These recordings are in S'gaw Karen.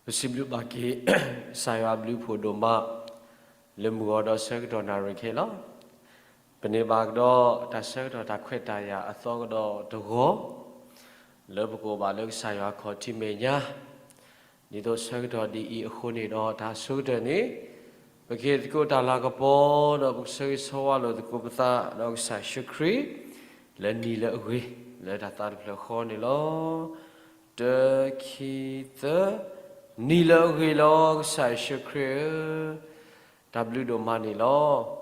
ပစံးဘျုးဘၣ်က့ၤ ကစၢ်ယွၤအဘျုးအဖှိၣ်ဒိၣ်မး လၢမုၢ်ဂီၤဒီးဆၢကတီၢ်နၣ်ရံၣ်ခဲအံၤလီၤ. ပန့ၢ်ဘၣ်ကဒီးတၢ်ဆၢကတီၢ်တၢ်ခွဲးတၢ်ယာ်အသီကဒီးတဂီၤ လၢပကအိၣ်ဘၣ်လၢကစၢ်ယွၤခီၣ်ထံးမဲာ်ညါ ဒ်သိးဆၢကတီၢ်ဒ်အံၤအဃိန့ၣ်ဒီး တၢ်ဆိကတၢၢ်န့ၣ် ပကဟ့ၣ်သကိးတၢ်လၤကပီၤ ဒီးပကဆၢဂ့ၤဆၢဝါလိာ်သကိးပသး ဒီးကစၢ်ယ့ၣ်ၡူးခရံာ် လၢနံၤလၢအဂ့ၤ လၢတၢ်သးတဖျၢၣ်ဃီန့ၣ်လီၤ. တၢ ခံ သၢ နံၤလၢအဂ့ၤလီၤ ကစၢ်ယ့ၣ်ၡူးခရံာ်ဧၢ, တၢ်ဘျုးဒိၣ်မးန့ၣ်လီၤ.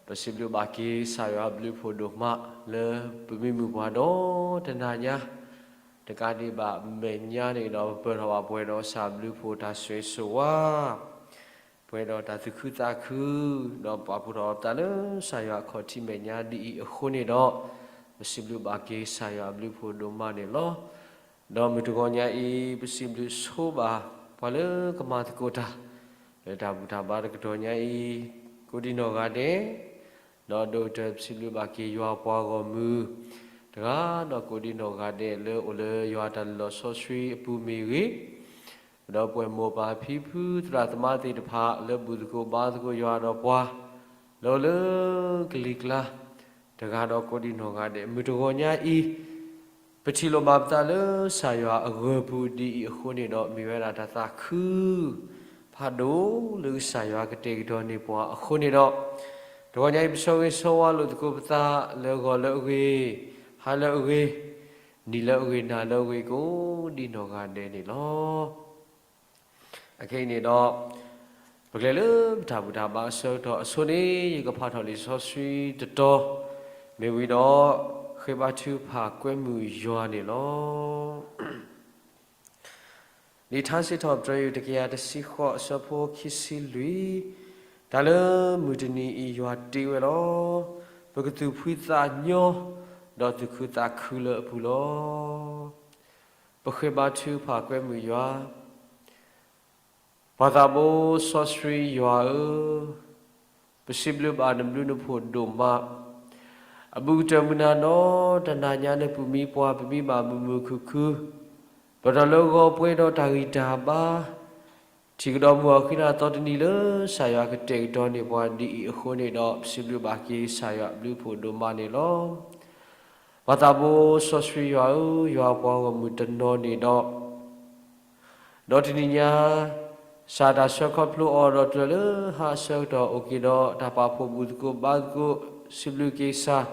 ပစံးဘျုးဘၣ်က့ၤကစၢ်ယွၤအဘျုးအဖှိၣ်ဒိၣ်မး လၢပမံမုၢ်ပှၢ်ဒီတနၤညါ တကးဒံးဘၣ်မဲာ်ညါန့ၣ်ဒီး ပပၢၢ်ထီၣ်ဘၣ်ပှဲၤဒီးကစၢ်အဘျုးအဖှိၣ်တၢ်ဆိၣ်ဂ့ၤဆိၣ်ဝါ ပှဲၤဒီးတၢ်သူၣ်ခုသးခု ဒီးပာ်ဖှိၣ်ထီၣ်ပသးလၢကစၢ်ယွၤအခီၣ်ထံးမဲာ်ညါဒ်အံၤအဃိန့ၣ်ဒီး ပစံးဘျုးဘၣ်က့ၤကစၢ်ယွၤအဘျုးအဖှိၣ်ဒိၣ်မးန့ၣ်လီၤ. ဒီးမုၢ်တဂီၤညါအံၤ ပစံးဘျုးဆိဘၣ် ပှၤလၢကမၤသကိးတၢ် လၢတၢ်ဘူၣ်တၢ်ဘါတကတီၢ်ညါအံၤ ကိးဒံနီၢ်ဂၤဒဲး ဒီးဒိၣ်ကတၢၢ်ပစံးဘျုးဘၣ်က့ၤယွၤပှၤဂီၢ်မုၢ် တဂၤဒီးကိးဒံနီၢ်ဂၤဒဲး လၢအိၣ်လၢယွၤတၢ်လီၢ်စီဆှံအပူၤမ့ၢ်ဂ့ၤ, ဒီးပှၤမိၢ်ပၢ်ဖံဖုသရၣ်သမါသ့ၣ်တဖၣ် လၢဘူၣ်သကိးဘါသကိးယွၤဒီးပှၤ လၢအိၣ်လၢကလံၤကျါ တဂၤဒီးကိးဒံနီၢ်ဂၤဒဲး မုၢ်တဂီၤညါအံၤ ပထံၣ်လိာ်ဘၣ်ပသးလၢကစၢ်ယွၤအဂၢၤပူၤဒ်အံၤအဃိန့ၣ်ဒီး မ့ၢ်ဝဲဒၣ်တၢ်သးခု ဖးဒိၣ်လၢကစၢ်ယွၤကတဲာ်ကတီၤန့ၢ်ပှၤအဃိန့ၣ်ဒီး တဂီၤညါအံၤ ပဆၢဂ့ၤဆၢဝါလိာ်သကိးပသး လၢဂီၤလၢအဂ့ၤ, ဟါလၢအဂ့ၤ, နံၤလၢအဂ့ၤ, နၤလၢအဂ့ၤ ကိးဒံနီၢ်ဂၤဒဲးန့ၣ်လီၤ. အခဲအံၤန့ၣ်ဒီး ပကလဲၤလၢပတၢ်ဘူၣ်တၢ်ဘါအဆၢကတီၢ်အဆိန့ၣ် ယကဖးထီၣ်လံာ်စီဆှံတတီၤ မ့ၢ်ဝံၤဒီး ဃ့ဘါထုကဖၣ်ကွဲမုာ်ယွၤန့ၣ်လီၤ. လံာ်ထါစံးထီၣ်ပတြၢၤ ယုၢ်တကယၤတဆံဃိး အဆၢဖိခံဆံလွံၢ်, တၢ်လၢမုၢ်တနံၤအံၤယွၤတ့ဝဲလီၤ. ပကသူၣ်ဖှံသးညီ ဒီးသူၣ်ခုသးခုလၢအပူၤလီၤ. ပဃ့ဘါထုကဖၣ်ကွဲမုာ်ယွၤ ပှၤသးဘိစီဆှံယွၤဧၢ, ပစံးဘျုးဘၣ်နဘျုးနဖှိၣ်ဒိၣ်မး, အဘူးကတၢၢ်မုၢ်နၤဒီးတနၤညါ နပူၤမံပှၤ ပမံဘၣ်မုာ်မုာ်ခုၣ်ခုၣ်, ပတီၢ်လၢဂီၤပှဲၤဒီးတၢ်ဂံၢ်တၢ်ဘါ, ထံၣ်ကဒီးမုၢ်အီၤဃံနၤသီတနံၤလၢ ကစၢ်ယွၤကတဲာ်ကတီၤန့ၢ်ပှၤဒ်အံၤအဃိန့ၣ်ဒီး ပစံးဘျုးဘၣ်က့ၤကစၢ်ယွၤအဘျုးအဖှိၣ်ဒိၣ်မးန့ၣ်လီၤ. ပှၤသးဘိစီဆှံယွၤဧၢ, ယွၤပှၤဂီၢ်မုၢ်တနီၤန့ၣ်ဒီး ဒီးတနံၤညါ စးတၢ်ဆၢခီဖျိအီၤဒီး တုၤလၢဟါအဆၢကတီၢ်အိၣ်က့ၤဒီး တၢ်ပာ်ဖှိၣ်ဘူၣ်သကိးဘါသကိး စံးဘျုးက့ၤကစၢ်,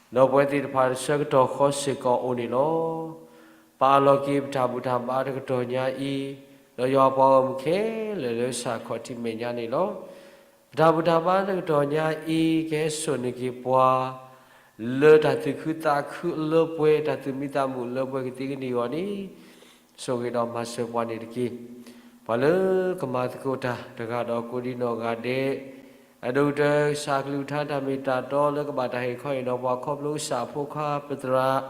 ဒီးပဝဲသ့ၣ်တဖၣ်တဆၢကတီၢ်ဃီစ့ၢ်ကီးအိၣ်န့ၣ်လီၤ. ပအးလီၤက့ၤပတၢ်ဘူၣ်တၢ်ဘါတကတီၢ်ညါအံၤ, ဒီးယွၤပှၤဂီၢ်မုၢ်ခဲလၢာ်လၢကစၢ်ခီၣ်ထံးမဲာ်ညါန့ၣ်လီၤ. ပတၢ်ဘူၣ်တၢ်ဘါတကတီၢ်ညါအံၤ ကဟဲစိာ်န့ၢ်က့ၤပှၤ လၢတၢ်သူၣ်ခုသးခုအလၢပှဲၤ တၢ်သူၣ်မံသးမုာ်လၢပှဲၤကသ့ကန့ၢ်အဂီၢ်န့ၣ် ဆိၣ်ဂ့ၤဒီးမၤစၢၤပှၤန့ၣ်တက့ၢ်. ပှၤလၢကမၤသကိးတၢ်တဂၤဒီးကိးဒံနီၢ်ဂၤဒဲး, အဒိၣ်ကတၢၢ်ကစၢ်ကလုၢ်ကထါတၢ်မ့ၢ်တၢ်တီလၢကဘၣ်တၢ်ဟ့ၣ်ခီဟ့ၣ်နီၤပှၤခီဖျိကစၢ်အဖိခွါပသရၣ်,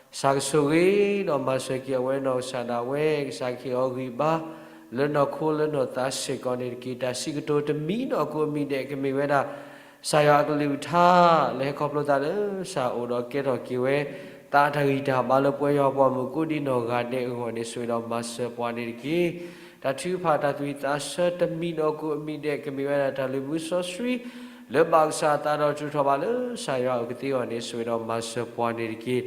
ကစၢ်ကဆိၣ်ဂ့ၤဒီးမၤစၢၤက့ၤအဝဲနီၢ်ကစၢ်ဒၣ်ဝဲ, ကစၢ်ကဟ့ၣ်အီၤဂံၢ်ဘါ လၢနီၢ်ခိလၢနီၢ်သးစ့ၢ်ကီးန့ၣ်တက့ၢ်. တၢ်စံးကတိၤတမံၤနီၢ်ကိးမံၤဒဲး ကမ့ၢ်ဝဲဒၣ် ကစၢ်ယွၤအကလုၢ်ကထါ လၢဟဲခီဖျိသးလၢကစၢ်အအိၣ်ဒီးကဲထီၣ်က့ၤဝဲ သးတၢ်ဂံၢ်တၢ်ဘါလၢပဝဲယွၤပှၤဂီၢ်မုၢ်ကိးဒံနီၢ်ဂၤဒဲးအဂီၢ်န့ၣ် ဆိၣ်ဂ့ၤဒီးမၤစၢၤပှၤန့ၣ်တက့ၢ်. တၢ်ထုကဖၣ်တၢ်သူၣ်ဝံၣ်သးဆၢတမံၤနီၢ်ကိးမံၤဒဲး ကမ့ၢ်ဝဲဒၣ်တၢ်လုၢ်မူစီဆှံ လၢဘၣ်ကစၢ်အသးဒီးထုးထီၣ်ဘၣ်လၢကစၢ်ယွၤအအိၣ်ကသ့အဂီၢ်န့ၣ် ဆိၣ်ဂ့ၤဒီးမၤစၢၤပှၤန့ၣ်တက့ၢ်.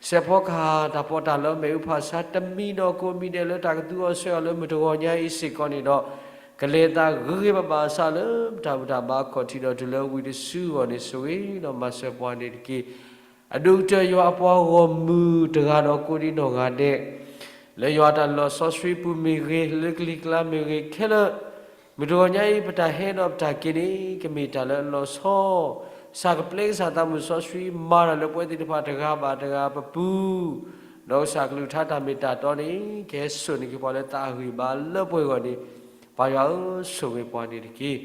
စဲးဖီကဟၣ်တၢ်ပီးတၢ်လီ မ့ၣ်အူဖးဆါတမံၤနီၢ်ကိးမံၤဒဲး လၢတၢ်ကသူအီၤဆှဲးအီၤလၢမုၢ်တဂီၤညါအံၤစ့ၢ်ကီးန့ၣ်ဒီး ကလဲၤသးဂ့ၤဂ့ၤဘၣ်ဘၣ်အသးလၢပတၢ်ဘူၣ်တၢ်ဘါအခီၣ်ထံးဒီးတုၤလၢဝံၤတစုအဂီၢ်န့ၣ် ဆိၣ်ဂ့ၤဒီးမၤစၢၤပှၤန့ၣ်တက့ၢ်. အဒိၣ်ကတၢၢ်ယွၤအပှၤဂီၢ်မုၢ်တဂၤဒီးကိးဒံနီၢ်ဂၤဒဲး လၢယွၤတၢ်လီၢ်စီဆှံပူၤမ့ၢ်ဂ့ၤ, လၢကလံၤကျါမ့ၢ်ဂ့ၤခဲလၢာ်, မုၢ်တဂီၤညါအံၤ ပတၢ်ဟဲဒီးပတၢ်က့ၤန့ၣ် ကမ့ၢ်တၢ်လၢအလီၤဆီ, ကစၢ်ကပျဲကစၢ်သးမုၢ်စီဆှံ မၤတၢ်လၢပဝဲသ့ၣ်တဖၣ်တဂၤဘၣ်တဂၤပပူၤ, ဒီးကစၢ်ကလုၢ်ကထါတၢ်မ့ၢ်တၢ်တီန့ၣ် ကဟဲစိာ်န့ၢ်က့ၤပှၤလၢသးအဂံၢ်ဘါလၢပှဲၤအဂီၢ်န့ၣ် ပၢ်ယွၤဧၢ, ဆိၣ်ဂ့ၤပှၤန့ၣ်တက့ၢ်.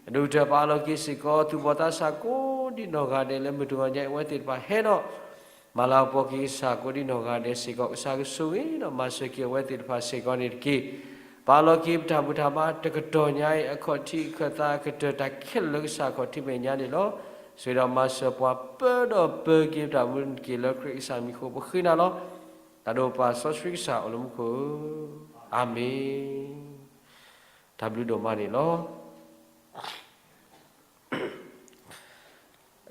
အဒိၣ်ကတၢၢ်ပအးလီၤက့ၤစ့ၢ်ကီး သူၣ်ဘီၣ်သးစၢ်ကိးဒံနီၢ်ဂၤဒဲး လၢမုၢ်တဂီၤညါအံၤ အဝဲသ့ၣ်တဖၣ်ဟဲဒီး မၤလၤကပီၤက့ၤကစၢ်ကိးဒံနီၢ်ဂၤဒဲးစ့ၢ်ကီး, ကစၢ်ကဆိၣ်ဂ့ၤဒီးမၤစၢၤက့ၤအဝဲသ့ၣ်တဖၣ်စ့ၢ်ကီးန့ၣ်တက့ၢ်. ပအးလီၤက့ၤပတၢ်ဘူၣ်တၢ်ဘါတကတီၢ်ညါအံၤ အခီၣ်ထံးအခၢၣ်သးအကတၢၢ် တၢ်ခဲလၢာ်လၢကစၢ်ခီၣ်ထံးမဲာ်ညါန့ၣ်လီၤ. ဆိၣ်ဂ့ၤဒီးမၤစၢၤပှၤ ပၢဒီးပၢက့ၤပတၢ်မူန့ၣ်တက့ၢ်. လၢခရံာ်ကစၢ်မံၤအဃိ ပဃ့နၤလီၤ. တၢ်ဒိၣ်ပၢ်စီဆှံကစၢ်အိၣ်လၢမူခိၣ်ဧၢ အၤမ့ၣ်. တၢ်ဘျုးဒိၣ်မးန့ၣ်လီၤ.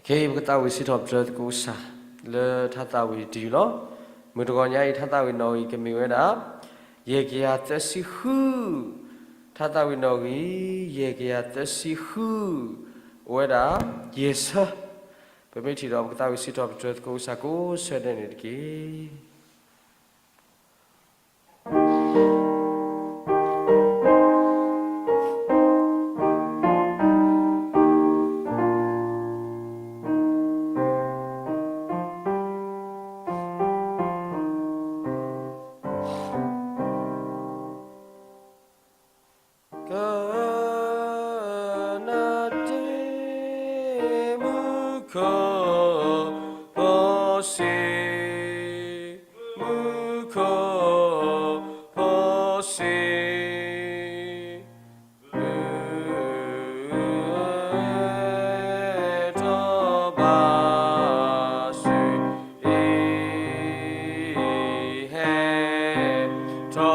ခဲအံၤပကသးဝံၣ်စံးထီၣ်ပတြၢၤသကိးကစၢ် လၢထါသးဝံၣ်တယုၢ်လီၤ. မုၢ်တဂီၤညါအံၤ ထါသးဝံၣ်နီၣ်ဂံၢ်ကမ့ၢ်ဝဲဒၣ် ယဲၢ်ကယၤသၢဆံဃု, ထါသးဝံၣ်နီၣ်ဂံၢ် ယဲၢ်ကယၤသၢဆံဃု, အိၣ်ဝဲဒၣ် ယဲၢ်ဆၢ, ပမ့ၢ်ထံၣ်ဒီး ပကသးဝံၣ်စံးထီၣ်ပတြၢၤသကိးကစၢ်ကိးဆၢဒဲးန့ၣ်တက့ၢ်. ကနၣ်တ့ၢ်မူခိၣ်ဖိစ့, မူခိၣ်ဖိစ့, မုၢ်ထီၣ်ဘၣ်စ့အံၤ ဟဲထီၣ်ဘၣ်အိၣ်က့ၤ ဖဲအံၤ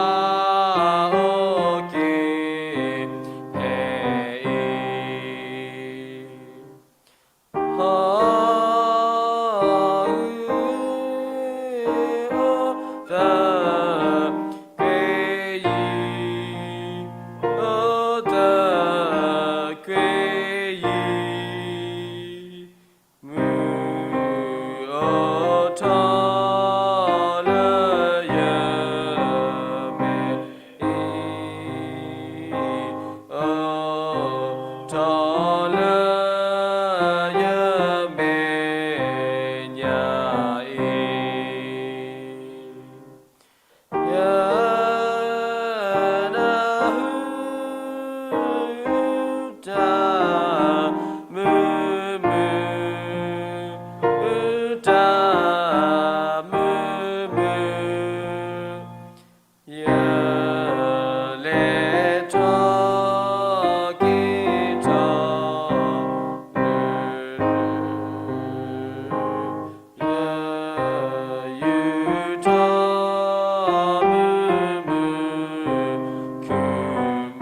ဟီၣ်အုၣ်အိၣ်သၢ ကွ့ယံၤ, အိၣ်သၢ ကွ့ယံၤ, မုၢ်အိၣ်ထီၣ်လၢယမဲာ်ညါအံၤ, အိၣ်ထီၣ်လၢယမဲာ်ညါအံၤ, ယနၢ်ဟူတၢ်မုာ်မုာ်, တၢ်မုာ်မုာ်, ယလဲၤထီၣ်က့ၤထီၣ် လၢယုၢ်ထီၣ်မုာ်မုာ်ခုၣ်မုာ်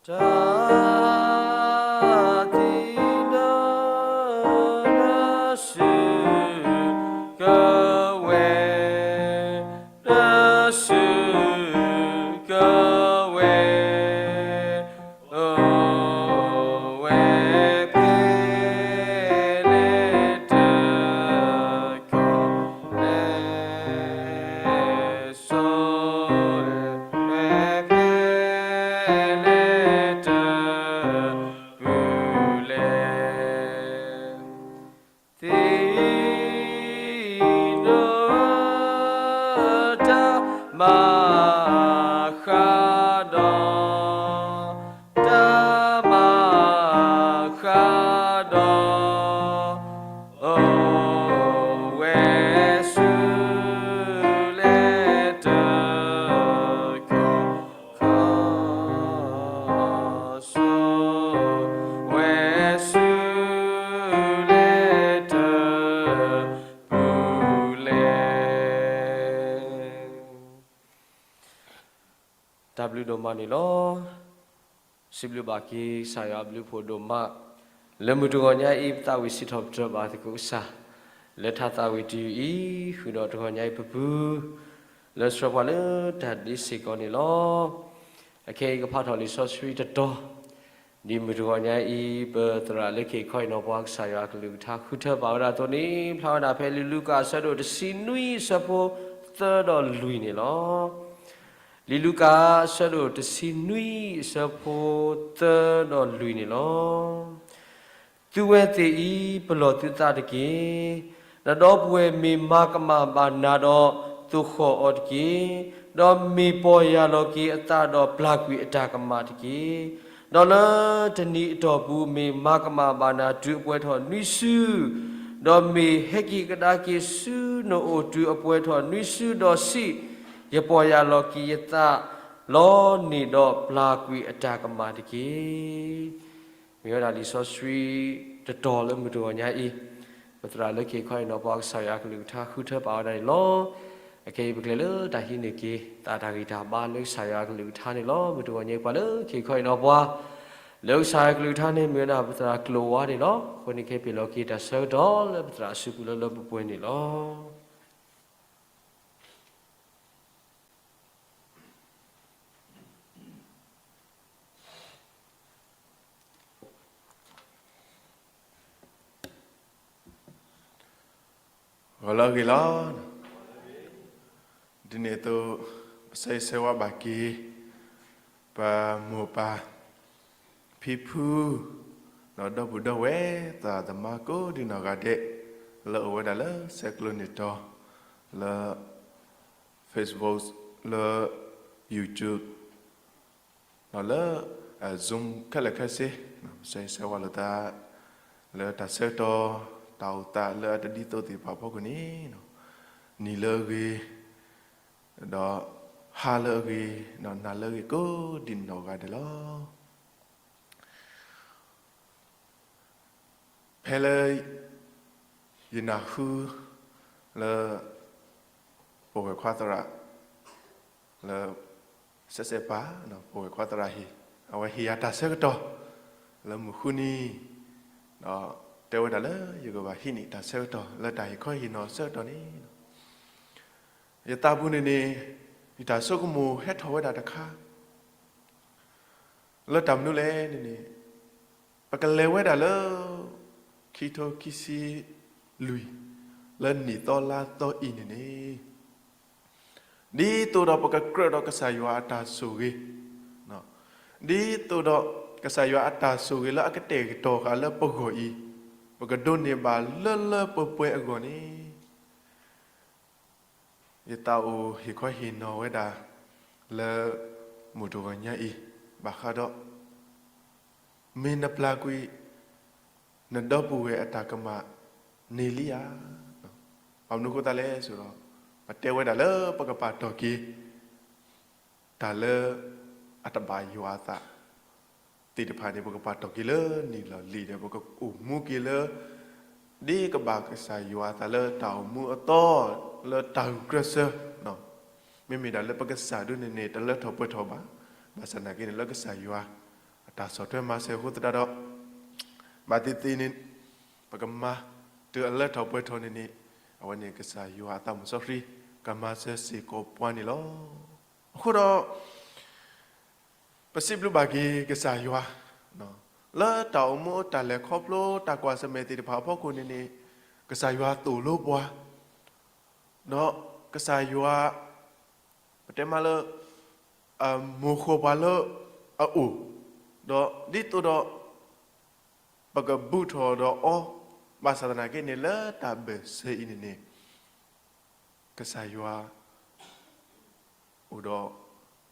တၢ်သ့ၣ်နီၣ် နစုကဝဲၤ, နစုကဝဲၤ, အိၣ်ဝဲဖဲလဲၣ်တခီလဲၣ် ဆိၣ်ဝဲဖဲလဲၣ်တပူၤလဲၣ်, သ့ၣ်နီၣ်တၢ်မၤဃါဒီး, တၢ်မၤဃါဒီး, အိၣ်ဝဲဆူလဲၣ်တခီခီ, ဆိၣ်ဝဲဆူလဲၣ်တပူၤလဲၣ်. တၢ်ဘျုးဒိၣ်မးန့ၣ်လီၤ. စံးဘျုးဘၣ်က့ၤကစၢ်ယွၤအဘျုးအဖှိၣ်ဒိၣ်မး, လၢမုၢ်တဂီၤညါအံၤ ပသးဝံၣ်စံးထီၣ်ပတြၢၤဘၣ်သကိးကစၢ်, လၢထါသးဝံၣ်တယုၢ်အံၤ ဃုာ်ဒီးတဂီၤညါအံၤပပုၢ်, လၢဆှၢပှၤလၢတၢ်ဒ့စ့ၢ်ကီးန့ၣ်လီၤ. အခဲအံၤကဖးထီၣ်လံာ်စီဆှံတတီၤ, ဒ်မုၢ်တဂီၤညါအံၤ ပသရၣ်လၢခံခီအံၤနီၢ်ပှၤကစၢ်ယွၤအကလုၢ်ကထါဃုထၢဘၣ်ဝဲဒၣ်အသိးန့ၣ် ဖျါဝဲဒၣ်ဖဲလံာ်လူၤကၣ်အဆၢဒိၣ်တဆံနွံအဆၢဖိသၢဒီးလွံၢ်န့ၣ်လီၤ. လံာ်လူၤကၣ်အဆၢဒိၣ်တဆံနွံအဆၢဖိသၢဒီးလွံၢ်န့ၣ်လီၤ. သုဝဲသ့ၣ်အံၤ ပလီၢ်သုသးတက့ၢ်. ဒီးဒီပုၢ်ဝဲၢ်မ့ၢ်မၤကမၣ်ဘၣ်နၤဒီး သိၣ်ဃီၣ်အီၤတက့ၢ်. ဒီးမ့ၢ်ပီၢ်ယၢ်လီၤက့ၤအသးဒီးပျၢ်ကွံာ်အတၢ်ကမၣ်တက့ၢ်. ဒီးလၢတနံၤအတီၢ်ပူၤ မ့ၢ်မၤကမၣ်ဘၣ်နၤတုၤအပှဲၤထီၣ်နွံစု, ဒီးမ့ၢ်ဟဲက့ၤကဒါက့ၤဆူနအိၣ်တုၤအပှဲၤထီၣ်နွံစုဒီးစံး, ယပီၢ်ယၢ်လီၤက့ၤယသးလီၤန့ၣ်ဒီး ပျၢ်ကွံာ်အတၢ်ကမၣ်တက့ၢ်. မ့ၢ်ဝဲဒၣ်လံာ်စီဆှံတတီၤလၢမုၢ်တဂီၤညါအံၤ, ပသရၣ်လၢခံခီအံၤနီၤ ပှၤကစၢ်ယွၤအကလုၢ်ကထါဃုထၢပာ်ဝဲဒၣ်န့ၣ်လီၤ. အခဲအံၤ ပကလဲၤလၢတၢ်ဟံးန့ၢ်က့ၤ သးတၢ်ဂံၢ်တၢ်ဘါလၢကစၢ်ယွၤအကလုၢ်ကထါန့ၣ်လီၤ. မုၢ်တဂီၤညါအံၤ ပှၤလၢခံခီအံၤနီၤ ပှၤလၢကစၢ်ယွၤအကလုၢ်ကထါန့ၣ် မ့ၢ်ဝဲဒၣ်ပသရၣ်ကျိာ်ဝါန့ၣ်လီၤ. အဃိန့ၣ် ခဲပ့ၤလီၤက့ၤတၢ်ဆၢကတီၢ်လၢပသရၣ်အစုပူၤလၢလၢပှဲၤပှဲၤန့ၣ်လီၤ. ဂီၤလၢအဂ့ၤလီၤ. ဒ်န့ၣ်အသိး ပဆၢဂ့ၤဆၢဝါဘၣ်က့ၤ ပမိၢ်ပၢ် ဖံဖု ဒီးဒီပုၢ်ဒီဝဲၢ် သရၣ်သမါကိးဒံနီၢ်ဂၤဒဲး လၢအအိၣ်ဝဲဒၣ်လၢဆဲးကျိးန့ၢ်တီၤ လၢ Facebook လၢ YouTube ဒီးလၢ Zoom ခဲလၢာ်ခဲဆ့, ပဆၢဂ့ၤဆၢဝါလိာ်သး လၢတၢ်ဆၢကတီၢ် တၢ်အိၣ်သးလၢအတဒ်သိးသ့ၣ်တဖၣ်အဖီခိၣ်န့ၣ်, နံၤလၢအဂ့ၤ ဒီးဟါလၢအဂ့ၤ ဒီးနၤလၢအဂ့ၤ ကိးဒံနီၢ်ဂၤဒဲးလီၤ. ဖဲလၢ ယနၢ်ဟူ လၢ ပဝဲၢ်ခွါသရၣ် လၢ စဲးစဲးပၤ ပဝဲၢ်ခွါသရၣ်ဟ့ၣ် အဝဲဟ့ၣ်ယၤတၢ်ဆၢကတီၢ် လၢမုၢ်ဃုနံၤ ဒီးတဲဝဲဒၣ်လၢယကဘၣ်ဟံးန့ၢ်တၢ်ဆၢကတီၢ် လၢတၢ်ဟ့ၣ်ခီဟ့ၣ်နီၤဆၢကတီၢ်န့ၣ် ယသးပူၤန့ၣ်န့ၣ် ယတၢ်ဆိကမိၣ်ဟဲထီၣ်ဝဲဒၣ်တခါ လၢတၢ်မနုၤလဲၣ်န့ၣ်န့ၣ် ပကလဲၤဝဲဒၣ်လၢ ခံထိခံဆံလွံၢ် လၢနံၣ်သီလါသီအံၤန့ၣ်န့ၣ် ဒ်သိးဒီးပကကြၢးဒီးကစၢ်ယွၤအတၢ်ဆိၣ်ဂ့ၤ, ဒ်သိးဒီးကစၢ်ယွၤအတၢ်ဆိၣ်ဂ့ၤလၢအကတဲာ်ကတီၤဃာ်လၢပဂီၢ်အံၤ ပကဒိးန့ၢ်ဘၣ်လၢလၢပှဲၤပှဲၤအဂီၢ်န့ၣ် ယသးအိၣ်ဟ့ၣ်ခီဟ့ၣ်နီၤဝဲဒၣ် လၢ မုၢ်တဂီၤညါအံၤ ဘၣ်ဃးဒီး မ့ၢ်နပျၢ်ကွံာ် နဒီပုၢ်ဝဲၢ်အတၢ်ကမၣ်န့ၢ်လံဧါ. ဘၣ်မနုၤအဃိသတးလဲၣ်ဆိုတော့ ပတဲဝဲဒၣ်လၢပကပာ်တီၢ်က့ၤ တၢ်လၢ အတဘၣ်ယွၤအသး သ့ၣ်တဖၣ်န့ၣ် ပကပာ်တီၢ်က့ၤလၢနံၣ်လီၢ်လံၤဒီး ပကအိၣ်မူက့ၤလၢ ဒ်ကဘၣ်ကစၢ်ယွၤအသးလၢတၢ်အိၣ်မူအသီ လၢတၢ်ဂုာ်ကျဲးစၢး, မ့မ့ၢ်ဒၣ်လၢပကစၢ်ဒၣ်န့ၣ်န့ၣ် တလၢထီၣ်ပှဲၤထီၣ်ဘၣ်. ဘၣ်ဆၣ်သနာ်က့န့ၣ် လၢကစၢ်ယွၤ အတၢ်ဆီၣ်ထွဲမၤစၢၤအဃိသတးဒီး ဘၣ်သ့ၣ်သ့ၣ်န့ၣ် ပကမၤ တုၤအလၢထီၣ်ပှဲၤထီၣ်န့ၣ်န့ၣ် အဝဲန့ၣ်ကစၢ်ယွၤအသးမုၣ်စီဆှံ ကမၤစၢၤစ့ၢ်ကီးပှၤန့ၣ်လီၤ. အဃိဒီး ပစံးဘျုးဘၣ်က့ၤကစၢ်ယွၤ လၢတၢ်အိၣ်မူတၢ်လဲၤခီဖျိတၢ်ကွၢ်ဆၢၣ်မဲာ်သ့ၣ်တဖၣ်အဖီခိၣ်န့ၣ်န့ၣ် ကစၢ်ယွၤသိၣ်လိပှၤ ဒီးကစၢ်ယွၤ ပတဲမးလၢ မိၤဃိာ်ပှၤလၢအအိၣ်, ဒီးဒ်သိးဒီး ပကဘူၣ်ထီၣ်ဒီးအီၤ, ဘၣ်ဆၣ်သနာ်က့န့ၣ် လၢတၢ်ဘၢၣ်စၢၤအံၤန့ၣ်န့ၣ် ကစၢ်ယွၤ အိၣ်ဒီး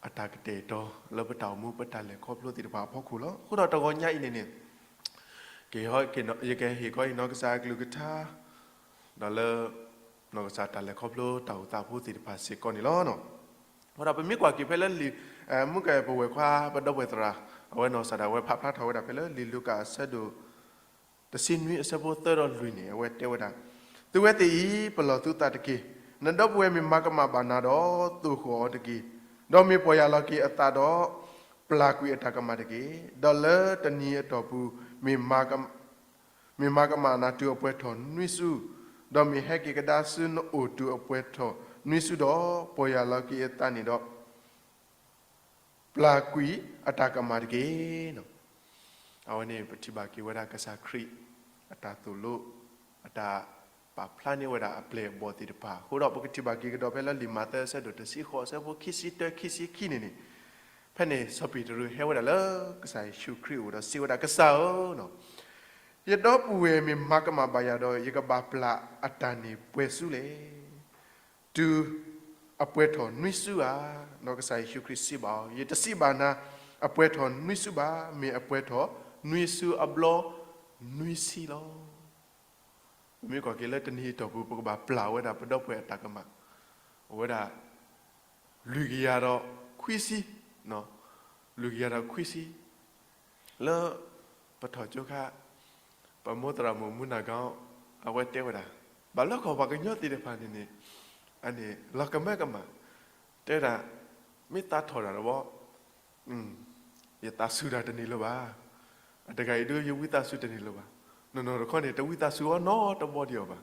အတၢ်ကတဲာ်ကတီၤ လၢပတၢ်အိၣ်မူပတၢ်လဲၤခီဖျိသ့ၣ်တဖၣ်အဖီခိၣ်လီၤ. အဃိဒီးတဂီၤညါအံၤန့ၣ်န့ၣ် ယကဟ့ၣ်ခီဟ့ၣ်နီၤကစၢ်အကလုၢ်ကထါ ဒီးလၢ နီၢ်ကစၢ်တၢ်လဲၤခီဖျိတၢ်အိၣ်သးဖိသ့ၣ်တဖၣ်စ့ၢ်ကီးန့ၣ်လီၤ. အဃိဒီးပမ့ၢ်ကွၢ်က့ၤဖဲလၢလံာ် မုၢ်ကဲပဝဲၢ်ခွါပဒီပုၢ်ဝဲၢ်သရၣ် အဝဲနီၢ်ကစၢ်ဒၣ်ဝဲဖးဖျါထီၣ်ဝဲဒၣ်ဖဲလၢလံာ်လူၤကၣ်အဆၢဒိၣ် တဆံနွံအဆၢဖိသၢဒီးလွံၢ်န့ၣ် အဝဲတဲဝဲဒၣ်, သုဝဲသ့ၣ်အံၤ ပလီၢ်သုသးတက့ၢ်. နဒီပုၢ်ဝဲၢ်မ့ၢ်မၤကမၣ်ဘၣ်နၤဒီး သိၣ်ဃီၣ်အီၤတက့ၢ်. ဒီးမ့ၢ်ပီၢ်ယၢ်လီၤက့ၤအသးဒီး ပျၢ်ကွံာ်အတၢ်ကမၣ်တက့ၢ်. ဒီးလၢတနံၤအတီၢ်ပူၤ မ့ၢ်မၤကမၣ်နၤတုၤအပှဲၤထီၣ်နွံစု, ဒီးမ့ၢ်ဟဲက့ၤကဒါဆူနအိၣ်တုၤအပှဲၤထီၣ်နွံစုဒီး ပီၢ်ယၢ်လီၤက့ၤအသးန့ၣ်ဒီး ပျၢ်ကွံာ်အတၢ်ကမၣ်တက့ၢ်. အဝဲန့ၣ်ပထံၣ်ဘၣ်က့ၤဝဲဒၣ်ကစၢ်ခရံာ် အတၢ်သိၣ်လိ အတၢ်ပာ်ဖျါန့ၢ်ဝဲဒၣ်အပျဲၢ်အဘီၣ်သ့ၣ်တဖၣ်အဃိဒီး ပကထံၣ်ဘၣ်က့ၤကဒီးဖဲလၢလံာ်မးသဲအဆၢဒိၣ်တဆံဃိးအဆၢဖိခံဆံတၢ ခံဆံခံန့ၣ်န့ၣ်, ဖဲန့ၣ်စီၤပ့းတရူးဟဲဝဲဒၣ်လၢကစၢ်ယ့ၣ်ၡူးခရံာ်အအိၣ်ဒီးစံးဝဲဒၣ်, ကစၢ်ဧၢ, ယဒီပုၢ်ဝဲၢ်မ့ၢ်မၤကမၣ်ဘၣ်ယၤဒီး ယကဘၣ်ပျၢ်အတၢ်န့ၣ်ပှဲၤဆူလဲၣ်. တုၤအပှဲၤထီၣ်နွံစုဧါ. ဒီးကစၢ်ယ့ၣ်ၡူးခရံာ်စံးဘၣ်အီၤ, ယတစံးဘၣ်နၤ အပှဲၤထီၣ်နွံစုဘၣ်, မ့ၢ်အပှဲၤထီၣ်နွံစုအဘျီနွံဆံလီၤ. ပမ့ၢ်ကွၢ်က့ၤလၢတနံၤအတီၢ်ပူၤ ပကဘၣ်ပျၢ်ဝဲဒၣ်ပဒီပုၢ်ဝဲၢ်အတၢ်ကမၣ်, အိၣ်ဝဲဒၣ် လွံၢ်ကယၤဒီးခွံဆံ, လွံၢ်ကယၤဒီးခွံဆံ, လၢပထီၣ်ကၠိခါ ပမိၢ်သရၣ်မုၣ်မူနၤကီ အဝဲတဲဝဲဒၣ်, ဘၣ်လၢခီၣ်ပှၤကညီသ့ၣ်တဖၣ်န့ၣ်န့ၣ်, အန့ၣ် လီၤကမၢကမၣ်, တဲဒၣ်, မ့ၢ်သးထီၣ်တၢ်တဘျီ ယသးဆူၣ်တၢ်တန့ၢ်လၢၤဘၣ်. အတဂၤအံၤဒုး ယဝံသးစူၤတန့ၢ်လၢၤဘၣ်. နီၢ်နီၢ်တခီန့ၣ် တဝံသးစူၤအီၤနီတဘျီဒံးအီၤဘၣ်.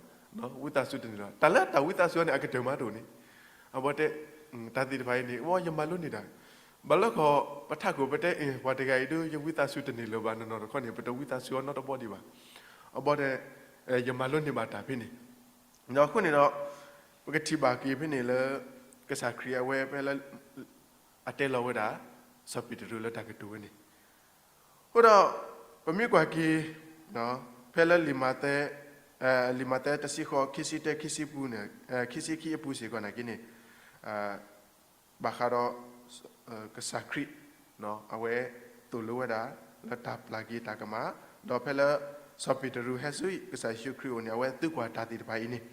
ဝံသးစူၤတန့ၢ်လၢၤဘၣ်. တၢ်လၢတၢ်ဝံသးစူၤအီၤန့ၣ် အကတၢၢ်မးတအိၣ်န့ၣ်. အဝဲတဲ, တၢ်သ့ၣ်တဖၣ်အံၤန့ၣ် ဝဲယမၤလိန့ၢ်တၢ်, ဘၣ်လၢခီၣ်ပထးခိၣ် ပတဲအ့ၣ် ပှၤတဂၤအံၤဒုး ယဝံသးစူၤတန့ၢ်လၢၤဘၣ်, နီၢ်နီၢ်တခီန့ၣ် ပတဝံသးစူၤအီၤနီတဘျီဒံးဘၣ်. အဘီတဲ, ယမၤလိန့ၢ်ဘၣ်တၢ်ဖဲန့ၣ်. ဒီးအဃိန့ၣ်ဒီး ပကထံၣ်ဘၣ်က့ၤဖဲန့ၣ်လၢ ကစၢ်ခရံာ်အဝဲဖဲလၢ အတဲလီၤဝဲဒၣ် စီၤပ့းတရူးလၢတၢ်ကတိၤဝဲန့ၣ်. အဃိဒီး ပမ့ၢ်ကွၢ်က့ၤ ဖဲလၢလံာ်မးသဲ, လံာ်မးသဲတဆံဃိး ခံဆံတၢ ခံဆံပူၤန့ၣ်, ခံဆံခံအပူၤစ့ၢ်ကီးနာ်က့န့ၣ်, ဘၣ်ဃးဒီး ကစၢ်ခရံာ် အဝဲသိၣ်လိဝဲဒၣ် လၢတၢ်ပျၢ်က့ၤတၢ်ကမၣ်, ဒီးဖဲလၢ စီၤပ့းတရူးဟဲဆူကစၢ်ယ့ၣ်ၡူးခရံာ်အအိၣ်န့ၣ် အဝဲသံကွၢ်တၢ်သ့ၣ်တဖၣ်အံၤန့ၣ်.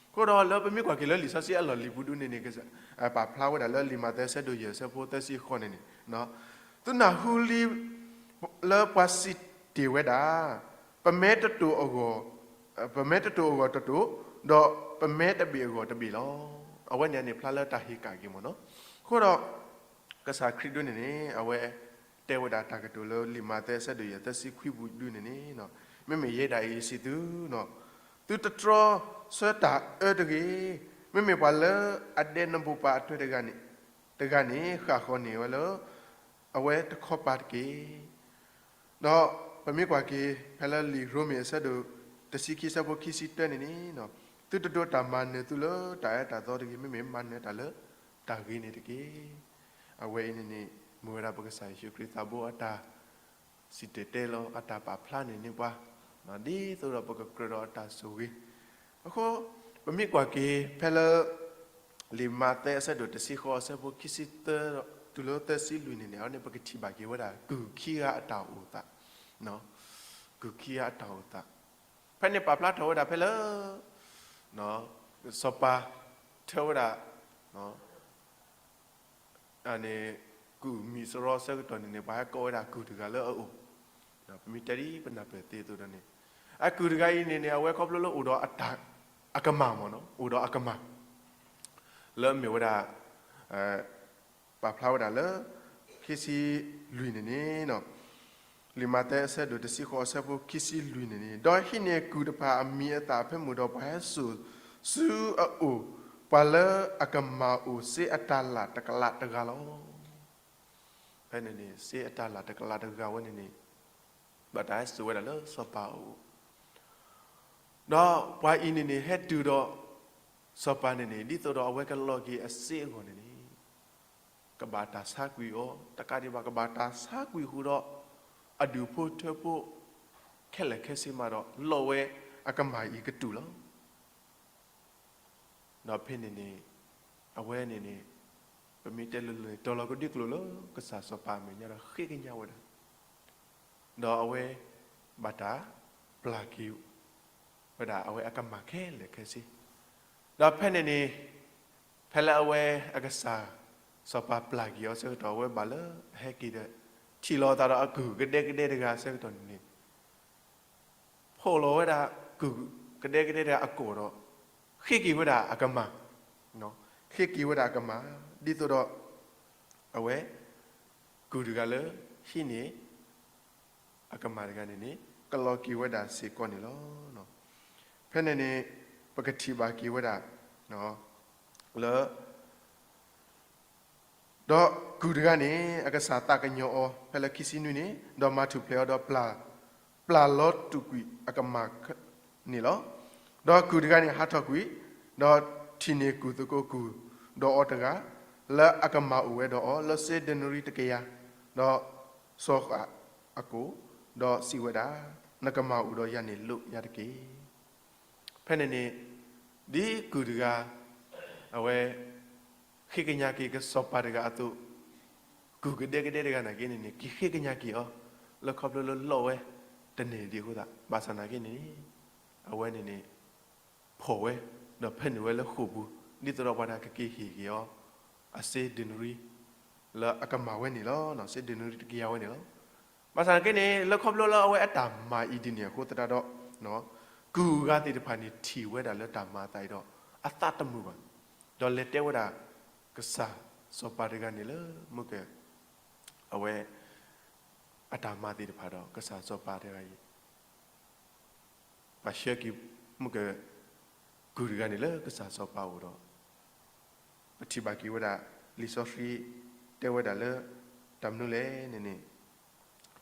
အဃိဒီးလၢပမ့ၢ်ကွၢ်က့ၤလၢလံာ်စီဆှံအလီၢ်လံၤပူၤဒုန့ၣ်န့ၣ် ပာ်ဖျါဝဲဒၣ်လၢလံာ်မးသဲဆၢဒိၣ်ယဲၢ်ဆၢဖိသၢဆံဃိးန့ၣ်န့ၣ်, သုနၢ်ဟူလံ လၢပှၤစံးတ့ၢ်ဝဲဒၣ်, ပမဲတတိာ်အဂီၢ်, ပမဲတတိာ်အဂီၢ်တတိာ်, ဒီးပမဲတဘ့ၣ်အဂီၢ်တဘ့ၣ်လီၤ. အဝဲန့ၣ်န့ၣ်ဖျါလၢတၢ်ဟ့ၣ်ကၣ်က့ၤမ့ၢ်နီၤ. အဃိဒီး ကစၢ်ခရံာ်ဒုန့ၣ်န့ၣ် အဝဲတဲဝဲဒၣ်တၢ်ကတိၤလၢလံာ်မးသဲဆၢဒိၣ်ယဲၢ်သၢဆံခွံပူၤဒုန့ၣ်န့ၣ်, မ့မ့ၢ်ယဲဒၣ်အံၤယစံးသု, သုတတြီဆၢတၢ်အၢတဂ့ၤ. မ့မ့ၢ်ပှၤလၢအဒဲနဘူးပာ်အထွဲတဂၤန့ၣ်, တဂၤန့ၣ် ဃၣ်ဃီၤန့ၢ်ဝဲလၢ အဝဲတခီပၤတက့ၢ်. ဒီးပမ့ၢ်ကွၢ်က့ၤ ဖဲလၢလံာ်ရိမ့ၤအဆၢဒိၣ် တဆံခံဆၢဖိခံဆံတၢန့ၣ်န့ၣ်, သုတဒိးတၢ်မၤနၢၤသုလၢတၢ်အၢတၢ်သီတဂ့ၤ, မ့မ့ၢ်မၤနၢၤတၢ်လၢတၢ်ဂ့ၤန့ၣ်တက့ၢ်. အဝဲအံၤန့ၣ်န့ၣ် မ့ၢ်ဝဲဒၣ်ပကစၢ်ယ့ၣ်ၡူးခရံာ်သးဘိအတၢ်စံၣ်တဲၤတဲလီၤ အတၢ်ပာ်ဖျါန့ၣ်န့ၢ်ပှၤ, ဒ်သိးဒီးပကကြၢးဒီးအတၢ်ဆိၣ်ဂ့ၤ. အဃိ ပမ့ၢ်ကွၢ်က့ၤဖဲလၢ လံာ်မးသဲအဆၢဒိၣ်တဆံဃိးအဆၢဖိခံဆံသၢ တုၤလၢသၢဆံလွံၢ်န့ၣ်န့ၣ်, အဝဲန့ၣ်ပကထံၣ်ဘၣ်က့ၤဝဲဒၣ် ကုၢ်ခံဂၤအတၢ်အိၣ်သး, ကုၢ်ခံဂၤအတၢ်အိၣ်သး, ဖဲန့ၣ်ပာ်ဖျါထီၣ်ဝဲဒၣ်ဖဲလၢ စီၤပၤထၢဝဲဒၣ် န့ၣ် ကုၢ်မံၤစရီဆၢကတီၢ်န့ၣ်န့ၣ် ပှၤဟဲကိးဝဲဒၣ်ကုၢ်တဂၤလၢအအိၣ်, ပမ့ၢ်တဲဒ်ပနၢ်ပၢၢ်သ့အသိးဒီးန့ၣ်, အကုၢ်တဂၤအံၤန့ၣ်န့ၣ် အဝဲခီဖျိလၢအိၣ်ဒီးအကမၢ်မ့ၢ်နီၤ, အိၣ်ဒီးအကမၢ် လၢအမ့ၢ်ဝဲဒၣ် ပာ်ဖျါဝဲဒၣ်လၢ ခံဆံလွံၢ်န့ၣ်န့ၣ်, လံာ်မးသဲအဆၢဒိၣ်တဆံဃိးအဆၢဖိခံဆံလွံၢ်န့ၣ်န့ၣ်, ဒီးဟံးန့ၢ်ကုၢ်တဖၣ်အမံၤအသၣ်အဖၢမုၢ်ဒီး ပှၤဟဲစိာ်ဆူအအိၣ် ပှၤလၢအကမၢ်အိၣ်စ့အတၢ်လၢ်တကလးတဂၤလီၤ. ဖဲန့ၣ်န့ၣ် စ့အတၢ်လၢ်တကလးတဂၤဝဲန့ၣ်န့ၣ် ဘၣ်တၢ်ဟဲစိာ်ဝဲဒၣ်လၢစီၤပၤအအိၣ်, ဒီးပှၤအံၤန့ၣ်န့ၣ် ဟဲတုၤဒီး စီၤပၤန့ၣ်န့ၣ် ဒ်သိးဒီးအဝဲကလီၤက့ၤအစ့အဂီၢ်န့ၣ်န့ၣ် ကဘၣ်တၢ်ဆါကွံာ်အီၤ, တကးဒံးဘၣ် ကဘၣ်တၢ်ဆါကွံာ်ဃုာ်ဒီး အဒူၣ်ဖိထၢဖိ ခဲလၢာ်ခဲဆ့မးဒီး လီၤဝဲအကမၢ်အံၤကတုၢ်လီၤ. ဒီးဖဲန့ၣ်န့ၣ် အဝဲန့ၣ်န့ၣ် ပမ့ၢ်တဲလၢလၢ် တီၤလီၤကဒွံကျိာ်လၢကစၢ်စီၤပၤအမဲာ်ညါဒီးဃ့ကညးဝဲဒၣ်, ဒီးအဝဲဘၣ်တၢ်ပျၢ်က့ၤဝဲဒၣ်အဝဲအကမၢ်ခဲလၢာ်ခဲဆ့, ဒီးဖဲန့ၣ်န့ၣ် ဖဲလၢအဝဲအကစၢ်စီၤပၤပျၢ်က့ၤအီၤဆၢကတီၢ် အဝဲဘၣ်လၢအဟဲက့ၤဒီး ထံၣ်လီၤအသးဒီးအကုၢ်ကဒဲကဒဲတဂၤဆၢကတီၢ်န့ၣ်န့ၣ် ဖီၣ်လီၤဝဲဒၣ်ကုၢ်ကဒဲကဒဲတဂၤအကိာ်ဒီး ဃ့က့ၤဝဲဒၣ်အကမၢ်, ဃ့က့ၤဝဲဒၣ်အကမၢ် ဒ်သိးဒီး အဝဲ ကုၢ်တဂၤလၢ ဟံးန့ၢ် အကမၢ်တဂၤန့ၣ်န့ၣ် ကလီၤက့ၤဝဲဒၣ်စ့ၢ်ကီးန့ၣ်လီၤ. ဖဲန့ၣ်န့ၣ် ပကထံၣ်ဘၣ်က့ၤဝဲဒၣ် လၢ ဒီးကုၢ်တဂၤန့ၣ် အကစၢ်သးကညီၤအီၤ ဖဲလၢခံဆံနွံန့ၣ် ဒီးမၤထူၣ်ဖျဲးအီၤဒီး ပျၢ်လီၤတူာ်ကွံာ်အကမၢ်န့ၣ်လီၤ. ဒီးကုၢ်တဂၤန့ၣ်ဟးထီၣ်ကွံာ်, ဒီးထံၣ်န့ၢ်ကုၢ်သကိးကုၢ်ဒီးအီၤတဂၤ, လၢအကမၢ်အိၣ်ဝဲဒီးအီၤ လၢစ့ဒ့နရံၤတကယၤ, ဒီးစီၤဃာ်အကိာ်, ဒီးစံးဝဲဒၣ်, နကမၢ်အိၣ်ဒီးယၤန့ၣ်လိာ်ယၤတက့ၢ်. ဖဲန့ၣ်န့ၣ် ဒ်ကုၢ်တဂၤ အဝဲ ဃ့ကညးက့ၤကစီၤပၤတဂၤအသိး, ကုၢ်ကဒဲကဒဲတဂၤနာ်က့န့ၣ်န့ၣ် က့ၤဃ့ကညးက့ၤအီၤ လၢခီဖျိလၢလီၢ်ဝဲတန့ၢ်ဒံးအဃိသတး ဘၣ်ဆၣ်နာ်က့န့ၣ် အဝဲန့ၣ်န့ၣ် ဖီၣ်ဝဲ, ဒီးဖဲးနုာ်ဝဲလၢဃိာ်ပူၤ, ဒ်သိးဒီးပှၤတဂၤကက့ၤဟ့ၣ်က့ၤအီၤ အစ့ဒ့နရံၤ လၢအကမၣ်ဝဲန့ၣ်လီၤ. စ့ဒ့နရံၤတကယၤဝဲန့ၣ်လီၤ. ဘၣ်ဆၣ်သနာ်က့န့ၣ် လၢခီဖျိလၢအဝဲအတၢ်မၤအံၤဒ်န့ၣ်အဃိသတးဒီး ကုၢ်အဂၤသ့ၣ်တဖၣ်န့ၣ် ထံၣ်ဝဲဒၣ်လၢတၢ်မၤအသးအံၤဒီး အသးတမုာ်ဘၣ်. ဒီးလဲၤတဲဝဲဒၣ် ကစၢ်စီၤပၤတဂၤန့ၣ်လၢ မုၢ်က အဝဲ အတၢ်မၤသ့ၣ်တဖၣ်ဒီး ကစၢ်စီၤပၤတဂၤအံၤ ပှၤဆှၢက့ၤ မုၢ်က ကုၢ်တဂၤန့ၣ်လၢကစၢ်စီၤပၤအအိၣ်ဒီး ပထံၣ်ဘၣ်က့ၤဝဲဒၣ် လံာ်စီဆှံတဲဝဲဒၣ်လၢ တၢ်မနုၤလဲၣ်န့ၣ်န့ၣ်,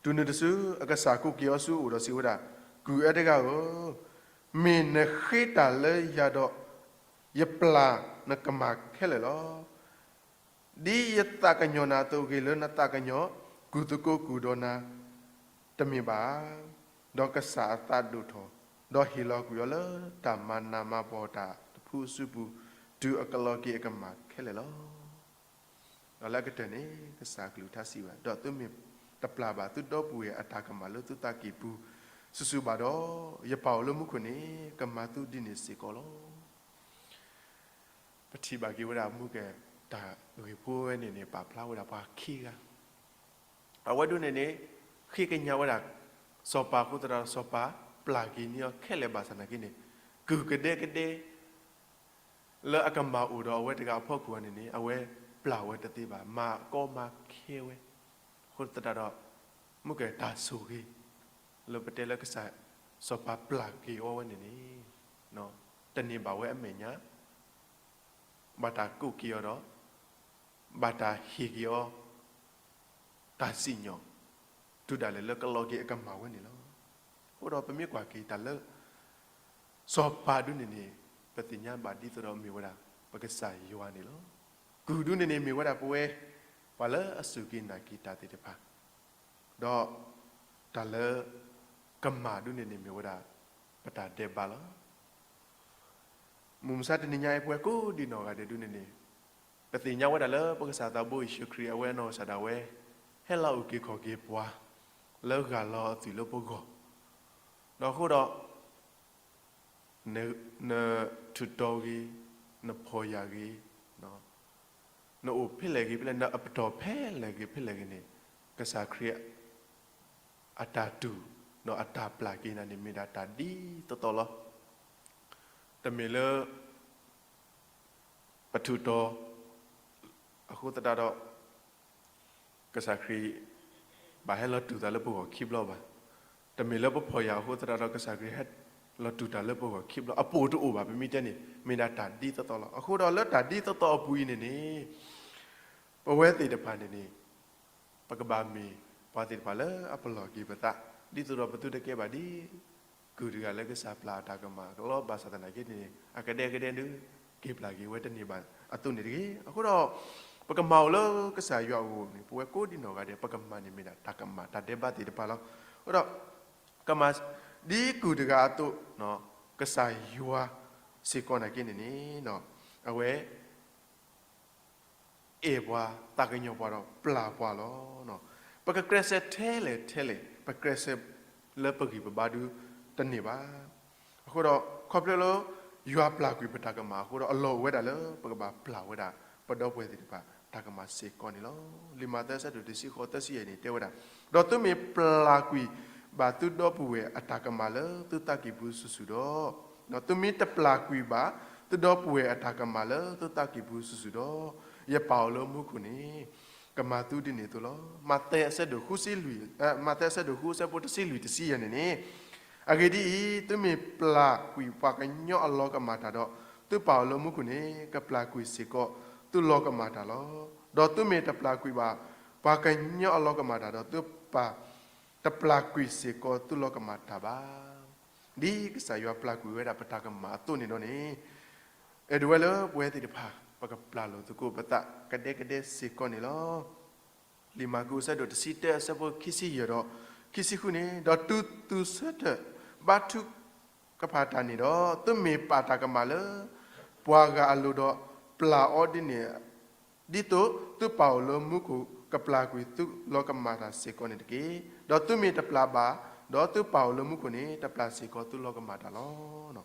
တုၤနုၤတစု အကစၢ်ကိးက့ၤအီၤဆူအအိၣ်ဒီးစံးဝဲဒၣ်, ကုၢ်အဲတဂၤဧၢ, မ့ၢ်နဃ့တၢ်လၢယၤဒီး ယပျၢ်နကမၣ်ခဲလၢာ်လီၤ. ဒ်ယသးကညီၤနၤအသိး ဂ့ၤလၢနသးကညီၤ ကုၢ်သကိးကုၢ်ဒီးနၤ တမ့ၢ်ဘၣ်ဧါ. ဒီးကစၢ်အသးဒိၣ်ထီၣ်, ဒီးဟ့ၣ်လီၤကွံာ်အီၤလၢတၢ်မၤနးမၤဖှီၣ်တၢ်တဖုအစုပူၤ, တုၤအကလီၤက့ၤအကမၣ်ခဲလၢာ်လီၤ. ဒီးလၢအကတၢၢ်န့ၣ် ကစၢ်အကလုၢ်ကထါစံးဘၣ်, ဒီးသုမ့ၢ်တပျၢ်ဘၣ်သုဒီပုၢ်ဝဲၢ်အတၢ်ကမၣ်လၢသုသးကံၢ်ပူၤစုာ်စုာ်ဘၣ်ဒီး, ယပၢ်အိၣ်လၢမူခိၣ်န့ၣ် ကမၤသုဒ်န့ၣ်စ့ၢ်ကီးလီၤ. ပထံၣ်ဘၣ်က့ၤဝဲဒၣ်မုၢ်က တၢ်ဂ့ၢ်ဖိဝဲန့ၣ်န့ၣ် ပာ်ဖျါဝဲဒၣ်ပှၤခံဂၤ, အဝဲဒၣ်န့ၣ်န့ၣ် ဃ့ကညးဝဲဒၣ် စီၤပၤအဃိသတးဒီး စီၤပၤပျၢ်က့ၤန့ၢ်အီၤခဲလၢာ်ဘၣ်ဆၣ်သနာ်က့န့ၣ် ကုၢ်ကဒဲကဒဲ လၢအကမၣ်အိၣ်ဒီးအဝဲတဂၤအဖီခိၣ်အံၤန့ၣ်န့ၣ် အဝဲပျၢ်ဝဲတသ့ဘၣ်, မၤကီမၤခဲဝဲ, အဃိသတးဒီး မုၢ်ကဲတၢ်ဆိၣ်ဂ့ၤ လၢပတဲလၢကစၢ်စီၤပၤပျၢ်က့ၤအီၤဝဲန့ၣ်န့ၣ် တန့ၢ်ဘၣ်ဝဲအမဲာ်ညါ, ဘၣ်တၢ်ကိးက့ၤအီၤဒီး ဘၣ်တၢ်ဟ့ၣ်က့ၤအီၤ တၢ်စံၣ်ညီၣ် တုၤဒၣ်လဲာ်လၢကလီၤက့ၤအကမၣ်ဝဲန့ၣ်လီၤ. အဃိဒီးပမ့ၢ်ကွၢ်က့ၤတၢ်လၢ စီၤပၤဒၣ်န့ၣ်န့ၣ် ပသ့ၣ်ညါဘၣ်ဒ်သိးဒီးမ့ၢ်ဝဲဒၣ် ပကစၢ်ယွၤန့ၣ်လီၤ. ကုၢ်ဒၣ်န့ၣ်န့ၣ်မ့ၢ်ဝဲဒၣ်ပဝဲ ပှၤလၢအစူၢ်က့ၤနာ်က့ၤတၢ်သ့ၣ်တဖၣ်, ဒီးတၢ်လၢ ကမၣ်ဒၣ်န့ၣ်န့ၣ်မ့ၢ်ဝဲဒၣ် ပတၢ်ဒဲးဘးလီၤ. မုၢ်မဆါတနံၤညါအံၤ ပဝဲကိးဒံနီၢ်ဂၤဒဲးဒၣ်န့ၣ်န့ၣ် ပသ့ၣ်ညါဝဲဒၣ်လၢပကစၢ်သးဘိယ့ၣ်ၡူးခရံာ် အဝဲအနီၢ်ကစၢ်ဒၣ်ဝဲ ဟဲလီၤအုၣ်က့ၤခီၣ်က့ၤပှၤ လၢဂၢ်လီၤအသွံၣ်လၢပဂီၢ်, ဒီးအဃိဒီး နထူးတီၤဂ့ၤ, နဖီၣ်ယာ်ဂ့ၤ, နအိၣ်ဖဲလဲၣ်ဂ့ၤဖဲလဲၣ်, နအပတီၢ်ဖဲလဲၣ်ဂ့ၤဖဲလဲၣ်ဂ့ၤန့ၣ် ကစၢ်ခရံာ် အတၢ်တူၢ် ဒီးအတၢ်ပျၢ်က့ၤနၤန့ၣ် မ့ၢ်ဒၣ်တၢ်ဒ်သိးသိးလီၤ. တမ့ၢ်လၢ ပထူးတီၤ အဃိသတးဒီး ကစၢ်ခရံာ် ဘၣ်ဟဲလီၤတူၢ်တၢ်လၢပဂီၢ်ခံဘျီဘၣ်. တမ့ၢ်လၢပဖီၣ်ယာ်အဃိသတးဒီး ကစၢ်ခရံာ်ဟဲလီၤတူၢ်တၢ်လၢပဂီၢ်ခံဘျီ, အပိာ်တအိၣ်ဘၣ်. ပမ့ၢ်တဲန့ၣ် မ့ၢ်ဒၣ်တၢ်ဒ်သိးသိးလီၤ. အဃိဒီးလၢတၢ်ဒ်သိးသိးအပူၤအံၤန့ၣ်န့ၣ် ပဝဲသ့ၣ်တဖၣ်န့ၣ်န့ၣ် ပကဘၣ်မ့ၢ်ပှၤသ့ၣ်တဖၣ်လၢအပလီၢ်က့ၤပသး ဒ်သိးဒီးပသုတကဲဘၣ်ဒ် ကုၢ်တဂၤလၢကစၢ်ပျၢ်အတၢ်ကမၣ်ကလီဘၣ်ဆၣ်သနာ်က့န့ၣ် အကဒဲကဒဲဒုး က့ၤပျၢ်က့ၤဝဲတန့ၢ်ဘၣ်အသိးန့ၣ်တဂ့ၤ. အဃိဒီး ပကမၤအိၣ်လၢကစၢ်ယွၤအအိၣ်န့ၣ် ပဝဲကိးဒံနီၢ်ဂၤဒဲး ပကမၣ်န့ၣ်မ့ၢ်ဒၣ်တၢ်ကမၣ်တၢ်ဒဲးဘးသ့ၣ်တဖၣ်လီၤ. အဃိဒီး ကမၤ ဒ်ကုၢ်တဂၤအသိး ကစၢ်ယွၤစ့ၢ်ကီးနာ်က့န့ၣ်န့ၣ် အဝဲ အဲၣ်ပှၤ သးကညီၤပှၤဒီးပျၢ်ပှၤလီၤ. ပကကျဲးစၢးထဲလဲၣ်ထဲလဲၣ် ပကျဲးစၢးလၢပဂံၢ်ပဘါဒုးတန့ၢ်ဘၣ်. အဃိဒီး ခီဖျိလၢ ယွၤပျၢ်ကွံာ်ပတၢ်ကမၣ်အဃိဒီး အလီၢ်အိၣ်ဝဲဒၣ်လၢ ပကဘၣ်ပျၢ်ဝဲဒၣ် ပဒီပုၢ်ဝဲၢ်သ့ၣ်တဖၣ် တၢ်ကမၣ်စ့ၢ်ကီးန့ၣ်လီၤ. လံာ်မးသဲအဆၢဒိၣ်တဆံဃိး သၢဆံယဲၢ်န့ၣ် တဲဝဲဒၣ်, ဒီးသုမ့ၢ်ပျၢ်ကွံာ်ဘၣ်သုဒီပုၢ်ဝဲၢ်အတၢ်ကမၣ်လၢသုသးကံၢ်ပူၤစုာ်စုာ်ဒီး, ဒီးသုမ့ၢ်တပျၢ်ကွံာ်ဘၣ်သုဒီပုၢ်ဝဲၢ်အတၢ်ကမၣ်လၢသုသးကံၢ်ပူၤစုာ်စုာ်ဒီး, ယပၢ်အိၣ်လၢမူခိၣ်န့ၣ် ကမၤသုဒ်န့ၣ်အသိးလီၤ. မးသဲအဆၢဒိၣ်ဃုဆံလွံၢ်, မးသဲအဆၢဒိၣ်ဃုအဆၢဖိတဆံလွံၢ်တဆံယဲၢ်န့ၣ်န့ၣ်, အဂ့ၢ်ဒ်အံၤ, သုမ့ၢ်ပျၢ်ကွံာ်ပှၤကညီအလီၤကမၣ်တၢ်ဒီး, သုပၢ်အိၣ်လၢမူခိၣ်န့ၣ် ကပျၢ်ကွံာ်စ့ၢ်ကီးသုလီၤကမၣ်တၢ်လီၤ. ဒီးသုမ့ၢ်တပျၢ်ကွံာ်ဘၣ်ပှၤကညီအလီၤကမၣ်တၢ်ဒီး, သုပၢ်တပျၢ်ကွံာ်စ့ၢ်ကီးသုလီၤကမၣ်တၢ်ဘၣ်. ဒ်ကစၢ်ယွၤပျၢ်ကွံာ်ဝဲဒၣ်ပတၢ်ကမၣ်အသိးန့ၣ်ဒီးန့ၣ်, အဲၣ်ဒိးဝဲလၢပဝဲသ့ၣ်တဖၣ် ပကပျၢ်လိာ်သကိးပသးကဒဲကဒဲစ့ၢ်ကီးန့ၣ်လီၤ. လံာ်မၢ်ကူးအဆၢဒိၣ်တဆံတၢအဆၢဖိခံဆံယဲၢ်ဒီး ခံဆံဃုန့ၣ်, ဒီးတုၤသုဆၢထၢၣ်ဘါထုကဖၣ်တၢ်န့ၣ်ဒီး, သုမ့ၢ်ပာ်တၢ်ကမၣ်လၢပှၤဂၤအလိၤဒီးပျၢ်အီၤဒ်န့ၣ်, ဒ်သိးသုပၢ်အိၣ်လၢမူခိၣ်ကပျၢ်ကွံာ်သုလီၤကမၣ်တၢ်စ့ၢ်ကီးန့ၣ်တက့ၢ်. ဒီးသုမ့ၢ်တပျၢ်ဘၣ်, ဒီးသုပၢ်အိၣ်လၢမူခိၣ်န့ၣ် တပျၢ်စ့ၢ်ကီးသုလီၤကမၣ်တၢ်လီၤ.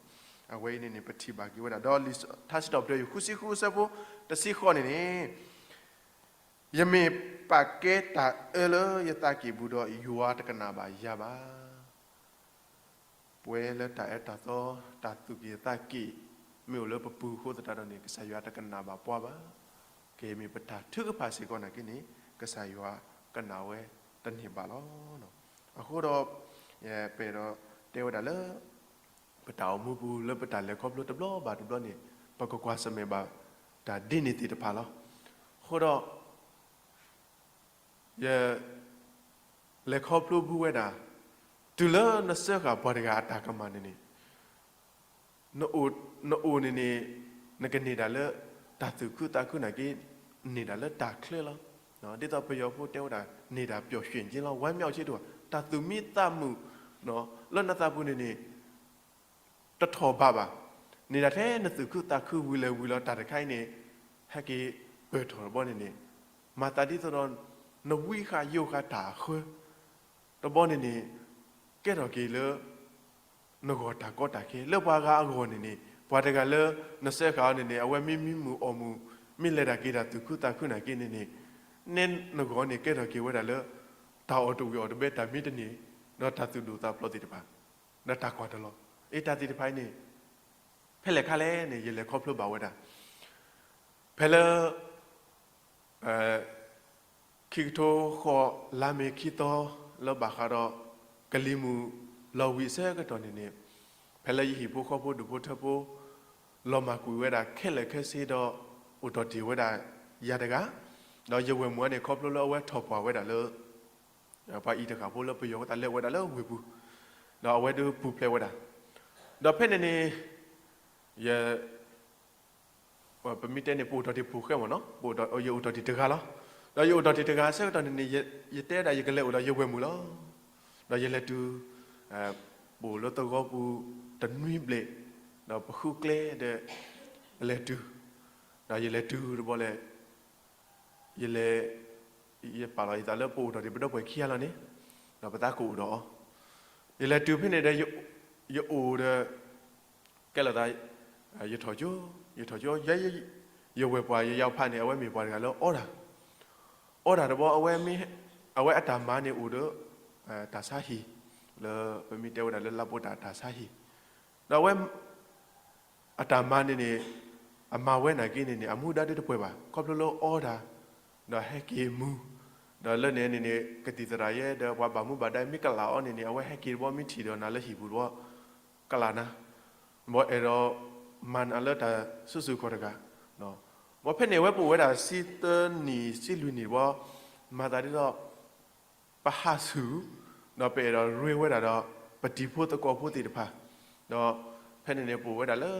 အဝဲအံၤန့ၣ်န့ၣ် ပထံၣ်ဘၣ်က့ၤဝဲဒၣ် ဒီးလံာ်ထါစံးထီၣ်ပတြၢၤ ယိၤ ဃုဆံဃု အဆၢဖိတဆံဃိးန့ၣ်န့ၣ်, ယမ့ၢ်ပာ်ကဲတၢ်အၢလၢယသးကံၢ်ပူၤဒီး ယွၤတကနၣ်ဘၣ်ယၤဘၣ်. ပဝဲလၢတၢ်အၢတၢ်သီ တၢ်သူၣ်က့ၣ်သးက့ၣ် မ့ၢ်အိၣ်လၢပပူၤအဃိသတးဒီးန့ၣ် ကစၢ်ယွၤတကနၣ်ဘၣ်ပှၤဘၣ်. ကဲမ့ၢ်ပတၢ်ထုကဖၣ်စ့ၢ်ကီးနာ်က့န့ၣ် ကစၢ်ယွၤကနၣ်ဝဲတန့ၢ်ဘၣ်လီၤ. အဃိဒီး ပအဲၣ်ဒိးတဲဝဲဒၣ်လၢ ပတၢ်အိၣ်မူပူၤ လၢပတၢ်လဲၤခီဖျိတဘျီဘၣ်တဘျီန့ၣ် ပကကွၢ်ဆၢၣ်မဲာ်ဘၣ်တၢ်ဒ်န့ၣ်သ့ၣ်တဖၣ်လီၤ. အဃိဒီး ယ လဲၤခီဖျိဘူးဝဲဒၣ်, တုၤလၢနစၢဃာ်ပှၤတဂၤအတၢ်ကမၣ်န့ၣ်န့ၣ်, နအိၣ်န့ၣ်န့ၣ် နကန့ၢ်ဒၣ်လၢ တၢ်သူၣ်ခုသးခုနာ်က့ န့ၢ်ဒၣ်လၢတၢ်ချၢလီၤ. ဒ်သိးပယီၤဖိတဲဝဲဒၣ် န့ၢ်ဒၣ်ပျော်ရွှင်ခြင်းလီၤ, ဝမ်းမြောက်ခြင်းတအိၣ်ဘၣ်, တၢ်သူၣ်မံသးမုာ် လၢနသးပူၤန့ၣ်န့ၣ် တထီၣ်ဘးဘၣ်. န့ၣ်ဒၣ်ထဲနသူၣ်ခုသးခုဝံၤလဲၤဝံၤလီၤ တၢ်တခါအံၤန့ၣ် ဟဲက့ၤပၢၢ်ထီၣ်တဘျီန့ၣ်န့ၣ်, မၤသးဒ်သိးဒီး နဝံဃာ်ယိာ်ဃာ်တၢ်အဃၢ တဘျီန့ၣ်န့ၣ် ကဲထီၣ်က့ၤလၢ နဂီၢ်တၢ်ကီတၢ်ခဲ လၢပှၤဂၤအဂီၢ်န့ၣ်န့ၣ် ပှၤတဂၤလၢ နစၢဃာ်အီၤန့ၣ်န့ၣ် အဝဲမ့ၢ်မံမုာ်အီၣ်မုာ် မ့ၢ်လဲၤတၢ်က့ၤတၢ်သူၣ်ခုသးခုနာ်က့န့ၣ်န့ၣ်, နဲနဂီၢ်န့ၣ်ကဲထီၣ်က့ၤဝဲဒၣ်လၢ တၢ်အီၣ်တဝံၣ်အီၣ်တဘဲ တၢ်မံတန့ၢ် ဒီးတၢ်သူၣ်ဒိၣ်သးဖျိးသ့ၣ်တဖၣ် ဒီးတၢ်ကွၢ်တလီၤ. အ့ တၢ်သ့ၣ်တဖၣ်အံၤန့ၣ် ဖဲလဲၣ်ခါလဲၣ်န့ၣ် ယလဲၤခီဖျိဘၣ်ဝဲဒၣ် ဖဲလၢ ခံကထိဃိး လါမ့ၤခံသီ လၢဘၣ်ဃးဒီး ကလံၤမုၢ်လီၤဝံၤအဆၢကတီၢ်န့ၣ်န့ၣ်, ဖဲလၢယဟံၣ်ဖိဃီဖိဒူၣ်ဖိထၢဖိ လီၤမၢ်ကွံာ်ဝဲဒၣ်ခဲလၢာ်ခဲဆ့ဒီး အိၣ်ထီၣ်တ့ၢ်ဝဲဒၣ်ယၤတဂၤ, ဒီးယဝဲၢ်မုၣ်အံၤန့ၣ် ခီဖျိလၢအဝဲထီၣ်ပှၢ်ဝဲဒၣ်လၢ ပှၤအံၤတဃၣ်ဖိလၢပယီၤဝဲသးလဲၤဝဲဒၣ်လၢဝ့ၢ်ပူၤ, ဒီးအဝဲဒုးပူၤဖျဲးဝဲဒၣ်, ဒီးဖဲန့ၣ်န့ၣ် ယ ပမ့ၢ်တဲန့ၣ် ပအိၣ်ထီၣ်တ့ၢ်ပူၤဃဲမ့ၢ်နီၤ, ယအိၣ်ထီၣ်တ့ၢ်တဂၤလီၤ. ဒီးယအိၣ်ထီၣ်တ့ၢ်တဂၤအဆၢကတီၢ်န့ၣ်န့ၣ် ယတဲဒၣ်ယကလဲၤအိၣ်ဒီးယဝဲၢ်မုၣ်လီၤ. ဒီးယလဲၤတုၤ ပအိၣ်လၢသဝီပူၤတနွံဘျဲၣ်, ဒီးပဃုကျဲဒီး ပလဲၤတုၤ, ဒီးယလဲၤတုၤတဘျီလဲၣ် ယလဲၤ ယပာ်လီၤယသးလၢပအိၣ်ထီၣ်တ့ၢ်ပဒီပုၢ်ဝဲၢ်ခံဂၤလီၤန့ၣ်, ဒီးပသးကအိၣ်ဒီးအီၤ, ယလဲၤတုၤဖဲန့ၣ်ဒီး ယအိၣ်ဒီး ကဲလိာ်သး ယထီၣ်ကၠိ, ယထီၣ်ကၠိ ယ ယဝဲၢ်ပှၤယယီၤဖးန့ၣ် အဝဲမ့ၢ်ပှၤတဂၤလၢအီတၢ်, အီတၢ်တဘျီ အဝဲမ့ၢ် အဝဲအတၢ်မၤန့ၣ်အိၣ်ဒီး တၢ်ဆါဟံၣ် လၢပမ့ၢ်တဲဝဲဒၣ်လၢလါပိတၢ်တၢ်ဆါဟံၣ်, ဒီးအဝဲ အတၢ်မၤန့ၣ်န့ၣ် အမၤဝဲနာ်က့န့ၣ်န့ၣ် အမူဒါဒ်တပှဲၤဘၣ် ခီဖျိလၢအီတၢ်, ဒီးဟဲက့ၤမူၤ, ဒီးလၢန့ၣ်န့ၣ်န့ၣ် ကသံၣ်သရၣ်ယဲ ဒီးပှၤဘၣ်မူဘၣ်ဒါမ့ၢ်ကလာ်အီၤန့ၣ်န့ၣ် အဝဲဟဲက့ၤတဘျီမ့ၢ်ထံၣ်ဒီးနၤလၢဟံၣ်ပူၤတဘျီ ကလာ်နၤ, ဘၣ်အဲၣ်ဒိးမၤနၤလၢတၢ်စုဆူၣ်ခီၣ်တဂၤ, ဘၣ်ဖဲန့ၣ်အဝဲပအိၣ်ဝဲဒၣ်ဆံသၢနံၣ်ဆံလွံၢ်နံၣ်တဘျီ, မၤသးဒ်သိး ပဟးဆူၣ်, ဒီးပအဲၣ်ဒိးရ့ဝဲဒၣ်ဒီး ပတံၤဖိသကိးဖိသ့ၣ်တဖၣ်, ဒီးဖဲန့ၣ်န့ၣ်ပအိၣ်ဝဲဒၣ်လၢ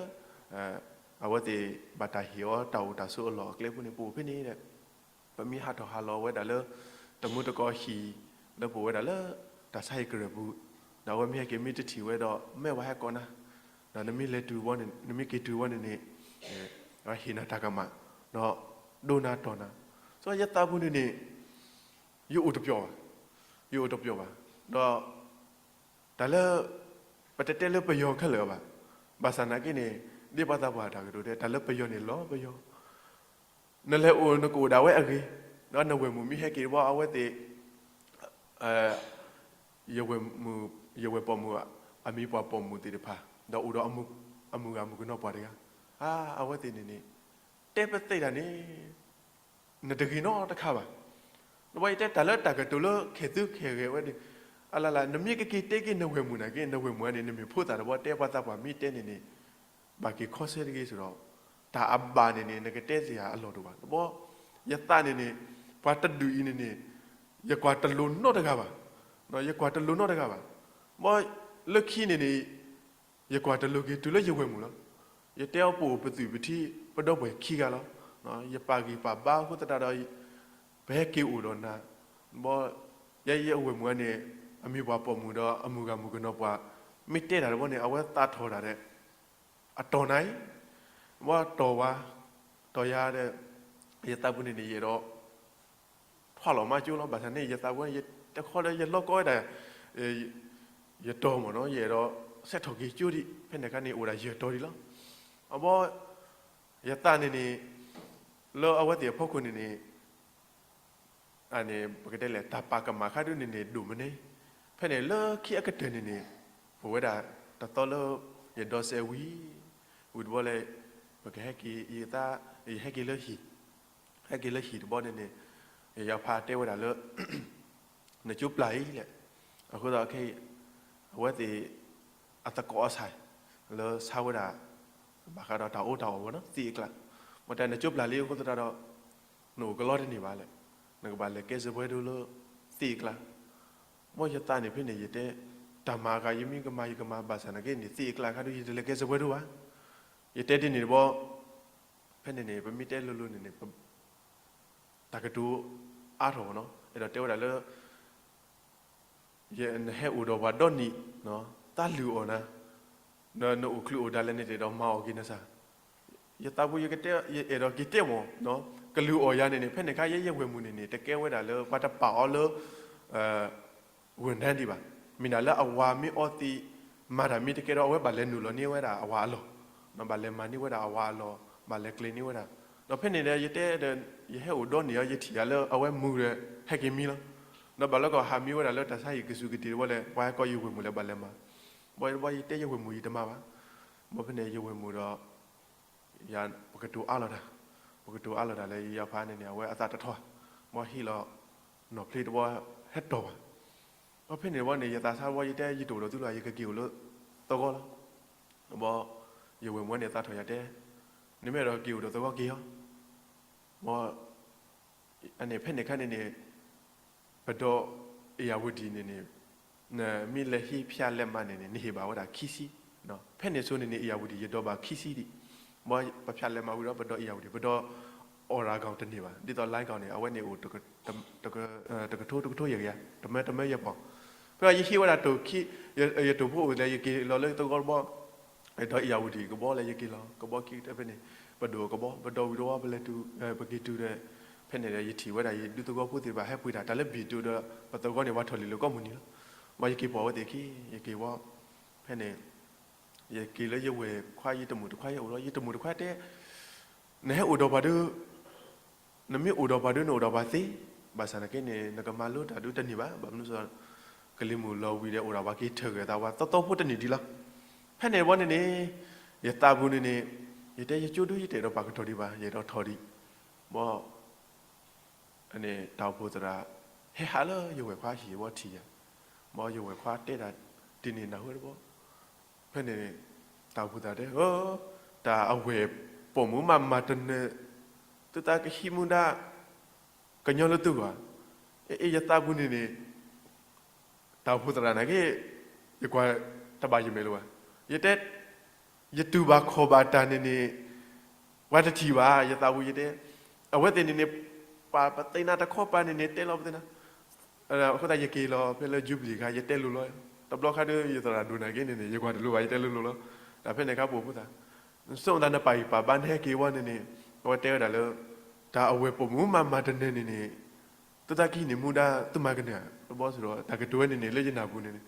အဝဲသ့ၣ်ဘၣ်တၢ်ဟ့ၣ်အီၤတၢ်အိၣ်တၢ်ဆိးအလီၢ်အကျဲဖိန့ၣ် ပအိၣ်ဖဲန့ၣ်ဒီး ပမ့ၢ်ဟးထီၣ်ဟးလီၤဝဲဒၣ်လၢ တမူတကိးဟံၣ် လၢပအိၣ်ဝဲဒၣ်လၢ တၢ်ဆါဟံၣ်ကရၢၢ်ပူၤ, ဒီးအဝဲမ့ၢ်ဟဲက့ၤမ့ၢ်တထံၣ်ဝဲဒီး မ့ၢ်ဝဲဟဲကိးနၤ, ဒီးနမ့ၢ်လဲၤတုၤဝဲန့ၣ် နမ့ၢ်က့ၤတုၤဝဲန့ၣ်န့ၣ် ဟ့ၣ်နၤတၢ်ကမၣ်, ဒီးဒိနၤတီၢ်နၤ, စီၤယသးပူၤန့ၣ်န့ၣ် ယအိၣ်တပျီၤဘၣ်, ယအိၣ်တပျီၤဘၣ်, ဒီး တၢ်လၢ ပတတဲလၢပယီၤခဲလၢာ်ဘၣ်, ဘၣ်ဆၣ်နာ်က့န့ၣ် ဒ်ပှၤသးပှၢ်တၢ်ကတိၤတဲ တၢ်လၢပယီၤန့ၣ်လီၤပယီၤ, နလဲၤအိၣ်နကအိၣ်ဒၣ်ဝဲအဂ့ၢ်, ဒီးနဝဲၢ်မုၣ်မ့ၢ်ဟဲက့ၤတဘျီအဝဲသ့ၣ် ယဝဲၢ်မုၣ် ယဝဲၢ်ပိာ်မုၣ် အမံၤပှၤပိာ်မုၣ်သ့ၣ်တဖၣ် ဒီးအိၣ်ဒီးအမုၢ်ဂၤမုၢ်ကနီၤပှၢ်တဂၤ, အါ အဝဲသ့ၣ်န့ၣ်န့ၣ် တဲပသ့ၣ်တၢ်န့ၣ် နတဂ့ၤနီတခါဘၣ်. နဘၣ်ယတဲတၢ်လၢတၢ်ကတိၤလၢခဲသုခဲဂဲၤဝဲန့ၣ်, အလၢ်လၢ် နမ့ၢ်ကက့ၤတဲက့ၤနဝဲၢ်မုၣ်နာ်က့ နဝဲၢ်မုၣ်န့ၣ် နမ့ၢ်ဖိသၣ်တဘျီ တဲပှၤသးပှၢ်မ့ၢ်တဲန့ၣ်န့ၣ် ဘၣ်က့ၤခီဆၢတဂ့ၤစ့ၢ်ဒီး တၢ်အဘၣ်န့ၣ်န့ၣ် နကတဲစ့ၢ်အလီၢ်တအိၣ်ဘၣ်. တဘျီ ယသးန့ၣ်န့ၣ် ပှၤတဒူၣ်အံၤန့ၣ်န့ၣ် ယကွၢ်တလိၤနီတဂၤဘၣ်, ယကွၢ်တလိၤနီတဂၤဘၣ်. ဘၣ်လၢခံန့ၣ်န့ၣ် ယကွၢ်တလိၤက့ၤတုၤလၢယဝဲၢ်မုၣ်လီၤ. ယတဲအီၤပအိၣ်ပသူၣ်ပထံ ပဒီပုၢ်ဝဲၢ်ခံဂၤလီၤ. ယပာ်ဂံၢ်ပာ်ဘါအဃိသတးဒီး ပဟဲက့ၤအိၣ်ဒီးနၤ, ဘၣ် ယဲယဝဲၢ်မုၣ်န့ၣ် အမံၤပှၤပိာ်မုၣ်ဒီးအမုၢ်ဂၤမုၢ်ကနီၤပှၢ် မ့ၢ်တဲတၢ်တဘျီန့ၣ် အဝဲသးထီၣ်တၢ်ဒီး အတီၢ်နၤအံၤ, ဘၣ်တီၢ်ဝဲ, တီၢ်ယၤဒီး ယသးပူၤန့ၣ်န့ၣ် ယအဲၣ်ဒိး ထွါလီၤမၤကၠိလီၤ. ဘၣ်ဆၣ်န့ၣ် ယသးပူၤ တခီဒီးယလီၢ်ကီဝဲဒၣ် ယတီၢ်မ့ၢ်နီၤ ယအဲၣ်ဒိး ဆဲးထီၣ်က့ၤကၠိဒံး ဖဲန့ၣ်အခါန့ၣ် အိၣ်ဒၣ်ယဲၢ်တီၤဒံးလီၤ. အဘီ ယသးန့ၣ်န့ၣ် လၢအဝဲသ့ၣ်အဖီခိၣ်န့ၣ်န့ၣ် အန့ၣ် ပကတဲလဲၣ် တၢ်ပာ်ကမၣ်ခါဒုန့ၣ်န့ၣ် ဒိၣ်မနုၤ, ဖဲန့ၣ်လၢခံအကတၢၢ်န့ၣ်န့ၣ် ပဝဲဒၣ်တသီလၢ ယဒီစဲးဝံၤ ဝံၤတဘျီလဲၣ် ပကဟဲက့ၤ ယသး ယဟဲက့ၤလၢဟံၣ်, ဟဲက့ၤလၢဟံၣ်တဘျီန့ၣ်န့ၣ် ယယီၤဖးတဲဝဲဒၣ်လၢ နကၠိပျၢ်အံၤလဲၣ်. အဃိသတးခဲအံၤ အဝဲသ့ၣ် အသကိးအဆၣ် လၢဆါဝဲဒၣ် ဘၣ်ဃးဒီးတၢ်အီၣ်တၢ်အီဝဲနီၤ သ့ၣ်အကျါ, မ့ၢ်တဲနကၠိပျၢ်လံအဃိသတးဒီး နအိၣ်ကလီတန့ၢ်ဘၣ်လဲၣ်, နကဘၣ်လဲၤကဲစၢၤပှဲၤဒိလၢ သ့ၣ်အကျါ. မ့ၢ်ယသးန့ၣ်ဖဲန့ၣ် ယတဲ တၢ်မၤအဂၤယမ့ၢ်ကမၤယကမၤဘၣ်ဆၣ်နာ်က့န့ၣ် သ့ၣ်အကျါခါဒု ယတလဲၤကဲစၢၤပှဲၤဒိဘၣ်. ယတဲဒ်န့ၣ်တဘျီ ဖဲန့ၣ်န့ၣ် ပမ့ၢ်တဲလိၤလိၤန့ၣ်န့ၣ် တၢ်ကတိၤအါထီၣ်နီၤ အဲၣ်ဒိးတဲဝဲဒၣ်လၢ နဟဲအိၣ်ဒီးပှၤဒီနံၤ သးလုၢ်အီၣ်နၤ, နအိၣ်ချုးအိၣ်ဒၣ်လဲာ်န့ၣ် တအဲၣ်ဒိးမၤအီၣ်က့ၤနၤစၢ်. ယသးပူၤယကတဲ ယအဲၣ်ဒိးက့ၤတဲမ့ၢ် ကလုၢ်အီၣ်ယၤန့ၣ်န့ၣ် ဖဲန့ၣ်ခါယဲယဝဲၢ်မုၣ်န့ၣ်န့ၣ် တကဲဝဲဒၣ်လၢပှၤတပာ်အီၤလၢ ဝဲၢ်နၤဒံးဘၣ်. မ့ၢ်ဒၣ်လၢအဝၤမ့ၢ်အီသံး မၤတၢ်မ့ၢ်တကဲဒီး အဝဲဘၣ်လဲၤနုာ်လီၤန့ၢ်ဝဲဒၣ်အဝၤအလီၢ်, ဘၣ်လဲၤမၤန့ၢ်ဝဲဒၣ်အဝၤအလီၢ်, ဘၣ်လဲၤကျဲၤန့ၢ်ဝဲဒၣ်. ဒီးဖဲန့ၣ်ဒီး ယတဲဒီး ယဟဲအိၣ်ဒီနံၤအီၤ ယထံၣ်ယၤလၢအဝဲမူဒီး ဟဲက့ၤမံလီၤ. ဒီးဘၣ်လၢကီၢ်ဟးမံဝဲဒၣ်လၢတၢ်ဆါဟံၣ်ကစူၢ်ကတ့ၢ်တဘျီလဲၣ် ပှၤဟဲကိးယဝဲၢ်မုၣ်လၢဘၣ်လဲၤမၤ, ဘၣ်ယတဘျီယတဲယဝဲၢ်မုၣ်ယတမၤဘၣ်. ဘၣ်ဖဲန့ၣ်ယဝဲၢ်မုၣ်ဒီး ပကတိၤအါလီၤတၢ်, ပကတိၤအါလီၤတၢ်လၢယယီၤဖးန့ၣ်န့ၣ် အဝဲအသးတထီၣ်, ဘၣ်ဟ့ၣ်လီၤ နီၢ်ဖျ့တဘျီ ဟဲတီၢ်ဘၣ်. ဘၣ်ဖဲန့ၣ်တဘျီန့ၣ် ယသးဆါတဘျီ ယတဲယတအိၣ်ဒီးသုလၢၤ ယကက့ၤအိၣ်လၢသဝီလီၤ. ဘၣ် ယဝဲၢ်မုၣ်န့ၣ်သးထီၣ်ယၤတဲ နမ့ၢ်အဲၣ်ဒိးက့ၤအိၣ်ဒီးသဝီက့ၤအီၤ, ဘၣ် အန့ၣ်ဖဲန့ၣ်ခါန့ၣ်န့ၣ် ပဒီ အ့ၣ်ယၣ်ဝတံၣ်န့ၣ်န့ၣ် နမ့ၢ်လဲၤဟံးဖၠၣ်လဲးမးန့ၣ်န့ၣ် နဟ့ၣ်ဘၣ်ဝဲဒၣ်ခံဆံ, ဖဲန့ၣ်ဆိန့ၣ်န့ၣ် အ့ၣ်ယၣ်ဝတံၣ် ယဒိးဘၣ်ခံဆံဒံး, ဘၣ်ပဖၠၣ်လဲးမးဝံၤဒီး ပဒီအ့ၣ်ယၣ်ဝတံၣ် ပဒီ Oragon တန့ၢ်ဘၣ် ဒ်သိး Line ကီၢ်န့ၣ် အဝဲန့ၣ်အိၣ် တကထိတကထိယဲၢ်ကယၤ တမၢတမၢယဲၢ်ပီၢ်, ဖဲယဟံးဝဲဒၣ်တိၢ်ခံ ယတိၢ်ဖိအိၣ်လဲၣ် ယက့ၤလီၤလၢသဝီတဘျီ ဒီးအ့ၣ်ယၣ်ဝတံၣ်ကဘီလဲၣ် ယက့ၤလီၤ ကဘီခံဖဲန့ၣ် ပဒိၣ်ကဘီ ပဒီဝံၤဒီး ပလဲၤတုၤ ပက့ၤတုၤဒီး ဖဲန့ၣ်ဒီး ယထံၣ်ဝဲဒၣ် ယဒူသဝီဖိသ့ၣ်တဖၣ် ဟဲပှ့ၤတၢ် တၢ်လၢဘ့ၣ်ဒိဒီး ပသဝီန့ၣ် ပှၤထီၣ်လံာ်လၢကိးမုၢ်နံၤလီၤ. ဘၣ်ယက့ၤပိာ်ဝဲသ့ၣ်ခံ ယက့ၤဝဲ ဖဲန့ၣ် ယက့ၤလၢယဝဲၢ်ခွါ ယတမုၣ်တခွါ ယအိၣ်လီၤ ယတမုၣ်တခွါတဲ နဟဲအိၣ်ဒီးပှၤဒု နမ့ၢ်အိၣ်ဒီးပှၤဒု နအိၣ်ဒီးပှၤသ့, ဘၣ်ဆၣ်နာ်က့န့ၣ် နကမၤလိတၢ်ဒုတန့ၢ်ဘၣ်, ဘၣ်မနုၤအဃိ ကလံၤမုၢ်လီၤဝံၤဒီး အိၣ်ဒီးပှၤက့ၤထၢၣ်ဂဲၤသးဝါ သီသီဖိတန့ၢ်ဒံးလီၤ. ဖဲန့ၣ်တဘျီန့ၣ်န့ၣ် ယသးပူၤန့ၣ်န့ၣ် ယတဲယကၠိဒု ယတအဲၣ်ဒိးပာ်ကတီၢ်ဒံးဘၣ် ယအဲၣ်ဒိးထီၣ်ဒံး, ဘၣ် အန့ၣ် တၢ်အိၣ်ဖှိၣ်သရၣ် ဟဲဟးလၢယဝဲၢ်ခွါဟံၣ်ဝဲထံၣ်ယၤ, ဘၣ်ယဝဲၢ်ခွါတဲဒၣ် ဒ်န့ၣ်နၢ်ဟူတဘျီ, ဖဲန့ၣ် တၢ်အိၣ်ဖှိၣ်သရၣ်တဲ တၢ်အဝဲၢ်ပိာ်မုၣ်မးမၤတနၢၤ သုသးကဟံးမူဒါ ကညီလၢသုဂီၢ်, အ့ ယသးပူၤန့ၣ်န့ၣ် တၢ်အိၣ်ဖှိၣ်သရၣ်နာ်က့ ယကွၢ်တဘၣ်ယမဲာ်လၢၤဘၣ်, ယတဲ ယတူၢ်ဘၣ်ခီၣ်ဘၣ်တၢ်န့ၣ်န့ၣ် ပှၤတထံၣ်ဘၣ် ယသးပူၤယတဲ, အဝဲသ့ၣ်န့ၣ်န့ၣ် ပှၤပသ့ၣ်နၤတခီပၤန့ၣ်န့ၣ် တဲလီၤပသ့ၣ်နၤ, အဃိသတးယက့ၤလီၤ ဖဲလၢ Jubilee ခါ ယတဲလိၤလီၤ, တဘျီခါဒု ယသရၣ်ဒိၣ်နာ်က့န့ၣ်န့ၣ် ယကွၢ်တလိၤဘၣ် ယတဲလိၤလိၤလီၤ, တၢ်ဖဲန့ၣ်ခါပအိၣ်ဖှိၣ်သရၣ် ဆိမိၣ်သးနပာ်ဂံၢ်ပာ်ဘါနဟဲက့ၤဝဲန့ၣ်န့ၣ် အဝဲတဲဝဲဒၣ်လၢ တၢ်အဝဲၢ်ပိာ်မုၣ်မးမၤတနၢၤန့ၣ်န့ၣ် သုသးကဟံးန့ၢ်မူဒါသုမၤကနၢၤ, တဘျီစ့ၢ်ဒီး တၢ်ကတိၤဝဲန့ၣ်န့ၣ် လၢယနၢ်ပူၤန့ၣ်န့ၣ်,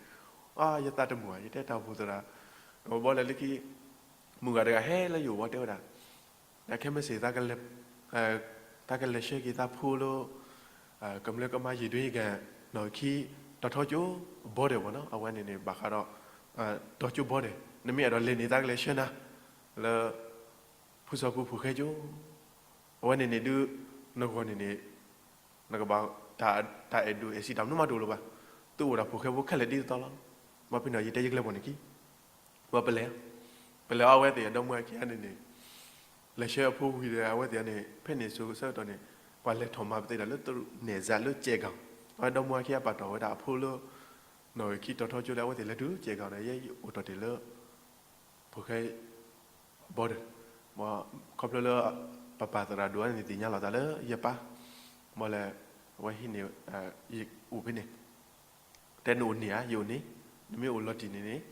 အါ ယသးတမုာ်ဘၣ် ယတဲတၢ်အိၣ်ဖှိၣ်သရၣ်, တဘျီလၢလၢခံ မုၢ်ဂၤတဂၤဟဲလၢယအိၣ်ဘၣ်တဲဝဲဒၣ်, နခဲမုၢ်ဆ့ၣ် တၢ်ကလဲၤဆှၢက့ၤသးဖိလၢ ကမျၢၢ်ကမါယံာ်ဒွံယကဲ နီၣ်ဂံၢ်ခံ တီၤထီကၠိ border ဘၣ်နီၤ အဝဲန့ၣ်န့ၣ် ဘၣ်ဃးဒီး တီၤကၠိ border နမ့ၢ်အဲၣ်ဒိးလဲၤန့ၣ် သးကလဲၤဆှၢနၤ လၢ ဖုစီၤပူၤဖိၣ်ဃဲကၠိ အဝဲန့ၣ်န့ၣ်ဒုး နဂီၢ်န့ၣ်န့ၣ် နကဘၣ် တၢ်အဲၣ်ဒိးအဲၣ်စံးတၢ်မနုၤမးတအိၣ်လၢၤဘၣ်, သုအိၣ်ဒၣ်ဖိၣ်ဃဲဖိခဲလၢာ်ဒ်သိးလီၤ, ဘၣ်ဖဲန့ၣ် ယတဲယကျဲမုၢ်န့ၣ်ခံ ဘၣ်ပလဲၤ, ပလဲၤအီၤအဝဲသ့ၣ်အဒီမါဝၤခံဂၤန့ၣ်န့ၣ် လဲၤဆှၢအဖိဝံၤဒီး အဝဲသ့ၣ်န့ၣ် ဖဲန့ၣ်စိၤဆၢကတီၢ်န့ၣ် ပှၤလဲၤထီၣ်မၤပသ့ဒၣ်လၢ နဲၣ်စး လၢကဲးကီၤ, အဝဲဒီမါဝၤခံဂၤပာ်တ့ၢ်ဝဲဒၣ်အဖိလၢ နီၣ်ဂံၢ်ခံတီၤထီကၠိလၢ အဝဲသ့ၣ်လဲၤတုၤကဲးကီၤန့ၣ် ယအိၣ်တီၢ်တ့ၢ်လၢ ဖိၣ်ဃဲ border, ဘၣ်ခီဖျိလၢ ပပၢ်သရၣ်ဒိၣ်န့ၣ် သ့ၣ်ညါလီၤသးလၢယပၢ်, ဘၣ်လဲၣ် အဝဲဟံးန့ၢ် ယအိၣ်ဖဲန့ၣ်, တဲနအိၣ်န့ၢ်ဧါ, ယအိၣ်န့ၢ်, နမ့ၢ်အိၣ်လီၤတံၢ်န့ၣ်န့ၣ်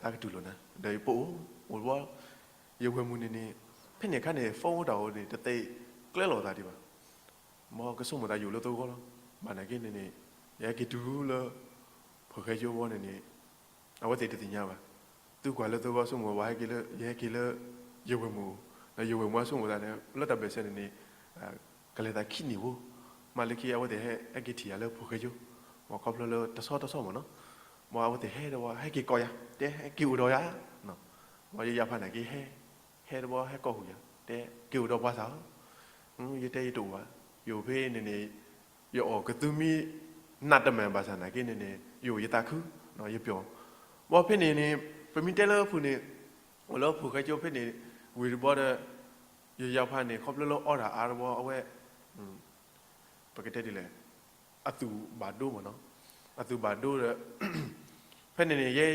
သးကတူၢ်လိာ်နၤ, ဒီးယပအိၣ်, အိၣ်တဘျီ ယဝဲၢ်မုၢ်န့ၣ်န့ၣ် ဖဲန့ၣ်အခါန့ၣ် phone တၢ်အိၣ်န့ၣ် တသ့ကျဲလီၤသးဒံးဘၣ်, မ်ကဆိကမိၣ်သးယအိၣ်လၢသဝီလီၤ, ဘၣ်နာ်က့န့ၣ်န့ၣ် ယဟဲက့ၤတုၤလၢ ဖိၣ်ဃဲကၠိဝဲန့ၣ်န့ၣ် အဝဲသ့ၣ်တသ့ၣ်ညါဘၣ် သုကွၢ်လၢသုဂီၢ်ဆိကမိၣ် ပှၤဟဲက့ၤလၢ ယဟဲက့ၤလၢ ယဝဲၢ်မုၣ်, ဒီးယဝဲၢ်မုၣ်အဆိကမိၣ်သးန့ၣ် လၢတၢ်ဘၢၣ်စၢၤန့ၣ်န့ၣ် ကလဲၤသးခံနံၣ်ဖိ, မ့ၢ်လၢခံအဝဲသ့ၣ်ဟဲ ဟဲက့ၤထံၣ်ယၤလၢဖိၣ်ဃဲကၠိ, မ်ခီဖျိလၢတဆီတဆီမ့ၢ်နီၤ, မ်အဝဲသ့ၣ်ဟဲဒီးဝဲ ဟဲက့ၤကိးယၤ တဲဟဲက့ၤအိၣ်ဒီးယၤ, မ်ယယၤဖးန့ၣ်က့ၤဟဲ, ဟဲဒီးဝဲဟဲကိးဃုာ်ယၤ တဲက့ၤအိၣ်ဒီးပှၤသးဧၢ, ယတဲယတအိၣ်ဘၣ်, ယအိၣ်ဖဲန့ၣ်န့ၣ် ယအီၣ်ကသူမံ နးတမံၤဘၣ်ဆၣ်နာ်က့န့ၣ်န့ၣ် ယအိၣ်ယသးခု, ယပျီၢ်, မ်ဖဲန့ၣ်န့ၣ် ပမ့ၢ်တဲလၢအပူၤန့ၣ် အိၣ်လၢဖိၣ်ဃဲကၠိဖဲန့ၣ် ဝံၤတဘျီဒီး ယယၤဖးန့ၣ် ခီဖျိလၢအီတၢ်အါတဘျီ အဝဲ ပကတဲဒ်လဲၣ်, အသူၣ်ဘၣ်ဒိမ့ၢ်နီၤ, အသူၣ်ဘၣ်ဒိဒီး ဖဲန့ၣ်န့ၣ် ယဲ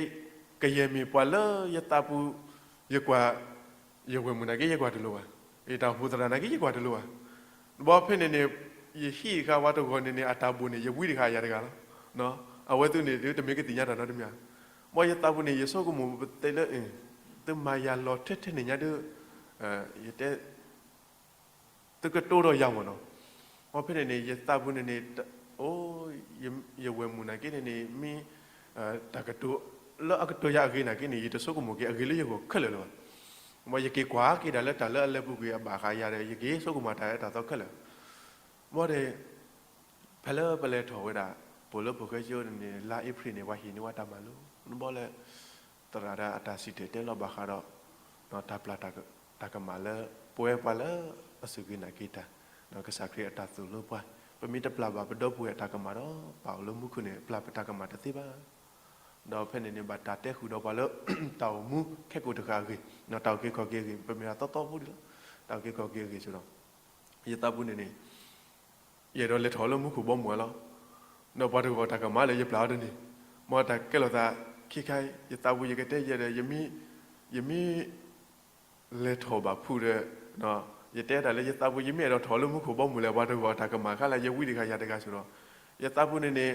ကယဲၢ်မ့ၢ်ပှၤလၢယသးပူၤ ယကွၢ် ယဝဲၢ်မုၣ်နာ်က့ ယကွၢ်တလိၤဘၣ်, ယတၢ်အိၣ်ဖှိၣ်သရၣ်နာ်က့ ယကွၢ်တလိၤဘၣ်, ဘီဖဲန့ၣ်န့ၣ် ယဟံၣ်ဃာ်ဝဲတဂီၢ်န့ၣ်န့ၣ် အတၢ်ဘိၣ်န့ၣ် ယဝံတဂၤယၤတဂၤလီၤ, အဝဲသုန့ၣ် တမ့ၢ်ကသ့ၣ်ညါတၢ်နီတမံၤဧါ, မ်ယသးပူၤန့ၣ် ယဆိကမိၣ်ပတဲလၢ သုမၤယၤလီၤထဲထဲန့ၣ်ညါဒီး ယတဲ သုကတိၤဒီးယၤမ့ၢ်နီၤ, မ်ဖဲန့ၣ်န့ၣ် ယသးပူၤန့ၣ်န့ၣ် အိ ယဝဲၢ်မုၣ်နာ်က့န့ၣ်န့ၣ် မ့ၢ် တၢ်ကတိၤ လၢအကတိၤယၤအဂ့ၤနာ်က့န့ၣ် ယတဆိကမိၣ်က့ၤအဂ့ၤလၢယဂီၢ်ခဲလၢာ်လၢၤဘၣ်, မ်ယက့ၤကွၢ်က့ၤဒၣ်လၢတၢ်လၢအလဲၤပူၤကွံာ်အဘၣ်ဃးယၤဒီး ယက့ၤဆိကမိၣ်တၢ်အၢတၢ်သီခဲလၢာ်, မ်ဒီး ဖဲလၢပလဲၤထီၣ်ဝဲဒၣ် ပိာ်လၢဖိၣ်ဃဲကၠိန့ၣ်န့ၣ် လါအ့ဖြ့ၣ်န့ၣ် ပှၤဟ့ၣ်န့ၢ်ဝဲတၢ်မၤလိ နဘီလၢ သရၣ်ဒီးအတၢ်စံၣ်တဲၤတဲလီၤဘၣ်ဃးဒီး တၢ်ပျၢ်တၢ်ကမၣ်လၢ ပဝဲပှၤလၢအစူၢ်က့ၤနာ်က့ၤတၢ် ဒီးကစၢ်ခရံာ်အတၢ်သိၣ်လိပှၤ, ပမ့ၢ်တပျၢ်ဘၣ်ပဒီပုၢ်ဝဲၢ်အတၢ်ကမၣ်ဒီး ပၢ်အိၣ်လၢမူခိၣ်န့ၣ် ပျၢ်ပတၢ်ကမၣ်တသ့ဘၣ်. ဒီးဖဲန့ၣ်န့ၣ် ဘၣ်တၢ်တဲဃုာ်ဒီးပှၤလၢ တၢ်အိၣ်မူခဲကိာ်တဃၣ်အဂ့ၢ်, တၢ်အုၣ်က့ၤခီၣ်က့ၤအဂ့ၢ်, ပမ့ၢ်ဒၣ်သီသီဖိဒံးလီၤ. တၢ်အုၣ်က့ၤခီၣ်က့ၤအဂ့ၢ်ဆိဒီး ယသးပူၤန့ၣ်န့ၣ် ယအဲၣ်ဒိးလဲၤထီၣ်လၢမူခိၣ်ဘီမုၢ်အလီၢ်, ဒီးပှၤတဂီၢ်တၢ်ကမၣ်လၢယပျၢ်အီၤတန့ၢ်, မ်တၢ်ကဲလိာ်သးခံခါအံၤ ယသးပူၤယကတဲယဲဒီး ယမ့ၢ် ယမ့ၢ် လဲၤထီၣ်ဘၣ်ဖုးဒီး ယတဲတၢ်လၢယသးပူၤ ယမ့ၢ်အဲၣ်ဒိးထီၣ်လၢမူခိၣ်ဘီမုၢ်လဲၣ် ပှၤတဂီၢ်တၢ်ကမၣ်ခါလၢယဝံတဂၤယၤတဂၤဆိဒီး ယသးပူၤန့ၣ်န့ၣ်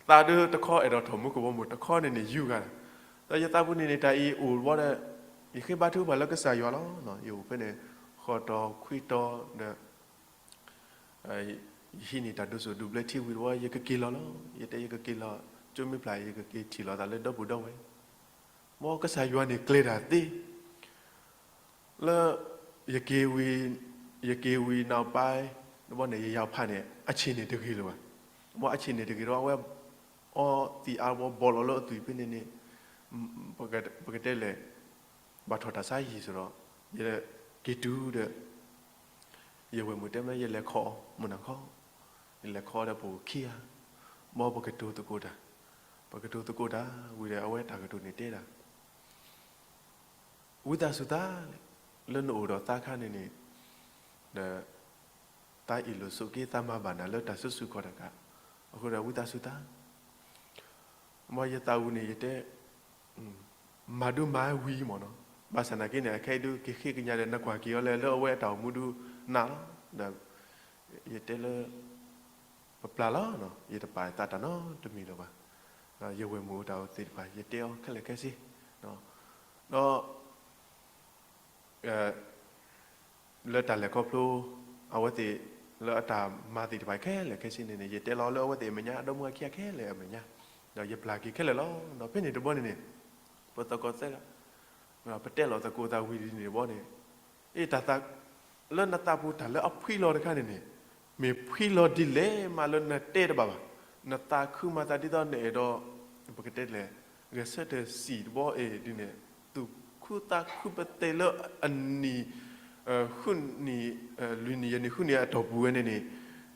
သးဒုတခီအဲၣ်ဒိးထီၣ်မူခိၣ်ဘီမုၢ် တခီန့ၣ်န့ၣ်ယူၤဂၤ, ဒီးယသးပူၤန့ၣ်န့ၣ် တၢ်အံၤအိၣ်ဘီဒီး ယဃ့ဘါထုကဖၣ်လၢကစၢ်ယွၤလီၤ. ယအိၣ်ဖဲန့ၣ် ဃိးတီခွံတီဒီး ယဟံးန့ၢ်တၢ်ဒိးစိာ်ဒိးဘျၢထံဝံၤတဝီ ယကက့ၤလီၤလီၤ. ယတဲယကက့ၤလီၤ ကၠိမ့ၢ်ဖျါ ယကက့ၤထံၣ်လိာ်သးလၢဒီပုၢ်ဒီဝဲၢ်, မ်ကစၢ်ယွၤန့ၣ်ကျဲၤတၢ်သ့ လၢ ယက့ၤဝံၤ ယက့ၤဝံၤနီၢ်ပၢ် တဘီန့ၣ် ယယၤဖးန့ၣ် အဆ့ၣ်န့ၣ်တဂ့ၤလၢၤဘၣ်. မ်အဆ့ၣ်န့ၣ်တဂ့ၤဒီး အဝဲ အီသံးအါဝီဘီလီၤလၢအသွံၣ်ဖဲန့ၣ်န့ၣ် ပကတဲလဲၣ် ဘၣ်ထီၣ်တၢ်ဆါဟံၣ်ဆိဒီး ယက့ၤတုၤဒီး ယဝဲၢ်မုၣ်တဲမ့ၢ် ယလဲၤခီအီၤ မုၢ်နၤခီ, ယလဲၤခီဒီးပအိၣ်ခံဂၤ, မ်ပကတိၤသကိးတၢ်, ပကတိၤသကိးတၢ်ဝံၤဒီး အဝဲတၢ်ကတိၤန့ၣ်တဲဒၣ် ဝံသးစူၤသး လၢနအိၣ်ဒီးသးခါန့ၣ်န့ၣ် ဒီး သးအ့ၣ်လိာ်ဆိးက့ သးမၤဘၣ်နၤလၢတၢ်စုဆူၣ်ခီၣ်တကး, အဃိဒီးဝံသးစူၤသး မ်ယသးဝံၤန့ၣ် ယတဲ မၤဒုမၤဝံၤမ့ၢ်နီၤ, ဘၣ်ဆၣ်နာ်က့န့ၣ် အခဲအံၤဒုးက့ၤဃ့ကညးဒီး နကွၢ်က့ၤအီၤလၢလၢအဝဲအတၢ်အိၣ်မူဒုးနးလီၤ, ဒီး ယတဲလၢ ပပျၢ်လီၤ, ယတပာ်သးတၢ်နီတမံၤလၢၤဘၣ်, ယဝဲၢ်မုၣ်အတၢ်အိၣ်သ့ၣ်တဖၣ် ယတဲအီၤခဲလၢာ်ခဲဆ့, ဒီး လၢတၢ်လဲၤခီဖျိ အဝဲသ့ၣ် လၢအတၢ်မၤသ့ၣ်တဖၣ်ခဲလၢာ်ခဲဆ့န့ၣ်န့ၣ် ယတဲလီၤလၢအဝဲသ့ၣ်အမဲာ်ညါ ဒီမါခံဂၤခဲလၢာ်အမဲာ်ညါ, ဒီးယပျၢ်က့ၤခဲလၢာ်လီၤ. ဒီးဖဲန့ၣ်တဘျီန့ၣ်န့ၣ် ပသကိးသၢဂၤ ပတဲလီၤသကိးသးဝံၤဒ်န့ၣ်တဘျီန့ၣ်, အ့ တၢ်သး လၢနသးပူၤတၢ်လၢအဖှံလီၤတခါန့ၣ်န့ၣ်, မ့ၢ်ဖှံလီၤဒ်လဲၣ်မးလၢနတဲတဘၣ်ဘၣ်, နသးခုမၤသးဒ်သိးနအဲၣ်ဒိး ပကတဲလဲၣ် ဂဲၤဆၢထၢၣ်စံၣ်တဘျီအံၤဒ်န့ၣ် သူၣ်ခုသးခုပသဲးလၢအနံၣ် ဃုနံၣ် လွံၢ်နံၣ်ယဲၢ်နံၣ်ဃုနံၣ်အတီၢ်ပူၤဝဲန့ၣ်န့ၣ်,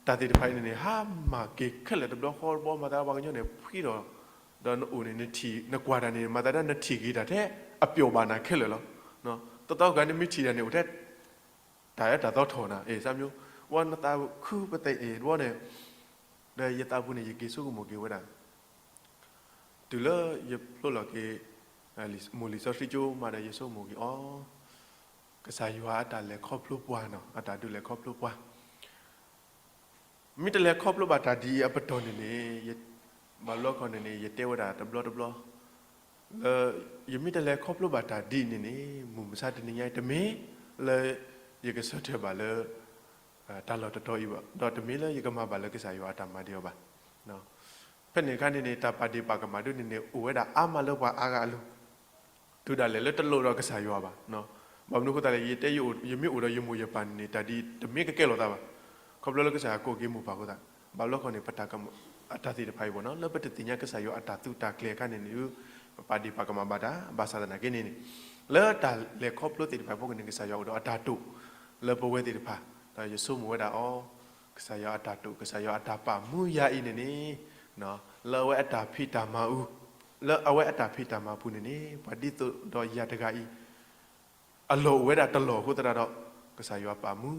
တၢ်သ့ၣ်တဖၣ်အံၤန့ၣ်န့ၣ် ဟါမၢ်က့ၤခဲလၢာ်တဘျီဃီတဘျီ မၤသးဒ်ပှၤကညီန့ၣ် ဖှံဒီး ဒီးနအိၣ်န့ၣ် နထံၣ် နကွၢ်တၢ်န့ၣ် မၤသးဒ်နထံၣ်က့ၤတၢ်ထဲအပျိာ်ဘၣ်နၤခဲလၢာ်လီၤ. တသီဂၤန့ၣ်မ့ၢ်ထံၣ်တၢ်န့ၣ် အိၣ်ထဲ တၢ်အၢတၢ်သီထီၣ်နၤ အ့ စၢ်မျိုး, ဝဲနသးခုပသဲးအံၤတဘျီန့ၣ်, ဒီးယသးပူၤန့ၣ် ယက့ၤဆိကမိၣ်က့ၤဝဲဒၣ် တုၤလၢယဖျိလီၤက့ၤ မိၢ်လံာ်စီဆှံကၠိမးဒီး ယဆိကမိၣ်က့ၤအီၤ, ကစၢ်ယွၤအတၢ်လဲၤခီဖျိပှၤနီၤ အတၢ်ဒုးလဲၤခီဖျိပှၤ မ့ၢ်တလဲၤခီဖျိဘၣ်တၢ်ဒ်အံၤအပတီၢ်န့ၣ်န့ၣ်, ဘၣ်ဘျီခီန့ၣ်န့ၣ် ယတဲဝဲဒၣ်တဘျီတဘျီ လၢ ယမ့ၢ်တလဲၤခီဖျိဘၣ်တၢ်ဒ်န့ၣ်န့ၣ် မုၢ်မဆါတနံၤညါအံၤ တမ့ၢ်လၢ ယကဆၢထၢၣ်ဘၣ်လၢ တၢ်လီၢ်တတီၤအံၤဘၣ်, ဒီးတမ့ၢ်လၢယကမၤဘၣ်လၢကစၢ်ယွၤအတၢ်မၤဒံးအီၤဘၣ်. ဖဲန့ၣ်အခါန့ၣ်န့ၣ် တၢ်ပာ်ဒ့ၣ်ပာ်ကမၣ်ဒ်န့ၣ်န့ၣ် အိၣ်ဝဲဒၣ်အါမးလၢပှၤအါဂၤအလိၤ တုၤဒၣ်လဲာ်လၢတလိၣ်ဒီးကစၢ်ယွၤဘၣ်. ဘၣ်မနုၤအဃိသတးလဲၣ်, ယတဲယအိၣ် ယမ့ၢ်အိၣ်ဒီးယမိၢ်ယပၢ်န့ၣ်န့ၣ် တၢ်ဒ်တမ့ၢ်ကကဲလိာ်သးဘၣ်. ခီဖျိလၢကစၢ်ယွၤကိးက့ၤမိၢ်ပၢ်အဃိသတး, ဘၣ်ဘျီခီန့ၣ် ပတၢ်ကမၣ် အတၢ်သ့ၣ်တဖၣ်အံၤဘၣ်နီၤ လၢပတသ့ၣ်ညါကစၢ်ယွၤအတၢ်သုးတၢ်ကျဲၤအခါန့ၣ်န့ၣ် ပပာ်ဒ့ၣ်ပာ်ကမၣ်ဘၣ်တၢ် ဘၣ်ဆၣ်သနာ်က့န့ၣ်န့ၣ် လၢတၢ်လဲၤခီဖျိသ့ၣ်တဖၣ်အဖီခိၣ်န့ၣ် ကစၢ်ယွၤအိၣ်ဒီးအတၢ်တိာ် လၢပဝဲသ့ၣ်တဖၣ်, ဒီးယဆိကမိၣ်ဝဲဒၣ်အီၤ, ကစၢ်ယွၤအတၢ်တိာ် ကစၢ်ယွၤအတၢ်ပာ်မူယၤအံၤန့ၣ်န့ၣ် လၢအဝဲအတၢ်ဖံးတၢ်မၤအူ, လၢအဝဲအတၢ်ဖံးတၢ်မၤပူၤန့ၣ်န့ၣ် ပှၤဒ်သိးဒီးယၤတဂၤအံၤ အလီၢ်အိၣ်ဝဲဒၣ်တလီၢ်အဃိသတးဒီး ကစၢ်ယွၤပာ်မူ,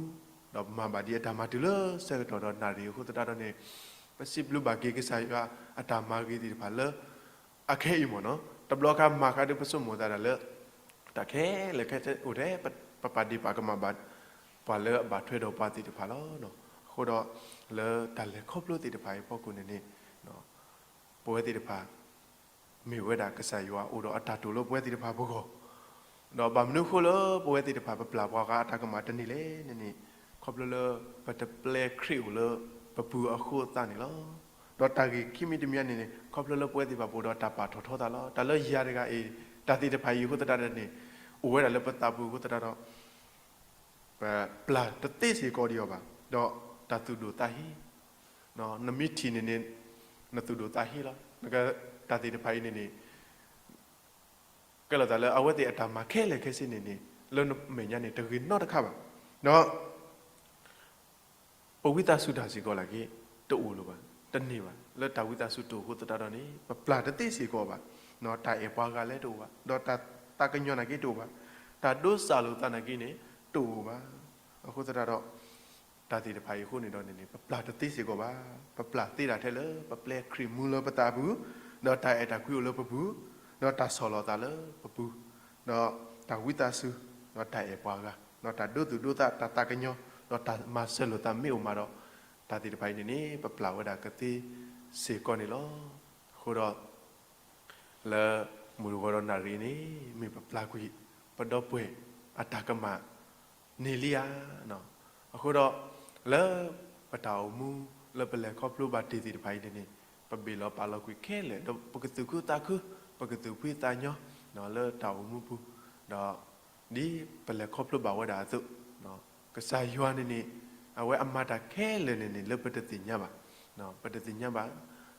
ဒီးမၤဘၣ်ဒ်အတၢ်မၤတုၤလၢဆၢကတီၢ်ဒီးနၣ်ရံၣ်အဃိသတးဒီးန့ၣ် ပစံးဘျုးဘၣ်က့ၤကစၢ်ယွၤအတၢ်မၤဂ့ၤသ့ၣ်တဖၣ်လၢ အခဲအံၤမ့ၢ်နီၤ တဘျီခါမၤခါဒ်ပဆိကမိၣ်သးဒၣ်လၢ တၢ်ခဲလၢာ်ခဲဆ့အိၣ်ထဲ ပပာ်ဒ့ၣ်ပာ်ကမၣ်ဘၣ် ပှၤလၢအဘၣ်ထွဲဒီးပှၤသ့ၣ်တဖၣ်လီၤ. အဃိဒီး လၢတၢ်လဲၤခီဖျိသ့ၣ်တဖၣ်အံၤအဖီခိၣ်န့ၣ်န့ၣ် ပဝဲသ့ၣ်တဖၣ် မ့ၢ်ဝဲဒၣ်ကစၢ်ယွၤအိၣ်ဒီးအတၢ်တိာ်လၢပဝဲသ့ၣ်တဖၣ်ပဂီၢ်, ဒီးဘၣ်မနုၤအဃိလၢပဝဲသ့ၣ်တဖၣ်ပပျၢ်ပှၤဂၤအတၢ်ကမၣ်တန့ၢ်လဲၣ်န့ၣ်န့ၣ် ခီဖျိလၢပတပျဲခရံာ်အိၣ်လၢပပူၤအဃိသတးန့ၣ်လီၤ. ဒီးတၢ်ဂ့ၢ်ခံမံၤတမံၤန့ၣ်န့ၣ် ခီဖျိလၢပဝဲသ့ၣ်တဖၣ်ပအိၣ်ဒီးတၢ်ပာ်ထီၣ်ထီသးလီၤ. တၢ်လၢယၤတဂၤအံၤ တၢ်သ့ၣ်တဖၣ်အံၤအဃိသတးဒီးန့ၣ် အိၣ်ဝဲဒၣ်လၢပသးပူၤအဃိသတးဒီး ပပျၢ်တသ့စ့ၢ်ကီးဒံးအီၤဘၣ်, ဒီးတၢ်သူၣ်ဒိၣ်သးဟ့ နမ့ၢ်ထံၣ်န့ၣ်န့ၣ် နသူၣ်ဒိၣ်သးဟ့လီၤ. တၢ်သ့ၣ်တဖၣ်အံၤန့ၣ်န့ၣ် ကဲလိာ်သးလၢအဝဲသ့ၣ်အတၢ်မၤခဲလၢာ်ခဲဆ့န့ၣ်န့ၣ် လၢနမဲာ်ညါန့ၣ် တဂ့ၤနီတခါဘၣ်. ဒီး ပဝံသးစူၤတၢ်စ့ၢ်ကီးလၢက့ၤ တအိၣ်လၢၤဘၣ်, တန့ၢ်ဘၣ်. လၢတၢ်ဝံသးစူၤတအိၣ်အဃိသတးဒီးန့ၣ် ပပျၢ်တသ့စ့ၢ်ကီးဘၣ်. တၢ်အဲၣ်ပှၤဂၤလဲၣ်တအိၣ်ဘၣ်, ဒီးတၢ်သးကညီၤနာ်က့တအိၣ်ဘၣ်, တၢ်ဒိးစၢ်လိာ်သးနာ်က့န့ၣ် တအိၣ်ဘၣ်. အဃိသတးဒီး တၢ်သ့ၣ်တဖၣ်အံၤအဃိန့ၣ်ဒီးန့ၣ်န့ၣ် ပပျၢ်တသ့စ့ၢ်ကီးဘၣ်. ပပျၢ်သ့ဒၣ်ထဲလၢပပျဲခရံာ်မူလၢပသးပူၤ, ဒီးတၢ်အဲၣ်တၢ်ကွံအိၣ်လၢပပူၤ, ဒီးတၢ်ဆီၣ်လီၤသးလၢပပူၤ, ဒီးတၢ်ဝံသးစူၤ, ဒီးတၢ်အဲၣ်ပှၤဂၤ, ဒီးတၢ်ဒိသူၣ်ဒိသး တၢ်သးကညီၤ, ဒီးတၢ်မၤစၢၤလိာ်သးမ့ၢ်အိၣ်မးဒီး တၢ်သ့ၣ်တဖၣ်အံၤန့ၣ်န့ၣ် ပပျၢ်ဝဲဒၣ်ကသ့စ့ၢ်ကီးန့ၣ်လီၤ. အဃိဒီး လၢမုၢ်တဂီၤဒီးနၣ်ရံၣ်န့ၣ် မ့ၢ်ပပျၢ်ကွံာ် ပဒီပုၢ်ဝဲၢ်အတၢ်ကမၣ်န့ၣ်လံဧါ. အဃိဒီး လၢပတၢ်အိၣ်မူ လၢပလဲၤခီဖျိဘၣ်တ့ၢ်သ့ၣ်တဖၣ်အံၤန့ၣ်န့ၣ် ပဘ့ၣ်လီၤပာ်လီၤကွံာ်ခဲလၢာ် ဒီးပကသူၣ်ခုသးခု ပကသူၣ်ဖှံသးညီ လၢတၢ်အိၣ်မူပူၤ, ဒီး ဒ်ပလဲၤခီဖျိဘၣ်ဝဲဒၣ်အသိး, ကစၢ်ယွၤန့ၣ်န့ၣ် အဝဲအမၤတၢ်ခဲလၢာ်န့ၣ်န့ၣ် လၢပတသ့ၣ်ညါဘၣ်, ပတသ့ၣ်ညါဘၣ်.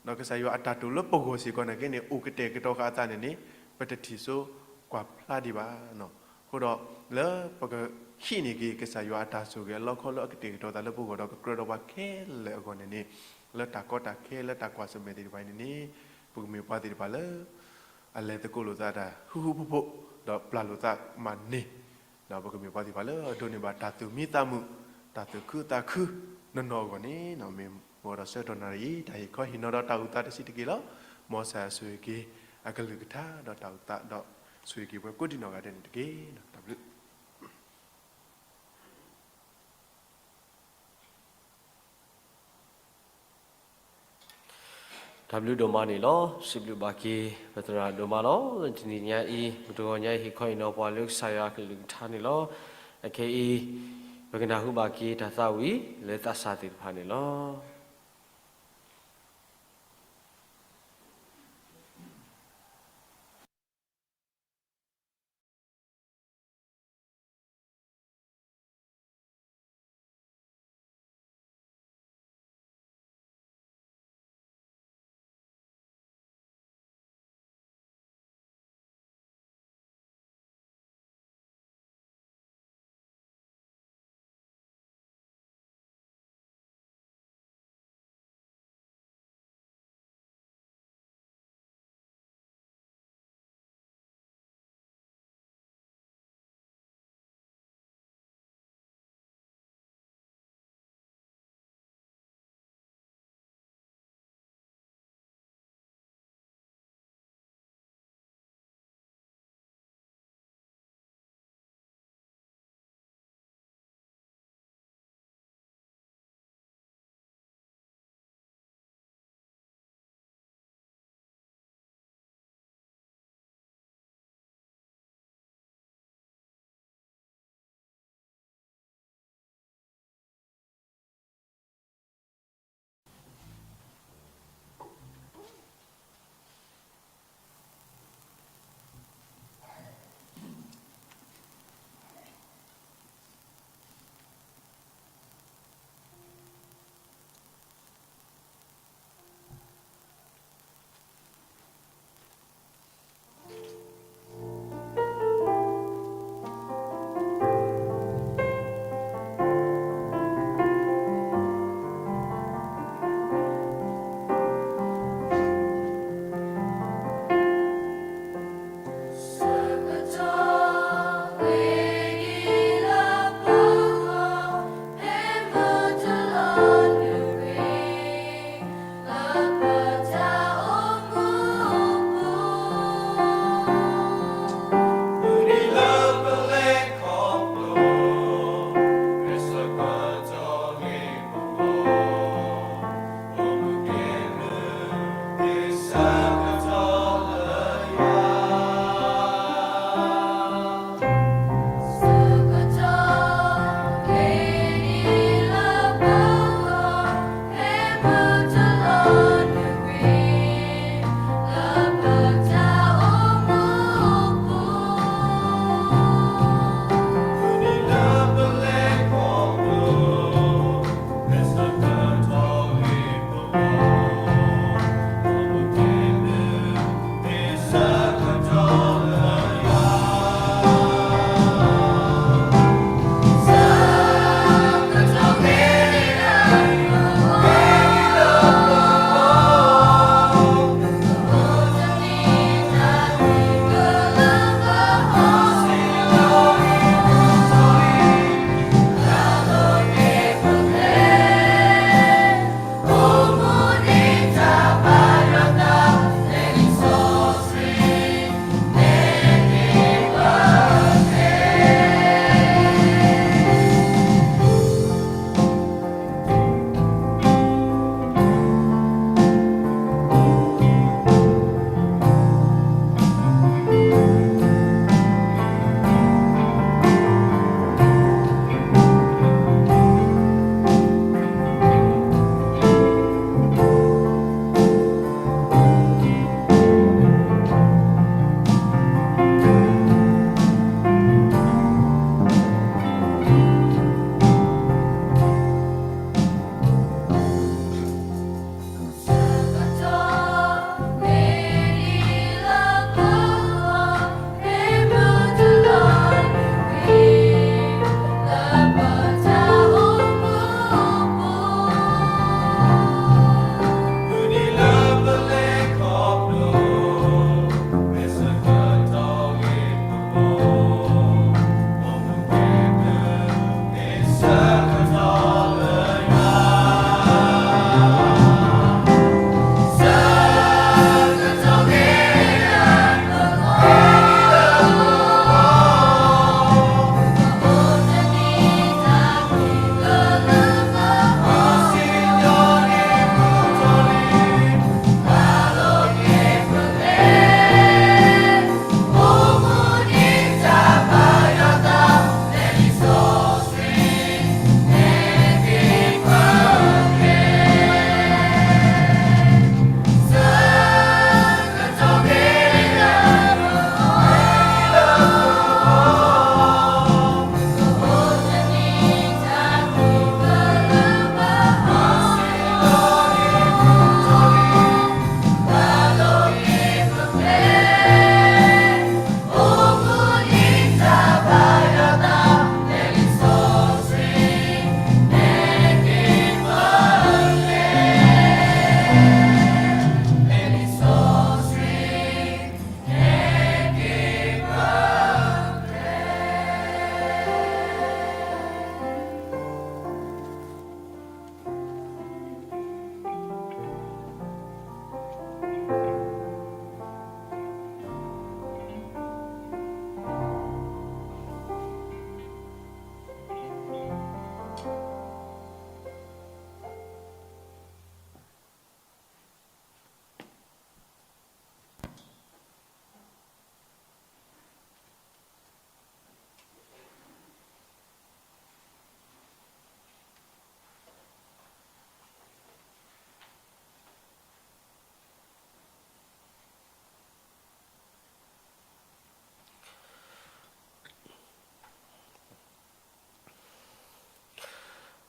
ဒီးကစၢ်ယွၤအတၢ်တိာ်လၢပဂီၢ်စ့ၢ်ကီးနာ်က့န့ၣ် အိၣ်ကတဲာ်ကတီၤဃာ်အသးန့ၣ်န့ၣ် ပတထံၣ်စိကွၢ်ဖျါဒံးဘၣ်. အဃိဒီး လၢပကဟံးန့ၢ်က့ၤ ကစၢ်ယွၤအတၢ်ဆိၣ်ဂ့ၤအလီခီလၢအကတဲာ်ကတီၤသးလၢပဂီၢ်ဒီးကကြၢးဒီးပှၤခဲလၢာ်အဂီၢ်န့ၣ်န့ၣ် လၢတၢ်ကီတၢ်ခဲ လၢတၢ်ကွၢ်ဆၢၣ်မဲာ်သ့ၣ်တဖၣ်အံၤန့ၣ်န့ၣ် ပကမ့ၢ်ပှၤသ့ၣ်တဖၣ်လၢ အလဲၤသကိးလိာ်သးတၢ်ဃူဃူဖိးဖိး ဒီးပျၢ်လိာ်သးမၤန့ၢ်, ဒီးပကမ့ၢ်ပှၤသ့ၣ်တဖၣ်လၢအဒိးန့ၢ်ဘၣ်တၢ်သူၣ်မံသးမုာ် တၢ်သူၣ်ခုသးခုနီၢ်နီၢ်အဂီၢ်န့ၣ် မ့ၢ်ဝဲဒီးဆၢကတီၢ်နၣ်ရံၣ်အံၤ တၢ်ဟ့ၣ်ခီဟ့ၣ်နီၤဒီးတၢ်အိၣ်သးတဆံးတက့ၢ်လီၤ. မ်ကစၢ်ယွၤဆိၣ်ဂ့ၤက့ၤ အကလုၢ်ကထါဒီးတၢ်အိၣ်သးဒီးဆိၣ်ဂ့ၤက့ၤပှၤကိးဒံးနီၢ်ဂၤဒဲးန့ၣ်တက့ၢ်. တၢ်ဘျုး တၢ်ဘျုးဒိၣ်မးန့ၣ်လီၤ. စံးဘျုးဘၣ်က့ၤ ပသရၣ်ဒိၣ်မးလီၤ. တနံၤညါအံၤ မုၢ်တဂီၤညါအံၤ ဟ့ၣ်ခီဟ့ၣ်နီၤပှၤလၢကစၢ်ယွၤအကလုၢ်ကထါန့ၣ်လီၤ. အခဲအံၤ ပကနၢ်ဟူဘၣ်က့ၤတၢ်သးဝံၣ်လၢသးစၢ်သ့ၣ်တဖၣ်န့ၣ်လီၤ.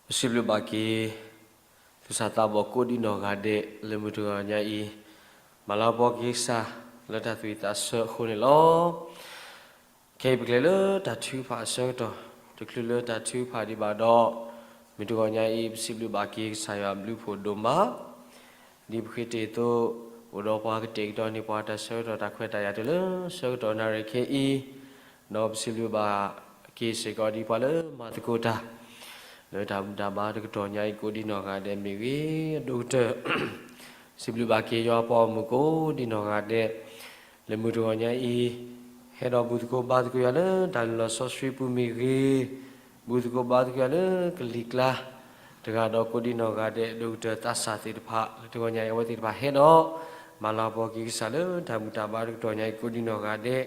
ပစံးဘျုးဘၣ်က့ၤ သူၣ်စၢ်သးဘီၣ်ကိးဒံးနီၢ်ဂၤဒဲး လၢမုၢ်တဂီၤညါအံၤ, မၤလၤကပီၤက့ၤကစၢ်လၢတၢ်သူၣ်ဝံၣ်သးဆၢအဃိန့ၣ်လီၤ. ခဲအံၤပကလဲၤလၢတၢ်ထုကဖၣ်အဆၢကတီၢ်, တချုးလၢတၢ်ထုကဖၣ်ဒံးဘၣ်ဒီး, မုၢ်တဂီၤညါအံၤ ပစံးဘျုးဘၣ်က့ၤကစၢ်ယွၤဘျုးဖှိၣ်ဒိၣ်မး ဒ်ပဃ့တ့ၢ်အသိး, အိၣ်ဒီးပှၤကတဲာ်ကတီၤန့ၢ်ပှၤတၢ်ဆၢကတီၢ်တၢ်ခွဲးတၢ်ယာ်တုၤလၢဆၢကတီၢ်နၣ်ရံၣ်ခဲအံၤ, ဒီးပစံးဘျုးဘၣ်က့ၤစ့ၢ်ကီးဒ်ပှၤလၢမၤသကိးတၢ် လၢတၢ်ဘူၣ်တၢ်ဘါတကတီၢ်ညါအံၤကိးဒံးနီၢ်ဂၤဒဲးမ့ၢ်ဂ့ၤ, အဒိၣ်ကတၢၢ် စံးဘျုးဘၣ်က့ၤယွၤအပှၤဂီၢ်မုၢ်ကိးဒံးနီၢ်ဂၤဒဲး, လၢမုၢ်တဂီၤညါအံၤ, ဟဲဒီးဘူၣ်သကိးဘါသကိးယွၤလၢတၢ်လုၢ်လီၢ်စီဆှံပူၤမ့ၢ်ဂ့ၤ, ဘူၣ်သကိးဘါသကိးယွၤလၢကလံၤကျါ, တဂၤဒီးကိးဒံးနီၢ်ဂၤဒဲး အဒိၣ်ကတၢၢ်သးစၢ်သ့ၣ်တဖၣ် လၢတဂီၤညါအံၤ အဝဲသ့ၣ်တဖၣ်ဟဲဒီး မၤလၤကပီၤက့ၤကစၢ်လၢတၢ်ဘူၣ်တၢ်ဘါတကတီၢ်ညါအံၤကိးဒံးနီၢ်ဂၤဒဲး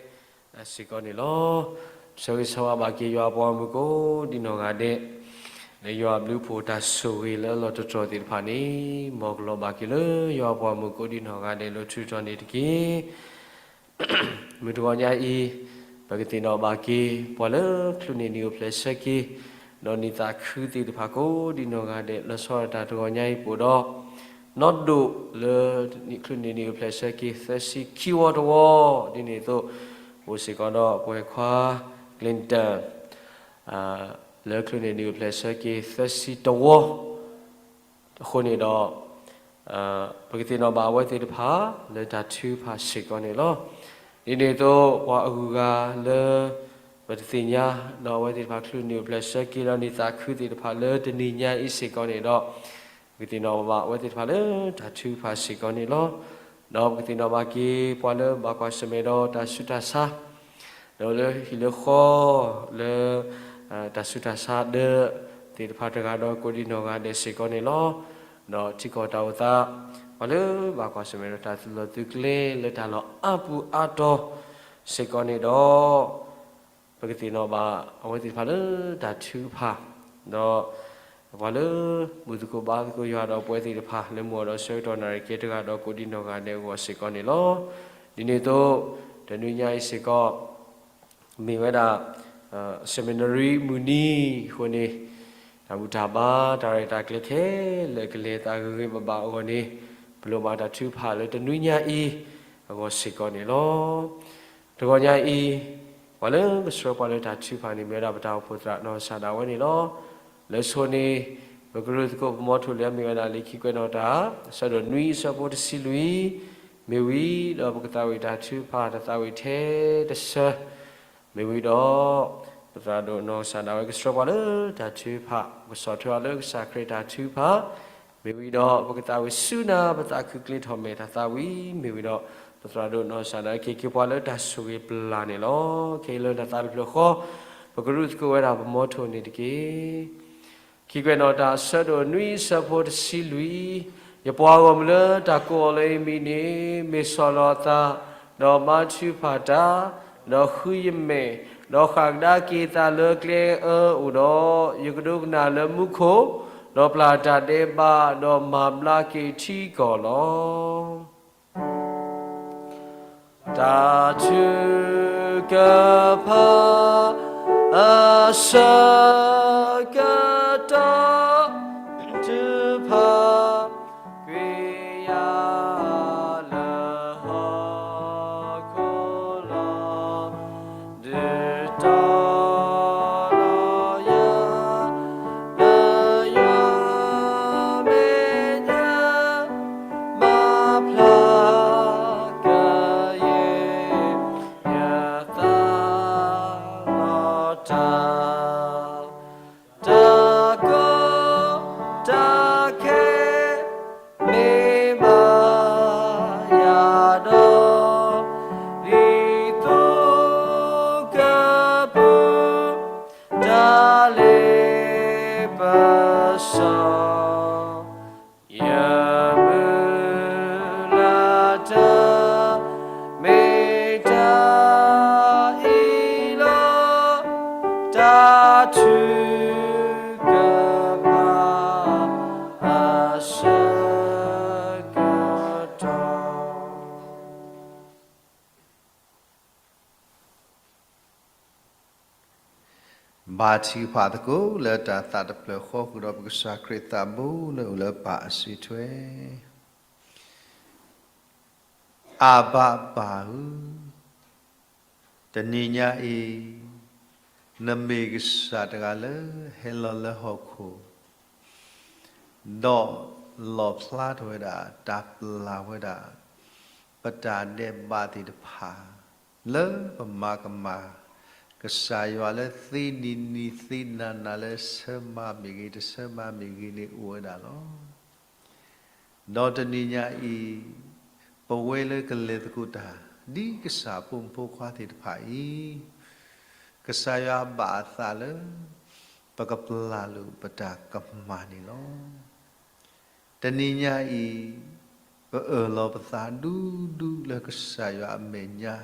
စ့ၢ်ကီးန့ၣ်လီၤ. ဆၢဂ့ၤဆၢဝါဘၣ်က့ၤယွၤအပှၤဂီၢ်မုၢ်ကိးဒံးနီၢ်ဂၤဒဲး, လၢယွၤအဘျုးအဖှိၣ်တၢ်ဆိၣ်ဂ့ၤလၢအလီၢ်တတီၤသ့ၣ်တဖၣ်န့ၣ်, မ်ကလီၤဘၣ်က့ၤလၢယွၤအပှၤဂီၢ်မုၢ်ကိးဒံးနီၢ်ဂၤဒဲးလၢထူးထီၣ်န့ၣ်တက့ၢ်. မုၢ်တဂီၤညါအံၤ, ပကသ့ၣ်နီၣ်ဘၣ်က့ၤ ပှၤလၢချုးန့ၢ်နံၣ်အိၣ်ဖျဲၣ်ဆၢက့ၤ, ဒီးနံၣ်သးခုသ့ၣ်တဖၣ်ကိးဒံးနီၢ်ဂၤဒဲး လီၤဆီဒၣ်တၢ်တဂီၤညါအံၤပအိၣ်ဒီး နီၢ်ဒိၣ်လၢချုးန့ၢ်နံၣ်အိၣ်ဖျဲၣ်ဆၢက့ၤသၢဆံခံဝီတဝီ, ဒ်န့ၣ်အသိး, အိၣ်စ့ၢ်ကီးဒီးပှၤခွါ Clinton လၢချုးန့ၢ်နံၣ်အိၣ်ဖျဲၣ်ဆၢက့ၤသၢဆံတဝီ အဃိန့ၣ်ဒီး, ပကသ့ၣ်နီၣ်ဘၣ်အဝဲသ့ၣ်တဖၣ်လၢတၢ်ထုကဖၣ်စ့ၢ်ကီးန့ၣ်လီၤ. ဒ်န့ၣ်အသိး ပှၤအဂုၤအဂၤလၢ ပတသ့ၣ်ညါ ဒီးအဝဲသ့ၣ်တဖၣ်ချုးန့ၢ်အိၣ်ဖျဲၣ်ဆၢက့ၤဒီးနံၣ်သးခုသ့ၣ်တဖၣ်လၢတနံၤညါအံၤစ့ၢ်ကီးန့ၣ်ဒီး, ပကသ့ၣ်နီၣ်ဘၣ်အဝဲသ့ၣ်တဖၣ်လၢတၢ်ထုကဖၣ်စ့ၢ်ကီးန့ၣ်လီၤ. ဒီးပကသ့ၣ်နီၣ်ဘၣ်က့ၤပှၤလၢဘၣ်ကွၢ်ဆၢၣ်မဲာ်ဒီးတၢ်ဆူးတၢ်ဆါ ဒီးလၢဟံၣ်လၢဃီ လၢ တၢ်ဆူးတၢ်ဆါဒၢသ့ၣ်တဖၣ်တဂၤဒီးကိးဒံးနီၢ်ဂၤဒဲးစ့ၢ်ကီးန့ၣ်လီၤ. ဒီးထံကီၢ်တၢ်အိၣ်သး ပှၤလၢဘၣ်ကွၢ်ဆၢၣ်မဲာ်ဒီးတၢ်သုးလီၢ်သုးကျဲလၢတၢ်လီၢ်အါပူၤအါတီၤစ့ၢ်ကီးန့ၣ်ဒီး ပကသ့ၣ်နီၣ်ဘၣ်အဝဲသ့ၣ်တဖၣ်လၢတၢ်ထုကဖၣ်, ဒီး ပှၤလၢ ဘူၣ်သကိးဘါသကိးယွၤဒီးပဝဲသ့ၣ်တဖၣ် လၢမုၢ်အိၣ်ဒီးဆၢကတီၢ်နၣ်ရံၣ်ကဲတဂၤဒီးကိးဒံးနီၢ်ဂၤဒဲးအဂီၢ်စ့ၢ်ကီးန့ၣ်လီၤ. ဒ်န့ၣ်အသိး, တနွံညါအံၤစ့ၢ်ကီး မ့ၢ်ဝဲဒၣ် seminary မုၢ်နံၤအဃိန့ၣ်, တၢ်ဘူၣ်တၢ်ဘါတၢ်ရဲၣ်တၢ်ကျဲၤခဲလၢာ်ကလဲၤသးဂ့ၤဂ့ၤဘၣ်ဘၣ်အဂီၢ်န့ၣ်, ပလိၣ်ဘၣ်တၢ်ထုကဖၣ်လၢတနွံညါအံၤအဂီၢ်စ့ၢ်ကီးန့ၣ်လီၤ. တဂီၤညါအံၤ, ပှၤလၢကဆှၢပှၤလၢတၢ်ထုကဖၣ်န့ၣ် မ့ၢ်ဝဲဒၣ်ပတၢ်အိၣ်ဖှိၣ်သရၣ်နီၢ်ကစၢ်ဒၣ်ဝဲန့ၣ်လီၤ. လၢအဆိန့ၣ်, ပကရူၢ်သကိးပမီထိၣ်လံာ်မ့ၢ်ဝဲဒၣ်လံာ်ခံကွဲးနီၣ်တၢ် အဆၢဒိၣ်နွံအဆၢဖိတဆံလွံၢ် မ့ၢ်ဝံၤဒီးပကသးဝံၣ်တၢ်ထုကဖၣ်တၢ်သးဝံၣ်ထဲတဆၢ မ့ၢ်ဝံၤဒီး ပသရၣ်ဒိၣ်နီၢ်ကစၢ်ဒၣ်ဝဲကဆှၢပှၤလၢတၢ်ထုကဖၣ် ကဆီၣ်ထွဲအီၤလၢကစၢ်ခရံာ်တၢ်ထုကဖၣ် မ့ၢ်ဝံၤဒီး ပကသးဝံၣ်ဆူနၤ ပသးခုကျ့ထီၣ်မဲာ်တၢ်သးဝံၣ် မ့ၢ်ဝံၤဒီး ပသရၣ်ဒိၣ်နီၢ်ကစၢ်ဒၣ်ဝဲက့ၤက့ၤပှၤလၢတၢ်ဆိၣ်ဂ့ၤပျၢ်န့ၣ်လီၤ. ခဲအံၤလၢနသးတဖျၢၣ်ဃီ ပကရူၢ်သကိးဝဲဒၣ်ပမီထိၣ်န့ၣ်တက့ၢ်. ခံကွဲးနီၣ်တၢ်အဆၢဒိၣ်နွံအဆၢဖိတဆံလွံၢ်, ယပှၤဂီၢ်မုၢ်လၢတၢ်ကိးအီၤလၢယမံၤန့ၣ် မ့ၢ်ဆီၣ်လီၤအသး, ဒီးမၤထုကဖၣ်တၢ်, ဒီးဃုယမဲာ်, ဒီးဃၣ်ကဒါက့ၤသးလၢကျဲအၢအအိၣ်ဒီး, ယကဒိကနၣ်လၢမူခိၣ်, ဒီးပျၢ်တၢ်ဒဲးဘး, ဒီးမၤဘျါက့ၤထံကီၢ်လီၤ. တၢ်ထုကဖၣ် အဆၢကတီၢ် ထုကဖၣ် ကွံာ်ယၤလၢဟီၣ်ခိၣ်လီၤ. ဒုးတီလီၤယၤ လၢယွၤမဲာ်ညါ မၤဖျါကယဲၢ် ယသးလီၤတၢ် တၢ်ကီတၢ်ခဲ မ့ၢ်မၤယၤဒီး ဒ်သိကပူၤ တၢ်လ့ပစီ ယမုၢ်လၢ်တၢ် မ့ၢ်တၢ်အံၤလီၤ. တၢ်ထုကဖၣ် အဆၢကတီၢ် ဘါထုကဖၣ်သကိးလၢတၢ်သးတဖျၢၣ်ဃီ ဃုာ်ဒီးပကစၢ်ခရံာ်သးဘိလၢအိၣ်လၢပၢ်အစုထွဲ. အၤဘၤပၢ်ဧၢ, တနံၤညါအံၤ နမ့ၢ်ကစၢ်တဂၤလၢဟဲလီၤလၢဟီၣ်ခိၣ် ဒီးလီၣ်ဖျါထီၣ်ဝဲဒၣ် တၢ်ပျၢ်ဝဲဒၣ် ပတၢ်ဒဲးဘးသ့ၣ်တဖၣ် လၢပမၤကမၣ် ကစၢ်ယွၤလၢသ့နံၤနံၤသ့နၤနၤ လၢဆၢမၤမ့ၢ်ဂ့ၤ တဆၢမၤမ့ၢ်ဂ့ၤန့ၣ် အိၣ်ဝဲဒၣ်လီၤ. ဒီးတနံၤညါအံၤ ပဝဲလၢကလဲၤသကိးတၢ် ဒ်ကစၢ်ဖိမုၣ်ဖိခွါသ့ၣ်တဖၣ်အံၤ ကစၢ်ယွၤဘၣ်အသးလၢ ပကပျၢ်လိာ်ပတၢ်ကမၣ်န့ၣ်လီၤ. တနံၤညါအံၤ ပအၢၣ်လီၤပသးဒူဒူလၢကစၢ်ယွၤအမဲာ်ညါ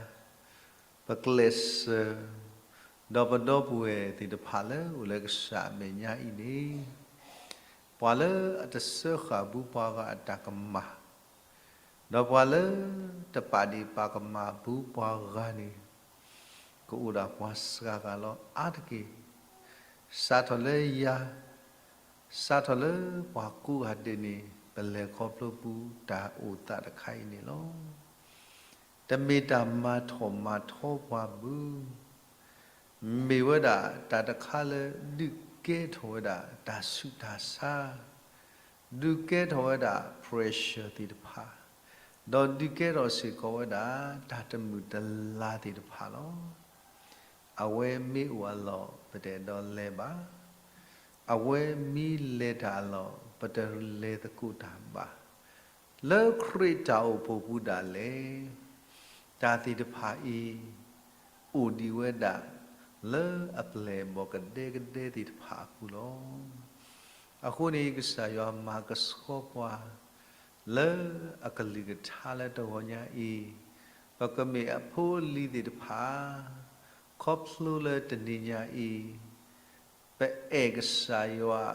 ပကျဲးစၢး ဒီးပဒီပုၢ်ဝဲၢ်သ့ၣ်တဖၣ်လၢအိၣ်လၢကစၢ်အမဲာ်ညါအံၤန့ၣ် ပှၤလၢအတစၢဃာ်ဘုပှၤဂၤအတၢ်ကမၣ် ဒီးပှၤလၢတပာ်ဒ့ၣ်ပာ်ကမၣ်ဘုပှၤဂၤန့ၣ် ကအိၣ်ဒၣ်ပှၤစှၤဂၤလီၤအါတက့ၢ်. စးထီၣ်လၢယၤ စးထီၣ်လၢပှၤကိးဂၤဒဲးန့ၣ် ပလဲၤခီဖျိပူၤတၢ်အိၣ်သးတခါအံၤန့ၣ်လီၤ. တမ့ၢ်တၢ်မၤထီၣ်မၤထီပှၤဘၣ်. မ့ၢ်ဝဲဒၣ်တၢ်တခါလၢဒုးကဲထီၣ်ဝဲဒၣ်တၢ်ဆူးတၢ်ဆါ, ဒုးကဲထီၣ်ဝဲဒၣ် pressure သ့ၣ်တဖၣ်, ဒီးဒုးကဲထီၣ်စ့ၢ်ကီးဝဲဒၣ် တၢ်တမုာ်တလၤသ့ၣ်တဖၣ်လီၤ. အဝဲမ့ၢ်အိၣ်အလီၢ် ပတအဲၣ်ဒိးလဲၤဘၣ်. အဝဲမ့ၢ်လဲၤတၢ်အလီၢ် ပတလဲၤသကိးတၢ်ဘၣ်. လၢခရံာ်တၢ်အိၣ်ဖှိၣ်ပူၤဒၣ်လဲာ် တၢ်သ့ၣ်တဖၣ်အံၤ အိၣ်ဒံးဝဲဒၣ် လၢအပျဲၢ်အဘီၣ်ကဒဲကဒဲသ့ၣ်တဖၣ်အပူၤလီၤ. အဃိန့ၣ် ကစၢ်ယွၤမၤကဆှီပှၤ လၢအကလုၢ်ကထါလၢတဂီၤညါအံၤ, ပကမ့ၢ်အဖိအလံၤသ့ၣ်တဖၣ်, ခီဖျိလၢတနံၤညါအံၤ ပအဲၣ်ကစၢ်ယွၤ,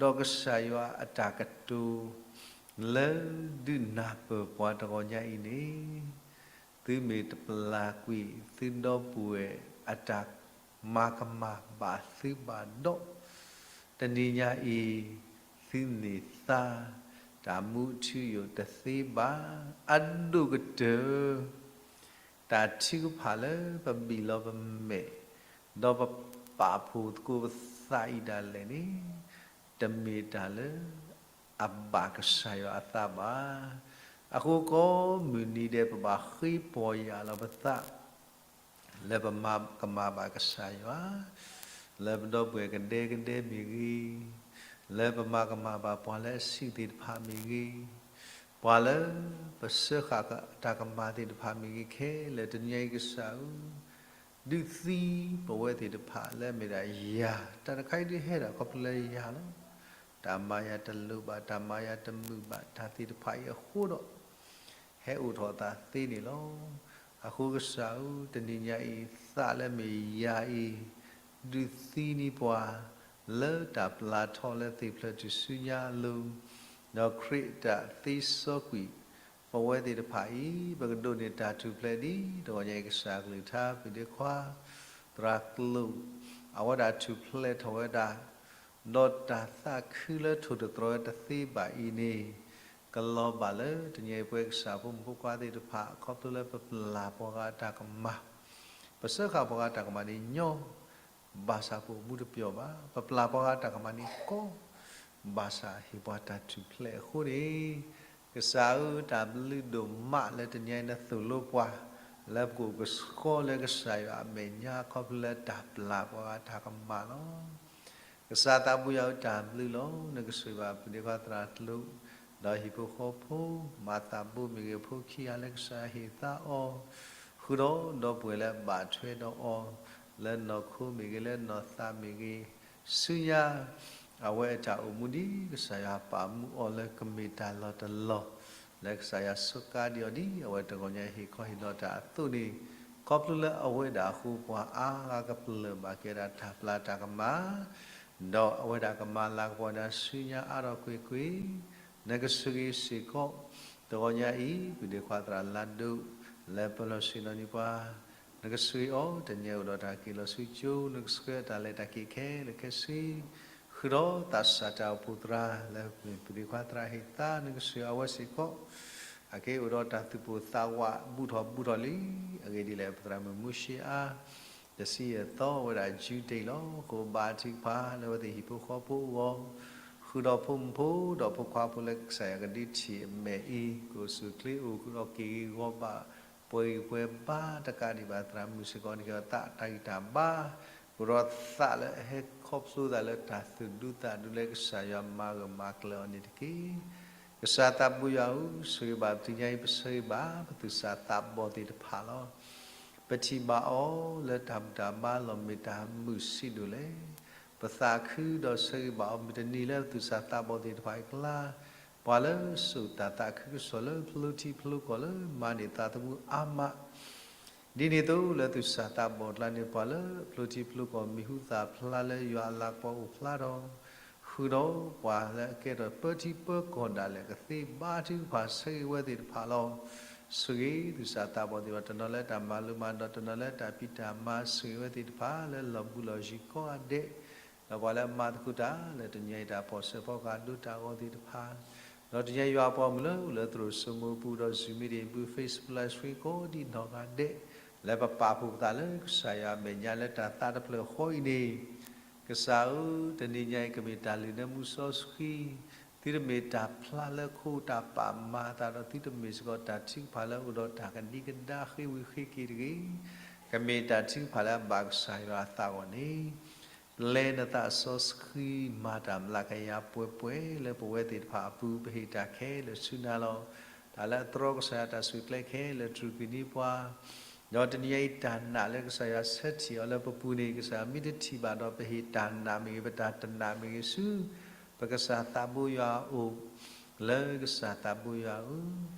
ဒီးကစၢ်ယွၤအတၢ်ကတိၤ လၢဒုးနၢ်ပၢၢ်ပှၤတဂီၤညါအံၤန့ၣ်, သုမ့ၢ်တပျၢ်ကွံာ် သုဒီပုၢ်ဝဲၢ်အတၢ်မၤကမၣ်ဘၣ်သုဘၣ်ဒီး, တနံၤညါအံၤ သုန့ၢ်သါ တၢ်မူထူယိာ်တသ့ဘၣ်. အဒိၣ်ကတၢၢ် တၢ်ထုကဖၣ်လၢပဘံၣ်လီၤပမဲာ်, ဒီးပပာ်ဖှိၣ်သကိးပသးအံၤဒၣ်လဲာ်န့ၣ်, တမ့ၢ်တၢ်လၢအဘၣ်ကစၢ်ယွၤအသးဘၣ်. အဃိကိးမုၢ်နံၤဒဲး ပဘၣ်ဃ့ပီၢ်ယာ်လီၤပသး လၢပမၤကမၣ်ဘၣ်ကစၢ်ယွၤ, လၢပဒီပုၢ်ဝဲၢ်ကဒဲကဒဲမ့ၢ်ဂ့ၤ, လၢပမၤကမၣ်ဘၣ်ပှၤလၢအဆံးသ့ၣ်တဖၣ်မ့ၢ်ဂ့ၤ, ပှၤလၢပစၢဃာ်တၢ်ကမၣ်သ့ၣ်တဖၣ်မ့ၢ်ဂ့ၤခဲလၢာ် တနံၤညါအံၤကစၢ်ဧၢ, ဒုးသံပဝဲသ့ၣ်တဖၣ်လၢအမ့ၢ်ဒၣ်ယၤ, တၢ်တခါအံၤဒုးဟဲဒၣ်ခီဖျိလၢယၤလီၤ. တၢ်မၤယၤတလိၤဘၣ်, တၢ်မၤယၤတမုာ်ဘၣ်, တၢ်သ့ၣ်တဖၣ်အံၤအဃိဒီး ဟဲအိၣ်ထီၣ်အသးသ့န့ၣ်လီၤ. အဃိကစၢ်ဧၢ, တနံၤညါအံၤ သးလၢအမ့ၢ်ယၤအံၤ ဒုးသံန့ၢ်ပှၤ လၢတၢ်ပျၢ်ထီၣ်လၢသ့ၣ်ဖျၢၣ်ထူၣ်စုညါအလိၤ, ဒီးခရံာ်အတၢ်သ့စီကွံာ် ပဝဲသ့ၣ်တဖၣ်အံၤ ပကဒိးန့ၢ်တၢ်ထူၣ်ဖျဲးဒ်တဂီၤညါအံၤ ကစၢ်အကလုၢ်ကထါ ပုၢ်ဒ့ခွါ သရၣ်ကျိာ် အဝဲဒၣ်ထူၣ်ဖျဲးထီၣ်ဝဲဒၣ် ဒီးတၢ်သးခုလၢထိၣ်တတြီၤဝဲတသ့ဘၣ်အံၤန့ၣ်, ကလီၤဘၣ်လၢတနံၤအံၤပဝဲကစၢ်ဖိမုၣ်ဖိခွါသ့ၣ်တဖၣ် ခီဖျိလၢပပျၢ်ပှၤဂၤအတၢ်ကမၣ်, ပစၢဃာ်ပှၤဂၤအတၢ်ကမၣ်န့ၣ်ညီ, ဘၣ်ဆၣ်ပအိၣ်မူတပျီၤဘၣ်, ပပျၢ်ပှၤဂၤအတၢ်ကမၣ်န့ၣ်ကီ, ဘၣ်ဆၣ်ဟ့ၣ်ပှၤတၢ်ထူၣ်ဖျဲးအဃိန့ၣ်, ကစၢ်ဧၢ တၢ်ဘျုးဒိၣ်မးလၢတနံၤအံၤနသိၣ်လိပှၤ လၢပကအိၣ်ကဆှီလၢကစၢ်ယွၤအမဲာ်ညါ ခီဖျိလၢတၢ်ပျၢ်ပှၤဂၤအတၢ်ကမၣ်လီၤ. ကစၢ်သးဘိယွၤဧၢ တၢ်ဘျုးလီၤ. နကဆိၣ်ဂ့ၤဘၣ်ပုၢ်ဒ့ခွါသရၣ်ကျိာ် ဒီးဟံၣ်ဖိဃီဖိ, မၤသးဘိမ့ၢ်ဂ့ၤ ဖိခံဂၤလၢကစၢ်ဟ့ၣ်သါအီၤ, ဃုာ်ဒီးဒီပုၢ်ဝဲၢ်လၢအဘၣ်ထွဲဒီးအီၤ, လၢနီၢ်ခိမ့ၢ်ဂ့ၤ လၢနီၢ်သးမ့ၢ်ဂ့ၤ, ဆူညါ အဝဲအတၢ်အိၣ်မူဒ်ကစၢ်ယွၤပာ်မူအီၤလၢကမ့ၢ်တၢ်လီၤတလီၤ, လၢကစၢ်ယွၤစူးကါဒံးအီၤဒ် အဝဲတဂီၤညါဟ့ၣ်ခီဟ့ၣ်နီၤတၢ်အသိးန့ၣ်, ခီဖျိလၢအဝဲဒၣ်အဃိ ပှၤအါဂၤကပျၢ်ဘၣ်က့ၤဒၣ်တၢ်ပျၢ်တၢ်ကမၣ်, ဒီးအဝဲဒၣ်ကမၤလၤကပီၤဒၣ်ဆူညါအါထီၣ်ကွ့ၢ်ကွ့ၢ်, နကဆိၣ်ဂ့ၤစ့ၢ်ကီး တဂီၤညါအံၤ ပုၢ်ဒ့ခွါသရၣ်လါဒိၣ် လၢပလီၢ်ဆ့ၣ်နီၤန့ၢ်ပှၤ နကဆိၣ်ဂ့ၤအီၤ, တနံၤအံၤအိၣ်ဒီးတၢ်က့ၤလီၤဆူကၠိ, နကဆှၢတၢ်လဲၤတၢ်က့ၤခဲလၢာ်ခဲဆ့, ဃုာ်ဒီးသးစၢ်တၢ်အိၣ်ဖှိၣ်သရၣ်လၢမ့ၢ်ပဒ့ခွါသရၣ်ဟ့ၣ်သါ, နကဆိၣ်ဂ့ၤအဝဲစ့ၢ်ကီး, အက့ၢ်အိၣ်ဒီးတၢ်သူၣ်ပိၢ်သးဝးဘူးထီၣ်ဘူးထီၣ်လံ, အဂ့ၢ်ဒ်လဲၣ် ပသရၣ်မုၣ်မူၡ့အါ တဆံယဲၢ်သီဝဲဒၣ် June လီၤ. ဃိဘါထုကဖၣ်လၢအဝဲသ့ၣ်ဟံၣ်ဖိဃီဖိအဂီၢ်, ဃုာ်ဒီးဖိမုၣ်ဖိဒီးဖိခွါဖိလၢကစၢ်ယွၤကဒုးထံၣ်အမဲာ်အံၤ, ကအိၣ်ဆူၣ်အိၣ်ချ့အိၣ်ဃုာ်ဒီးက့ၤဂ့ၤဂီၢ်ဘၣ်, ပှဲၤဂံၢ်ပှဲၤဘါတကးဒံးဘၣ် သရၣ်မုၣ်စ့ၢ်ကီးန့ၣ်က့ၤအီၤသးတၢ်ဂံၢ်တၢ်ဘါ, အိၣ်ဒီးသးလၢအဟဲခီဖျိသးလၢတၢ်သူၣ်ဒူသးဒူလၢကစၢ်ယွၤမၤဂၢၢ်မၤကျၢၤအီၤန့ၣ်တက့ၢ်. ကစၢ်သးဘိယွၤဧၢ, ဆိၣ်ဂ့ၤဘၣ်ပတနံၤညါအံၤ ပဆိၣ်ဂ့ၤဘၣ်ပသူၣ်စၢ်သးဘီၣ်သ့ၣ်တဖၣ်လီၤ. ပထံၣ်ဘၣ်အီၤလၢတၢ်ဘူၣ်တၢ်ဘါလီၤ မ့ၢ်တၢ်မုာ်ဆံးဒိၣ်လဲၣ်. ပသးခုဒီးဆိၣ်ဂ့ၤဘၣ်အီၤ မုၢ်တနံၤလၢပသူၣ်စၢ်သးဘီၣ်သ့ၣ်တဖၣ်အံၤအကျါ, ပှၤလၢစိာ်တၢ်သးခုကစီၣ်လၢဖျိထံဖျိကီၢ်လၢမၤန့ၢ်သးသမူအါမး ဒ်န့ၣ်အသိးလၢသူၣ်စၢ်သးဘီၣ်အကျါန့ၣ် ပှၤလၢအဖျိထံဖျိကီၢ်မံၤဟူသၣ်ဖျါလၢယွၤအလၤကပီၤအိၣ်ဖျါထီၣ်, ဃုာ်ဒီးပှၤလၢအကဲထီၣ်ပၢထံပၢကီၢ်ဒၣ်လဲာ် ကသ့ဘါထုကဖၣ်ဆိၣ်ဂ့ၤဝဲသ့ၣ်တဖၣ်လီၤ. ဆိၣ်ဂ့ၤသူၣ်စၢ်သးဘီၣ်သ့ၣ်တဖၣ် တနီၤလၢတၢ်မၤလိမၤဒိး တနီၤလၢတၢ်ဖံးတၢ်မၤ ဆိၣ်ဂ့ၤဝဲသ့ၣ်တဖၣ်လၢလီၢ်ဘူးလီၢ်ယံၤကိးဂၤဒဲး, ဒီးပှၤလၢအမၤသကိးတၢ်လၢတနံၤအံၤတၢ်ဖီၣ်ဆၢဖီကဟၣ်ဒိတၢ်ဂီၤသ့ၣ်တဖၣ်, ဒီးတနံၤအံၤယွၤအပှၤမုၣ်လၢအိၣ်လၢသရိာ်စိမိၤပူၤဒီး Zoom meeting အပူၤ Facebook Live Stream ကိးဒံးနီၢ်ဂၤဒဲး, လၢပပာ်ဖှိၣ်ပသးလၢကစၢ်ယွၤအမဲာ်ညါလၢတၢ်သးတဖျၢၣ်ဃီအံၤန့ၣ်, ကစၢ်ဧၢ, တနံၤညါအံၤကမ့ၢ်တၢ်လုၢ်နၢမူစီဆှံ, သုတမ့ၢ်တၢ်ဖျါလၢခိတၢ်ပာ်မၤအသးဒီး သုတမ့ၢ်စ့ၢ်ကီးတၢ်ထုကဖၣ်လၢအိၣ်ဒီးတၢ်ကဒံကဒါဃ့ဝံၤဃ့က့ၤတဂ့ၤ, ကမ့ၢ်တၢ်ထုကဖၣ်လၢအဘၣ်ကစၢ်ယွၤအသးအဂီၢ်န့ၣ် ပျဲနသးစီဆှံမၤတၢ်မျးကယၤပှဲၤပှဲၤလၢပဝဲသ့ၣ်တဖၣ်အပူၤ ပဟ့ၣ်တၢ်ခဲလၢာ်ဆူနၤလီၤ. တၢ်လၢအတြီကစၢ်ယွၤတၢ်ဆူၣ်ကျဲခဲလၢာ်တြူာ်ကွံာ်န့ၢ်ပှၤ, ဒီးတနံၤအံၤတၢ်နာ်လၢကစၢ်ယွၤဆၢထံၣ်အီၤလၢပပူၤန့ၣ် ကစၢ်မ့ၢ်တထံၣ်ဘၣ်ဒီး ပဟ့ၣ်တၢ်နာ်မ့ၢ်ဂ့ၤ ပတၢ်တနာ်မ့ၢ်ဂ့ၤဆူ ပကစၢ်သးဘိယွၤအအိၣ်, လၢကစၢ်သးဘိယွၤဧၢ,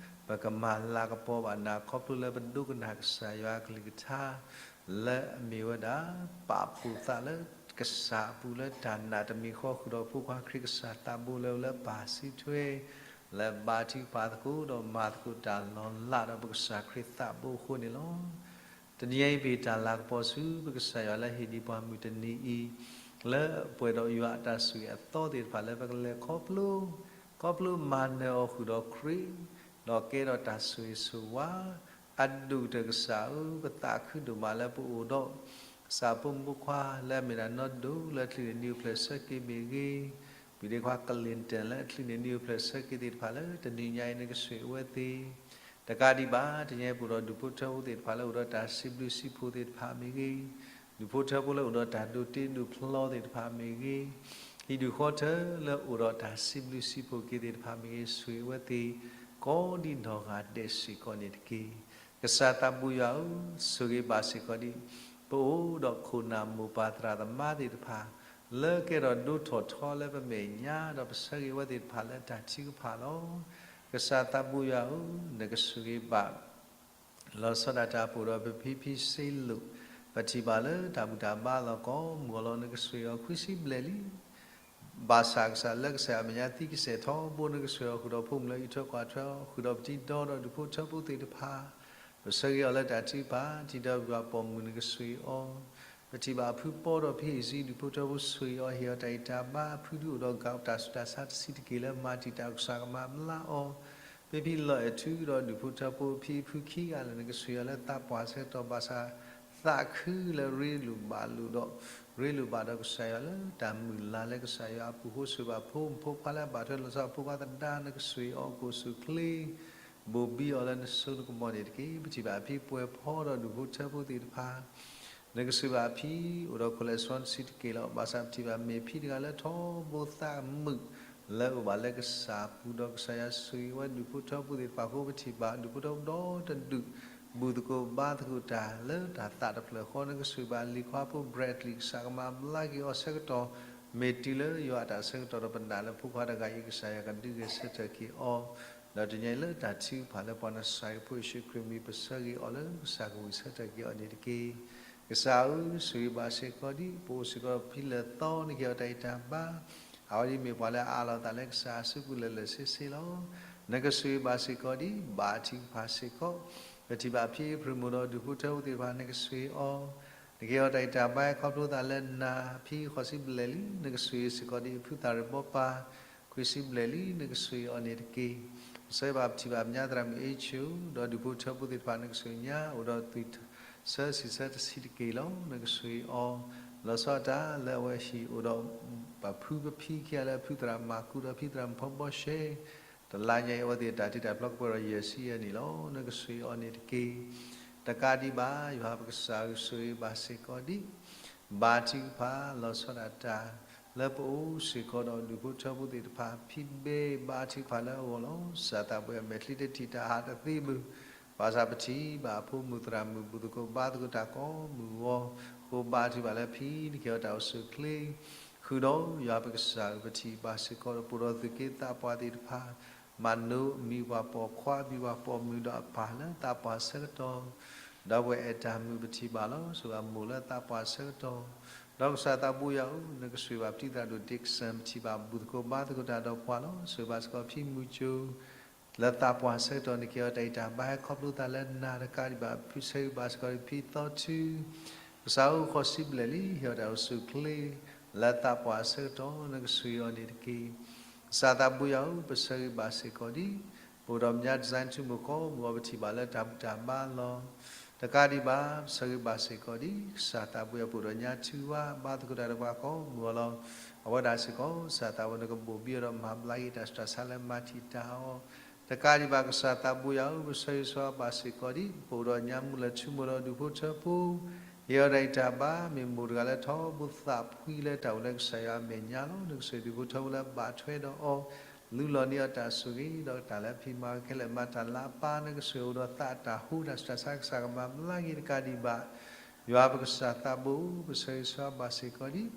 ပကမၤလၤကပီၤဘၣ်နၤ ခီဖျိလၢပဒိကနၣ်ကစၢ်ယွၤအကလုၢ်ကထါ လၢအမ့ၢ်ဝဲဒၣ် ပာ်ဖှိၣ်သးလၢကစၢ်အပူၤလၢတၢ်နာ်တမံၤဃီ ဃုာ်ဒီးဖိခွါခရံာ်ကစၢ်သးဘိလၢ လၢပၢ်စုထွဲ လၢဘါထုကဖၣ်သကိးဒီးမၤသကိးတၢ်လီၤလးဒီးပကစၢ်ခရံာ်သးဘိအဃိန့ၣ်လီၤ. တနံၤအံၤပဟ့ၣ်တၢ်လၤကပီၤဆူပကစၢ်ယွၤလၢဟ့ၣ်ဒံးပှၤမုၢ်တနံၤအံၤ လၢအပှဲၤဒီးယွၤအတၢ်ဆိၣ်ဂ့ၤအသီသ့ၣ်တဖၣ်လၢပကလဲၤခီဖျိ, ခီဖျိမၤနၢၤအီၤဃုာ်ဒီးခရံာ်, ဒီးကဲထီၣ်တၢ်ဆိၣ်ဂ့ၤဆိၣ်ဝါ, အဒိၣ်ကတၢၢ်ကစၢ်ဧၢ, ပသးခုဒိၣ်မးလၢပအိၣ်ဒီး ကစၢ်ဖိမုၣ်ဖိခွါလၢအမ့ၢ်ဒၣ်နီၢ်ဒိၣ်လၢအချံးန့ၣ်နံၣ်အိၣ်ဖျဲၣ်ဆၢက့ၤမ့ၢ်ဂ့ၤ, မ့ၢ်ဒ့ခွါ Clinton လၢအချံးန့ၣ်နံၣ်အိၣ်ဖျဲၣ်ဆၢက့ၤသ့ၣ်တဖၣ်လၢတနံၤညါအံၤနကဆိၣ်ဂ့ၤအဝဲသ့ၣ်, တကးဒံးဘၣ် တနံၤအံၤပအိၣ်ဒီးဒူၣ်ဖိထၢဖိသ့ၣ်တဖၣ်လၢအိၣ်ဒီးတၢ်စံးဘျုးစံးဖှိၣ်သ့ၣ်တဖၣ်မ့ၢ်ဂ့ၤ, ဒူၣ်ဖိထၢဖိလၢအိၣ်ဒီးတၢ်ဒိးတ့ဒိးဖျီသ့ၣ်တဖၣ်မ့ၢ်ဂ့ၤ, ဟံၣ်ဒူၣ်ဃီထၢလၢအိၣ်ဒီးတၢ်စံးဘျုးစံးဖှိၣ်က့ၤသ့ၣ်တဖၣ်မ့ၢ်ဂ့ၤ ဆိၣ်ဂ့ၤအဝဲသ့ၣ် ကိးဒံးနီၢ်ဂၤဒဲးစ့ၢ်ကီးန့ၣ်တက့ၢ်. ကစၢ်သးဘိယွၤဧၢ, ဆိၣ်ဂ့ၤဘၣ်စ့ၢ်ကီးဒံး ပအိၣ်ဒီးခိၣ်နၢ်မိၢ်ပၢ်သရၣ်သမါသ့ၣ်တဖၣ် လၢကဲထီၣ်ဒိထီၣ်ထီလၢပမဲာ်ညါ ဒီးပဆၢဂ့ၤဝဲသ့ၣ်တဖၣ်လၢတၢ်ထုကဖၣ်လီၤ. ကစၢ်သးဘိယွၤဧၢ, နကဆိၣ်ဂ့ၤဘၣ် လီၤဆီဒၣ်တၢ်ပှိၢ်ဒီးပဖံဖံစ့လိာ်, ပထံၣ်ဘၣ်လၢတၢ်ဘူၣ်တၢ်ဘါလီၤကိးမုၢ်အလီၢ် နကဆိၣ်ဂ့ၤအီၤခွံဆံဘျဲၣ်လံ. ဘၣ်ဆၣ်ကစၢ်လၢကစၢ်ယွၤအမဲာ်ညါသံကစဲၢ်ထီဘိ နကဆိၣ်ဂ့ၤအီၤဃုာ်ဒီးဖိမုၣ်လၢ အံးထွဲကွၢ်ထွဲအီၤ ဃုာ်ဒီးပတံၤဒီဒီးဒူၣ်ဖိထၢဖိသ့ၣ်တဖၣ်, ပဆၢဂ့ၤအီၤလၢတၢ်ထုကဖၣ် တံၤဒီးပှၤပိာ်မုၣ် နကဆိၣ်ဂ့ၤအီၤ, ပထံၣ်ဘၣ်အဖုပီဒီးဖံဟံၣ်ဆံ ဒူၣ်ဖိထၢဖိဆိၣ်ဂ့ၤအီၤ ဟ့ၣ်အီၤတၢ်ဂံၢ်တၢ်ဘါ အဖုဒုအိၣ်ဒီးတၢ်ဆူးတၢ်ဆါတဆံးတက့ၢ်လၢမၤတံာ်တာ် ကစၢ်ကမၤဘျါအီၤ, ဖံဖံလီၤအဲၣ်ထူဒီးဒူၣ်ဖိထၢဖိအဖံအဖုခံဂၤလၢာ် နကဆိၣ်ဂ့ၤအီၤလၢသးပှၢ်ဆၢကတီၢ် ဘၣ်ဆၣ် သးခုလၢရ့လိာ်ဘၣ်လိာ်ဒီး ရ့လိာ်ဘၣ်ဒီးကစၢ်ယွၤလၢတၢ်မုၢ်လၢ်လၢကစၢ်ယွၤအပူၤ ဃိဆိၣ်ဘၣ်ဖိမုၣ်ဖိခွါလၢအဘၣ်ထွဲလိာ်ဆီဖိခွါသဒါ နကဆိၣ်ဂ့ၤအီၤကိၣ်ဆူၣ်ချ့ ဘိၣ်ဘံအီၤလၢနစိနကမီၤန့ၣ်တက့ၢ်. ပထံၣ်ဘၣ်အဖံပှဲၤဖီဒီးဒူၣ်ဖိထၢဖိသ့ၣ်တဖၣ် နကဆိၣ်ဘၣ်အဖံ အိၣ်ဒီး cholesterol တဆံးတက့ၢ်လီၤ. ဘၣ်ဆၣ်ပထံၣ်ဘၣ်မ့ၢ်ဖံတဂၤလၢထီဘိသးမုာ် လၢအိၣ်ဘၣ်လၢကစၢ်အပူၤဒီးကစၢ်ယွၤဆိၣ်ဂ့ၤဝဲဒူၣ်ဖိထၢဖိသ့ၣ်တဖၣ်အဃိ ပထံၣ်ဘၣ်ဒူၣ်ဖိထၢဖိဒီတဒူၣ် ဘူၣ်သကိးဘါသကိးတၢ်လၢတၢ်သးတဖျၢၣ်ဃီ နကဆိၣ်ဘၣ်လံၤခွါဖိ Bradley ကစၢ်ကမၤဘျါက့ၤအီၤဆၢကတီၢ် မ့ၢ်တုၤလၢယွၤအတၢ်ဆၢကတီၢ်ဒီးပနာ်လၢဖိခွါတဂၤအံၤ ကစၢ်ယွၤကဒုးဂဲၤဆၢထၢၣ်က့ၤအီၤ ဒီးတနံၤအံၤလၢတၢ်ထုကဖၣ်လၢပှၤနစၢ်ယွၤဖိယ့ၣ်ၡူးခရံာ်မံၤ ပဆၢဂ့ၤအီၤလၢကစၢ်ကဝံၢ်ဆၢထၢၣ်က့ၤအီၤန့ၣ်တက့ၢ်. ကစၢ်ဧၢ, ဆိၣ်ဂ့ၤဘၣ်စ့ၢ်ကီးဒံး ပအိၣ်စ့ၢ်ကီးဖံလၢာ်သီ နကဟ့ၣ်အီၤတၢ်ဂံၢ်တၢ်ဘါ, အဝဲဒၣ်မ့ၢ်ပှၤလၢအအးလီၤအသးလၢကစၢ်အစုပူၤလၢာ်လၢာ်ဆ့ဆ့လီၤ. နကဆိၣ်ဂ့ၤဘၣ်စ့ၢ်ကီးဒံး ဘါထုကဖၣ်စ့ၢ်ကီး ပထံၣ်ဘၣ်ဖံဖုရမုၣ်ဒီးဒူၣ်ဖိထၢဖိသ့ၣ်တဖၣ် နကဆိၣ်ဂ့ၤအီၤ, နကဟ့ၣ်အီၤတၢ်ဂံၢ်တၢ်ဘါ ခီဖျိသးလၢနၤ, ဖံဃိးဆံဘျဲၣ်လံ နကဆိၣ်ဂ့ၤစ့ၢ်ကီးဒံးအဖုသၣ်ရ့ၣ်ဘီပၢ်, ခွံဆံဘျဲၣ်လံ နကဆိၣ်ဂ့ၤအီၤန့ၣ်တက့ၢ်. ပဆၢဂ့ၤဘၣ်ပထံၣ်ဘၣ်ပညါသရၣ်မုၣ်အ့ၣ်ဆူၣ် ဒီးဒူၣ်ဖိထၢဖိသ့ၣ်တဖၣ် နကဆိၣ်ဂ့ၤညါ အိၣ်ဒီးသွံၣ်ဆၢဆံးဆၢတဆံတက့ၢ်လီၤ. နကဆိၣ်ဂ့ၤအီၤ လီၤဆီဒၣ်တၢ်လၢအဝဲဟံၣ်အိၣ်ဒီး ပဖုပဖံခံဂၤလၢအဖုသရၣ်မၤကူဒီးဖံသရၣ်မုၣ်ဖီဘီရှဲ တလါညါအံၤ အဝဲသ့ၣ်တၢ်တ့တၢ်ဖျီကပှဲၤဒီးယဲၢ်ဆံယဲၢ်နံၣ်လီၤ. နကဆိၣ်ဂ့ၤအီၤန့ၣ်တက့ၢ်. တကးဒံးဘၣ် ယွၤပကစၢ်ဧၢ ဆိၣ်ဂ့ၤဘၣ်စ့ၢ်ကီးဒံး ဘါထုကဖၣ် လီၤဆီဒၣ်တၢ် လၢပအိၣ်စ့ၢ်ကီးဒီးဒူၣ်ဖိထၢဖိသ့ၣ်တဖၣ် ဖံဘ့ၣ်ဘါထုကဖၣ်လၢအဂီၢ်လီၤ. ကစၢ်သးပှၢ်အမဲာ်ချံတထံၣ်တၢ်ဟးတသ့ဘၣ် ဘၣ်ဆၣ်ပထံၣ်ဘၣ်အဖိမုၣ်သရၣ်မုၣ်ဘူၣ်သကိးဘါသကိးတၢ်ကိးမုၢ်ဂီၤ ဃိဘါထုကဖၣ်လၢဖံ နကဟ့ၣ်အီၤတၢ်အိၣ်ဆူၣ်အိၣ်ချ့ ဃုာ်ဒီးယွၤပကစၢ်ဧၢ ပထံၣ်ဘၣ်စ့ၢ်ကီးဒီး ပအိၣ်ဒီးသုးက့သးပှၢ်သ့ၣ်တဖၣ် မၤနိမံၤပှၤပိာ်ခွါ မံၤပှၤပိာ်မုၣ်ဒီးအပၢ်လၢသးပှၢ်ဆၢကတီၢ် ဒီပုၢ်ဝဲၢ်အဲၣ်တၢ်မုာ် ပထံၣ်ဘၣ်လီၤ. ဆိၣ်ဂ့ၤအမိၢ်လၢသးပှၢ်ဆၢကတီၢ် ဒီးကစၢ်သးဘိယွၤဧၢ နကဆိၣ်ဂ့ၤဘၣ်ပတံၤသရၣ်ဒိၣ် Dickson ပထံၣ်ဘၣ်ဘူၣ်သကိးဘါသကိးတၢ်ဒီးပှၤလီၤ. ဆိၣ်ဂ့ၤဘၣ်စ့ၢ်ကီးဖံမုၢ်ကၠိ လၢသးပှၢ်ဆၢကတီၢ် နကဟ့ၣ်အီၤတၢ်ဂံၢ်တၢ်ဘါ ဟဲခီဖျိသးလၢနၤတကးဒံးဘၣ် ဖုဆိၣ်ဂ့ၤဘၣ်စ့ၢ်ကီးဖံသီထု ကစၢ်ဧၢဃိးဆံဘျဲၣ်လံ ဟ့ၣ်အီၤတၢ်အိၣ်ဆူၣ်အိၣ်ချ့ လၢသးပှၢ်ဆၢကတီၢ် နကဆိၣ်ဂ့ၤအီၤန့ၣ်တက့ၢ်. ကစၢ်သးဘိယွၤဧၢ ပဆၢဂ့ၤဘၣ်စ့ၢ်ကီးဒံး ပအိၣ်ဒီးပညါ design ထူမိၢ်ကီၢ် မုၢ်ဂီၤ ပထံၣ်ဘၣ်လၢတၢ်ဘူၣ်တၢ်ဘါလီၤ. တကးဒံးဘၣ် ပဆၢဂ့ၤဘၣ်စ့ၢ်ကီးဒံး ကစၢ်သးဘိယွၤ ပအိၣ်ဒီးညါထူဝါ ဘါသကိးတၢ်ဒီးပှၤကိးမုၢ်ဂီၤလီၤ. အဝဲဒၣ်စ့ၢ်ကီး ကစၢ်သးဘိ နကဘိၣ်ဘံအီၤဒီးမၤဘျါက့ၤတၢ်ဆူးတၢ်ဆါလၢမၤတံာ်တာ်အီၤ တကးဒံးဘၣ် ကစၢ်သးဘိယွၤဧၢ ပဆၢဂ့ၤဆၢဝါဘၣ်စ့ၢ်ကီးဒံး ပအိၣ်ဒီးညါမုၢ်လၢထူမိၢ်ဒီးဒူၣ်ဖိထၢဖိ ဟ့ၣ်အီၤတၢ်ဂံၢ်တၢ်ဘါ မ့ၢ်မိၢ်တဂၤလၢထီဘိသးဖှံလၢတၢ်အိၣ်လၢကစၢ်ယွၤအမဲာ်ညါလီၤ. နကဆိၣ်ဂ့ၤဒူၣ်ဖိထၢဖိလၢဘၣ်ထွဲဒီးအီၤ လူလီၤန့ၢ်အီၤတၢ်ဆိၣ်ဂ့ၤ ဒီးတၢ်လၢအဖံးမၤဝဲခဲလၢာ် မၤတၢ်လၢအပၢ် နကဆိၣ်ဂ့ၤအိၣ်ဒီးသးတၢ်ဟူ တၢ်ဆူးတၢ်ဆါ ကစၢ်ကမၤဘျါက့ၤတကးဒံးဘၣ် ယွၤပကစၢ်သးဘိ ပဆၢဂ့ၤဆၢဝါဘၣ်စ့ၢ်ကီး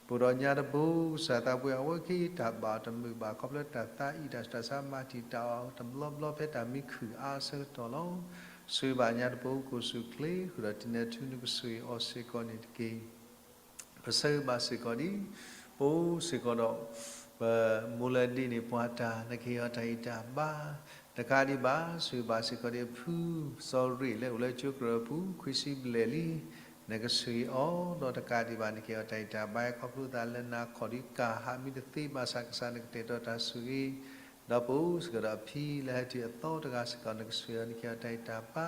ဒံး ပအိၣ်ဒီးညါတဘိ ကစၢ်သးဘိယွၤ အဝဲက့ၤတၢ်ဘၣ်အီၤတမုာ်ဘၣ် ခီဖျိတၢ်သးအံၣ်တၢ်ဆူးတၢ်ဆါ မၤတံာ်တာ်အီၤတဘျီဘျီ ဖဲတၢ်မံခုၣ်အါဆၢကတီၢ်လီၤ. ဆိၣ်ဂ့ၤဘၣ်ညါတဘိ ကအိၣ်ဆူၣ်အိၣ်ချ့ ဃုာ်ဒီးတံၤနဲၣ်ထူ နကဆိၣ်ဂ့ၤအီၤစ့ၢ်ကီးန့ၣ်တက့ၢ်. ပဆၢဂ့ၤဘၣ်စ့ၢ်ကီးဒံး ပအိၣ်စ့ၢ်ကီးဒီး ပမိၢ်လၢဒ့န့ၢ်ပှၤတၢ် နကဟ့ၣ်အီၤတၢ်ဂံၢ်တၢ်ဘါ တကးဒံးဘၣ် ဆိၣ်ဂ့ၤဘၣ်စ့ၢ်ကီးဒံးအဖု စီၤရ့ၣ်လၢအိၣ်လၢကၠိကရၢၢ်ပူၤ ခွံဆံဘျဲၣ်လံ နကဆိၣ်ဂ့ၤအီၤ ဒီးတကးဒံးဘၣ် နကဟ့ၣ်အီၤတၢ်ဂံၢ်တၢ်ဘါ ဟဲခီဖျိသးလၢနၤ ခီၣ်ဒုးကၢ်ဟးမံတသ့ဘၣ်ဆၣ် ကစၢ်နကတဲာ်ကတီၤတၢ်ဆိၣ်ဂ့ၤ ဒီးပအိၣ်စ့ၢ်ကီးဒီးအဖံလၢဟဲတုၤအသီတဂၤစ့ၢ်ကီး နကဆိၣ်ဂ့ၤအီၤ နကဟ့ၣ်အီၤတၢ်ဂံၢ်တၢ်ဘါ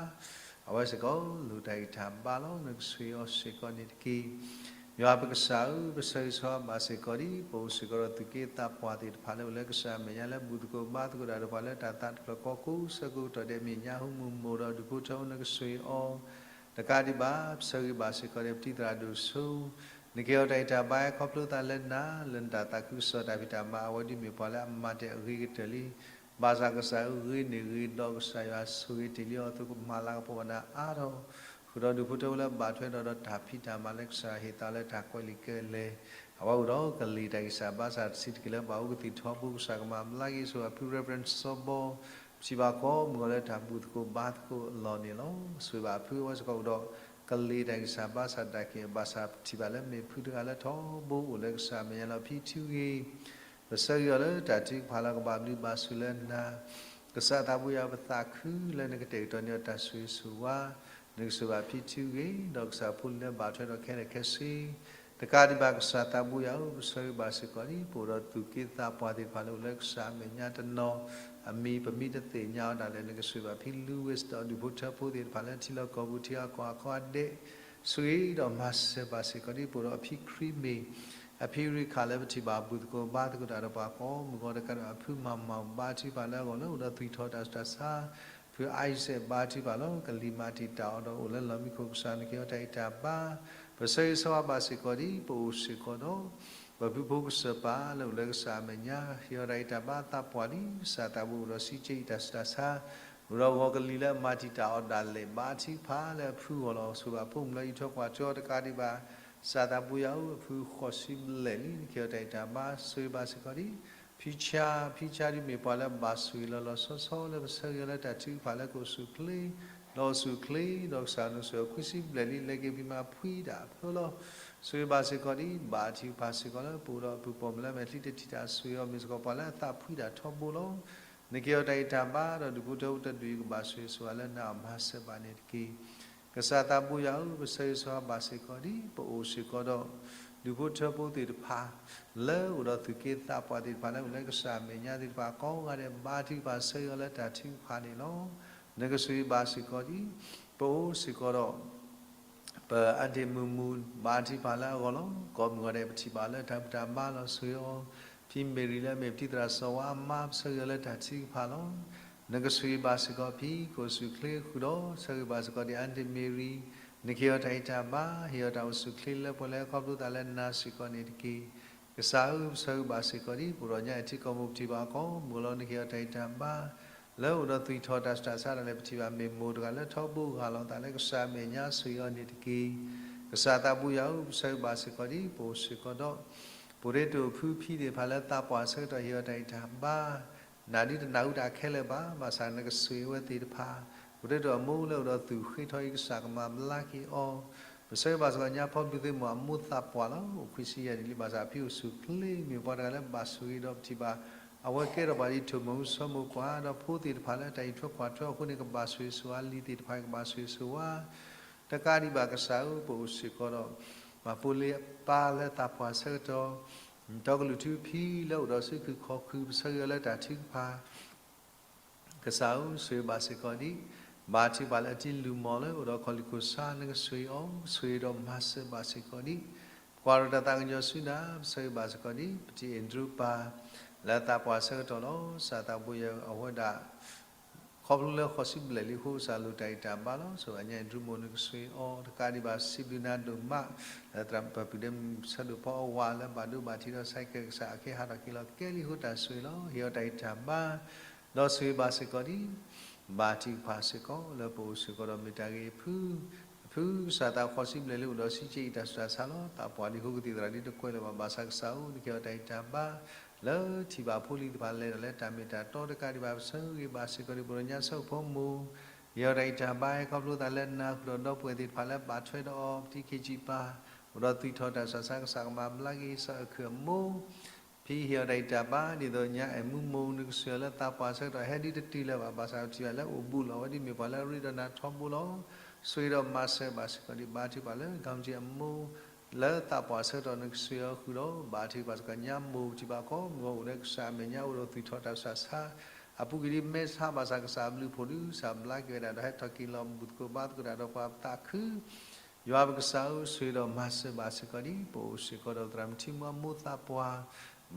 အဝဲစ့ၢ်ကီး လိၣ်တၢ်ဂံၢ်တၢ်ဘါလီၤ. နကဆိၣ်ဂ့ၤအီၤစ့ၢ်ကီးန့ၣ်တက့ၢ်. ယွၤပကစၢ်ဧၢ, ပဆၢဂ့ၤဆၢဝါဘၣ်စ့ၢ်ကီးဒံး ပအိၣ်စ့ၢ်ကီးဒီးသူၣ်က့သးပှၢ်သ့ၣ်တဖၣ်လၢအိၣ်လၢကစၢ်အမဲာ်ညါလၢ ဘူၣ်သကိးဘါသကိးတၢ်ဒီးပှၤလၢတၢ်သးတဖျၢၣ်ဃီ ကိးဆၢကတီၢ်ဒဲး မဲာ်ညါဟူမုၢ်မိၢ်ဒီးဒူၣ်ဖိထၢဖိ နကဆိၣ်ဂ့ၤအီၤ တကးဒံးဘၣ် ပဆၢဂ့ၤဘၣ်စ့ၢ်ကီးဒီးပတံၤသရၣ်ဒိၣ်စိ နကဟ့ၣ်အီၤတၢ်ဂံၢ်တၢ်ဘါ ဟဲခီဖျိသးလၢနၤ လၢနတၢ်သးခုကစီၣ်တၢ်ဖံးတၢ်မၤ အဝဲဒၣ်မ့ၢ်ပှၤလၢအမၤတၢ်အဂ့ၤကတၢၢ်လံ. ဘၣ်ဆၣ်ကစၢ်ဧၢ ဂ့ၤန့ၢ်ဂ့ၤဒီးကစၢ်ယွၤဆိၣ်ဂ့ၤတ့ၢ်လံအီၤအသိး ကမၤလၤကပီၤနၤအါထီၣ် ဃုာ်ဒီးဒူၣ်ဖိထၢဖိလၢဘၣ်ထွဲဒီး ဒီးတၢ်ဖံးတၢ်မၤလၢကစၢ်ယွၤဟ့ၣ်သးလၢတၢ်ကွဲးလံာ်ကဲလဲၣ် အဝဲအိၣ်ဒီးကလံၤတၢ်ဂံၢ်စၢ်ဘါစၢ်တဆံးတက့ၢ်လၢ ဘၣ်အိၣ်ကသံၣ်ထီဘိ ကစၢ်ကမၤဘျါက့ၤ ဆိၣ်ဂ့ၤအဖု Reverend စီၤဘီ ပထံၣ်ဘၣ်ကိးမုၢ်ဂီၤလၢတၢ်ဘူၣ်သကိးဘါသကိးအလီၢ်န့ၣ်လီၤ. ဆိၣ်ဂ့ၤဘၣ်အဖု အဝဲစ့ၢ်ကီးအိၣ်ဒီး ကလံၤတၢ်ဂံၢ်စၢ်ဘါစၢ်တၢ်က့ၢ် ဘၣ်ဆၣ်ပထံၣ်ဘၣ်လၢမ့ၢ်ဖုတဂၤလၢထီဘိအိၣ်လၢကစၢ်အမဲာ်ညါလီၤ ဖံထူဂ့ၤ ပဆၢဂ့ၤအီၤလၢတၢ်ထုကဖၣ်လၢကဘၣ်ဘျုးဘၣ်ဆိၣ်လၢနၤ ကစၢ်သးဘိယွၤ ပသးခုလၢနကတဲာ်ကတီၤန့ၢ်အီၤတၢ်ဆိၣ်ဂ့ၤဆိၣ်ဝါ နကဆိၣ်ဂ့ၤဘၣ်ဖံထူဂ့ၤ ဒီးကစၢ်ဖိလံၤလၢဘၣ်ထွဲဒီးခဲလၢာ်ခဲဆ့ တကးဒံးဘၣ် ကစၢ်သးဘိယွၤဧၢ ပဆၢဂ့ၤဘၣ်စ့ၢ်ကီးဒံး ပအိၣ်ဒီးသူၣ်က့သးပှၢ်သ့ၣ်တဖၣ်လၢအိၣ်လၢကစၢ်အမဲာ်ညါတနီၤ အမံၤပမံတသ့ၣ်ညါအီၤဒၣ်လဲာ် နကဆိၣ်ဂ့ၤဘၣ်ဖံ Louis ဒီးဒူၣ်ဖိထၢဖိသ့ၣ်တဖၣ်လၢထံလီၢ်ကီၢ်ပူၤ ထံဂၤကီၢ်ဂၤကိးဂၤဒဲး ဆိၣ်ဂ့ၤဒီးမၤစၢၤဘၣ်စ့ၢ်ကီးဒံး ပအိၣ်ဒီးအဖံခရံမ့ၢ် အဖံရံခၣ်လၢပထံၣ်ဘၣ်ဘူၣ်သကိးဘါသကိးတၢ်ဒီးပှၤကိးမုၢ်ဂီၤ တကးဒီးအဖုမၤမၤဘါထုကဖၣ်လၢအဂီၢ်လၢအိၣ်ဒီးသွံၣ်ထီၣ်တၢ်ဆူးတၢ်ဆါ ဖု Isaac ဘါထုကဖၣ်လီၤ ကလံၤမၤတံာ်တာ်အီၤဒီးအိၣ်လၢလီၢ်မံခိၣ် ကစၢ်နကဟ့ၣ်အီၤတၢ်ဂံၢ်တၢ်ဘါ ပဆၢဂ့ၤဆၢဝါဘၣ်စ့ၢ်ကီးဒံး ပအိၣ်စ့ၢ်ကီးဒီး ပဖုဖိကစၢၢ်ပၢ်လၢအိၣ်လၢကစၢ်အမဲာ်ညါ ဟ့ၣ်အီၤတၢ်ဂံၢ်တၢ်ဘါသးပှၢ်လံ ကစၢ်သးဘိအိၣ်ဒီးစံးကဲအံၤတၢ်ဆူးတၢ်ဆါ အိၣ်ဒီးဂီၤကလံၤလၢအမၤတံာ်တာ်အီၤဒၣ်လဲာ် ဘါထုကဖၣ်လၢအဖုအဂီၢ်လီၤ. ဆိၣ်ဂ့ၤဘၣ်ဖိမုၣ်လၢအံးထွဲကွၢ်ထွဲအီၤတကးဒံးဘၣ် ကစၢ်သးဘိယွၤဧၢ အဖုဃိးဆံဘျဲၣ်လံ နကဟ့ၣ်အီၤတၢ်ဂံၢ်တၢ်ဘါ ဆိၣ်ဂ့ၤဘၣ်စ့ၢ်ကီးဒံး ဖံဆါ ဖံဆါဒ်မ့ၢ်ပှၤလၢဘၣ်ဆိၣ်ဂ့ၤလီၤလီၤဆီဆီလၢပဆၢဂ့ၤအီၤလၢတၢ်ထုကဖၣ်လၢကအိၣ်ဆူၣ်အိၣ်ချ့ ဒီးအိၣ်ဆူၣ်အိၣ်ချ့ ဒီးကစၢ်နဆိၣ်ဂ့ၤခွံဆံဘျဲၣ်လံ လဲၤက့ၤဖံးမၤဖှံတၢ်အဖၢလီၤ. ဆိၣ်ဂ့ၤဘၣ်စ့ၢ်ကီးဒံး ဘါထုကဖၣ်စ့ၢ်ကီးလၢပအိၣ်ဒီးအပုၢ်ပိာ်မုၣ်လၢအမဲာ်ချံတထံၣ်တၢ်ဆိၣ်ဂ့ၤအီၤ မ့ၢ်စ့ၢ်ကီးပှၤလၢအသးဖှံတၢ်ထီဘိလီၤ. နကဟ့ၣ်အီၤတၢ်ဂံၢ်တၢ်ဘါ ဒီးဒူၣ်ဖိထၢဖိတဒူၣ်အံၤ ကဘၣ်ဆိၣ်ဂ့ၤဆိၣ်ဝါလၢနၤအမၤစၢၤဘၣ်န့ၣ်တက့ၢ်. ကစၢ်သးဘိယွၤဧၢ, ပဆၢဂ့ၤဆၢဝါဘၣ်စ့ၢ်ကီးဒ် ပအိၣ်စ့ၢ်ကီးဒီး ဒူၣ်ဖိထၢဖိသ့ၣ်တဖၣ် လၢအိၣ်ဒီးသူၣ်က့သးပှၢ်သ့ၣ်တဖၣ် လၢအိၣ်လၢကစၢ်အမဲာ်ညါသ့ၣ်တဖၣ် ကိးဂၤဒဲး ဘါထုကဖၣ်ဆၢဂ့ၤအီၤလၢတၢ်ထုကဖၣ်န့ၣ်လီၤ. နကဆိၣ်ဂ့ၤဘၣ်စ့ၢ်ကီးဒ် ပအိၣ်စ့ၢ်ကီးဒီး ပအါဒ့ၣ်မုၢ်မုၢ် ဘါထုကဖၣ်လၢအဂီၢ်လီၤ. ကိးမုၢ်ဂီၤဒဲး ပထံၣ်ဘၣ်လၢတၢ်ဘူၣ်တၢ်ဘါလီၤ ဆိၣ်ဂ့ၤအီၤ, ဖံမ့ၢ်ရံလၢအမ့ၢ်ပတံၤသရၣ်စီၤဝါအမါ ပဆၢဂ့ၤအီၤလၢတၢ်ထုကဖၣ်လီၤ. နကဆိၣ်ဂ့ၤဘၣ်စ့ၢ်ကီးဖံကီၢ်စူၣ်ချ့ဃုာ်ဒီး ဆၢဂ့ၤဘၣ်စ့ၢ်ကီးဒ်အါဒ့ၣ်မ့ၢ်ရံ, နကဟ့ၣ်အီၤတၢ်ဂံၢ်တၢ်ဘါ ဟ့ၣ်အီၤတၢ်အိၣ်ဆူၣ်ချ့လၢပှဲၤလၢခီဖျိသးလၢနၤစ့ၢ်ကီးန့ၣ်တက့ၢ်. ကစၢ်ဧၢ, ပဆၢဂ့ၤဘၣ်စ့ၢ်ကီးဒ် ပှၤဒီးညါအထံကီၢ်ပူၤ ပထံၣ်ဘၣ်ကိးမုၢ်ဂီၤလီၤ နကဟ့ၣ်အီၤတၢ်ဂံၢ်တၢ်ဘါ လၢအိၣ်ဒီးသူၣ်ထီၣ်တၢ်ဆူးတၢ်ဆါဒၣ်လဲာ် ပထံၣ်ဘၣ်မ့ၢ်မိၢ်တဂၤလၢထီဘိဂၤလီၤသးလၢကစၢ်အမဲာ်ညါဆိၣ်ဂ့ၤအီၤန့ၣ်တက့ၢ်. ကစၢ်သးဘိယွၤဧၢ, ပဆၢဂ့ၤဘၣ်စ့ၢ်ကီးဒ် ပအိၣ်စ့ၢ်ကီးဒီး ပဒ့တိၣ်ဖုဖံသ့ၣ်တဖၣ်လၢသးပှၢ်ဆၢကတီၢ် ဟ့ၣ်အီၤတၢ်ဂံၢ်တၢ်ဘါ နၤဒ်တနၢ်ဟူတၢ်ခဲလၢာ်ဘၣ်, ဘၣ်ဆၣ်နကဆိၣ်ဂ့ၤအဝဲသ့ၣ်တဖၣ်, ပဒ့တိၣ်အမိၢ်လၢအိၣ်ဒီးသူၣ်ဃ့ထီအံၤ ကစၢ်ကမၤဘျါက့ၤအီၤ. ပဆၢဂ့ၤဘၣ်စ့ၢ်ကီးညါဖီဘျုးသ့ၣ်မိၢ်အမိၢ်သးပှၢ်လီၤ. အိၣ်ခွံဆံယဲၢ်နံၣ်လံ ဘၣ်ဆၣ်ဖံအိၣ်ဆူၣ်ချ့ မ့ၢ်ပှၤတဂၤလၢဘၣ်ဆိၣ်ဂ့ၤဒီးပထံၣ်ဘၣ် အဝဲကဲထီၣ်ဘၣ်ဒ်ထိၣ်မူၤစီၤမိၢ်ကွၢ် ဒီးဖိသ့ၣ်တဖၣ်လၢတၢ်အံးထွဲကွၢ်ထွဲအဃိန့ၣ် ကဘၣ်ဆိၣ်ဂ့ၤဆိၣ်ဝါ လံၤသ့ၣ်တဖၣ်ကဘၣ်ဆိၣ်ဂ့ၤဆိၣ်ဝါ တကးဒံးဘၣ်ကစၢ်ဧၢ, ပအိၣ်စ့ၢ်ကီးဒီး မၤဖိလ့ပၢ်လၢသးပှၢ်ဆၢကတီၢ်, တီကလုာ်ထူဖံလၢအိၣ်ဒီးစုခုၣ်ခီၣ်ခုၣ် ပဆၢဂ့ၤအီၤလၢတၢ်ထုကဖၣ် ကစၢ်ဧၢ, ဆိၣ်ဂ့ၤဘၣ်စ့ၢ်ကီးဒ် ဘါထုကဖၣ်လၢအတံၤလုၢ်မီၢ်လၢအိၣ်ဒီးခီၣ်လံၢ်ခိၣ်ဆါ နကဆိၣ်ဂ့ၤအီၤ, ဆိၣ်ဂ့ၤဒီးမၤစၢၤဘၣ်စ့ၢ်ကီးဒ် ပကွၢ်ဒီးတၢ်သးကညီၤဆူနၤ, ပဆၢဂ့ၤဘၣ်စ့ၢ်ကီးဒ် ပတံၤအဲၣ်ဒြူပၢ် လၢသးပှၢ်ဆၢကတီၢ်လီၤ. ကစၢ်သးဘိယွၤဧၢ, အဝဲဒၣ် ခီဖျိလၢဃိးဆံဘျဲၣ်လံအဃိ ကစၢ်လိၣ်တၢ်ဂံၢ်တၢ်ဘါလီၤ. ဆိၣ်ဂ့ၤညါအဲၣ်ဒြူမိၢ် နကဆိၣ်ဂ့ၤအီၤ တကးဒံးဘၣ် စံးဘျုးနၤဒိၣ်မး လၢသရၣ်ပၢ်ပုၢ်ဒီးဆၢဒိၣ်ဖီအဝၤလၢဘၣ်ဒိဘၣ်ထံးဒီး ဆဲးကဲးကစၢ်အကဟးထီၣ်က့ၤလီၤ ကဲလံအဃိတၢ်ဆိၣ်ဂ့ၤလီၤ. ဟ့ၣ်အီၤတၢ်ဂံၢ်တၢ်ဘါ ဒီးဆိၣ်ဂ့ၤဘၣ်စ့ၢ်ကီးဒ် ဘါထုကဖၣ်စ့ၢ်ကီး လၢပအိၣ်စ့ၢ်ကီးဒီးမ့ၢ်တၢ်ဂ့ၤအဖု အဖုကစၢ်သးဃိးဆံဘျဲၣ်လံအိၣ်ဒီးဆံးက့အံၤ တၢ်ဆူးတၢ်ဆါလီၤ. သးပှၢ်လံအဃိကသံၣ်သရၣ်ဒ်တကွဲးလၢၤဘၣ် ဘၣ်ဆၣ်ကစၢ်ဧၢ နကဟ့ၣ်အီၤတၢ်ဂံၢ်တၢ်ဘါ လၢထံၣ်ဘၣ်ဖိလံၤသ့ၣ်တဖၣ်လဲၤဒီးလၢတၢ်မ့ၢ်တၢ်တီတကးဒံးဘၣ် ပဆၢဂ့ၤဘၣ်စ့ၢ်ကီးဒ် ပှၤဒီးညါဆၢဖိမိၢ် ဟ့ၣ်အီၤတၢ်ဂံၢ်တၢ်ဘါ ဟဲခီဖျိသးလၢနၤဃုာ်ဒီးဒီပုၢ်ဝဲၢ်သ့ၣ်တဖၣ်လၢဘၣ်ထွဲဒီးအီၤ ပတံၤခ့ကံၢ်ပၢ် အိၣ်ဒီးသူၣ်ထီၣ်တၢ်ဆူးတၢ်ဆါ ကစၢ်ကမၤဘျါက့ၤ ကစၢ်အၢၣ်ခုၣ်အမိၢ် ဖံဟ့ၣ်အီၤတၢ်ဂံၢ်တၢ်ဘါ ဒ်သိးညါအဲၣ်မူမိၢ် နကဆိၣ်ဂ့ၤအီၤလၢသးပှၢ်ဆၢကတီၢ် ဟဲဒ်တတုၤလၢၤဘၣ် ဘၣ်ဆၣ်ပထံၣ်ဘၣ်လၢအိၣ်ဘူးလီၤ အဝဲဒ်မ့ၢ်ပှၤလၢအရ့ဒီးနၤထီဘိလီၤ. ဆိၣ်ဂ့ၤဒီးမၤစၢၤဘၣ်စ့ၢ်ကီးဒ် ဘါထုကဖၣ်လၢ ကီမတံအမိၢ် လၢသးပှၢ်ဆၢကတီၢ် နကဆိၣ်ဂ့ၤအီၤဃုာ်ဒီး ဘါထုကဖၣ်စ့ၢ်ကီးညါမိၢ် ပထံၣ်ဘၣ်ကိးမုၢ်ဂီၤအိၣ်လၢကစၢ်အမဲာ်ညါအိၣ်ဒီးသူၣ်ထီၣ်တၢ်ဆူးတၢ်ဆါ အပူၤကွံာ်ဒ်မဲဆါ ဘၣ်ဆၣ်ကစၢ်အဘျုးအဖှိၣ်ဒုး ကစၢ်ဘျါက့ၤဝဲဒၣ်ဒီးဟဲထီၣ်က့ၤလီၤ ဘူၣ်သကိးဘါသကိးတၢ်ဒီးပှၤသးခု ယွၤပကစၢ်ဧၢ, ဆိၣ်ဂ့ၤဒီးမၤစၢၤဘၣ်စ့ၢ်ကီးဒ် ပအိၣ်စ့ၢ်ကီးဒီးသရၣ်မုၣ်ထံမူအမိၢ်သးပှၢ်,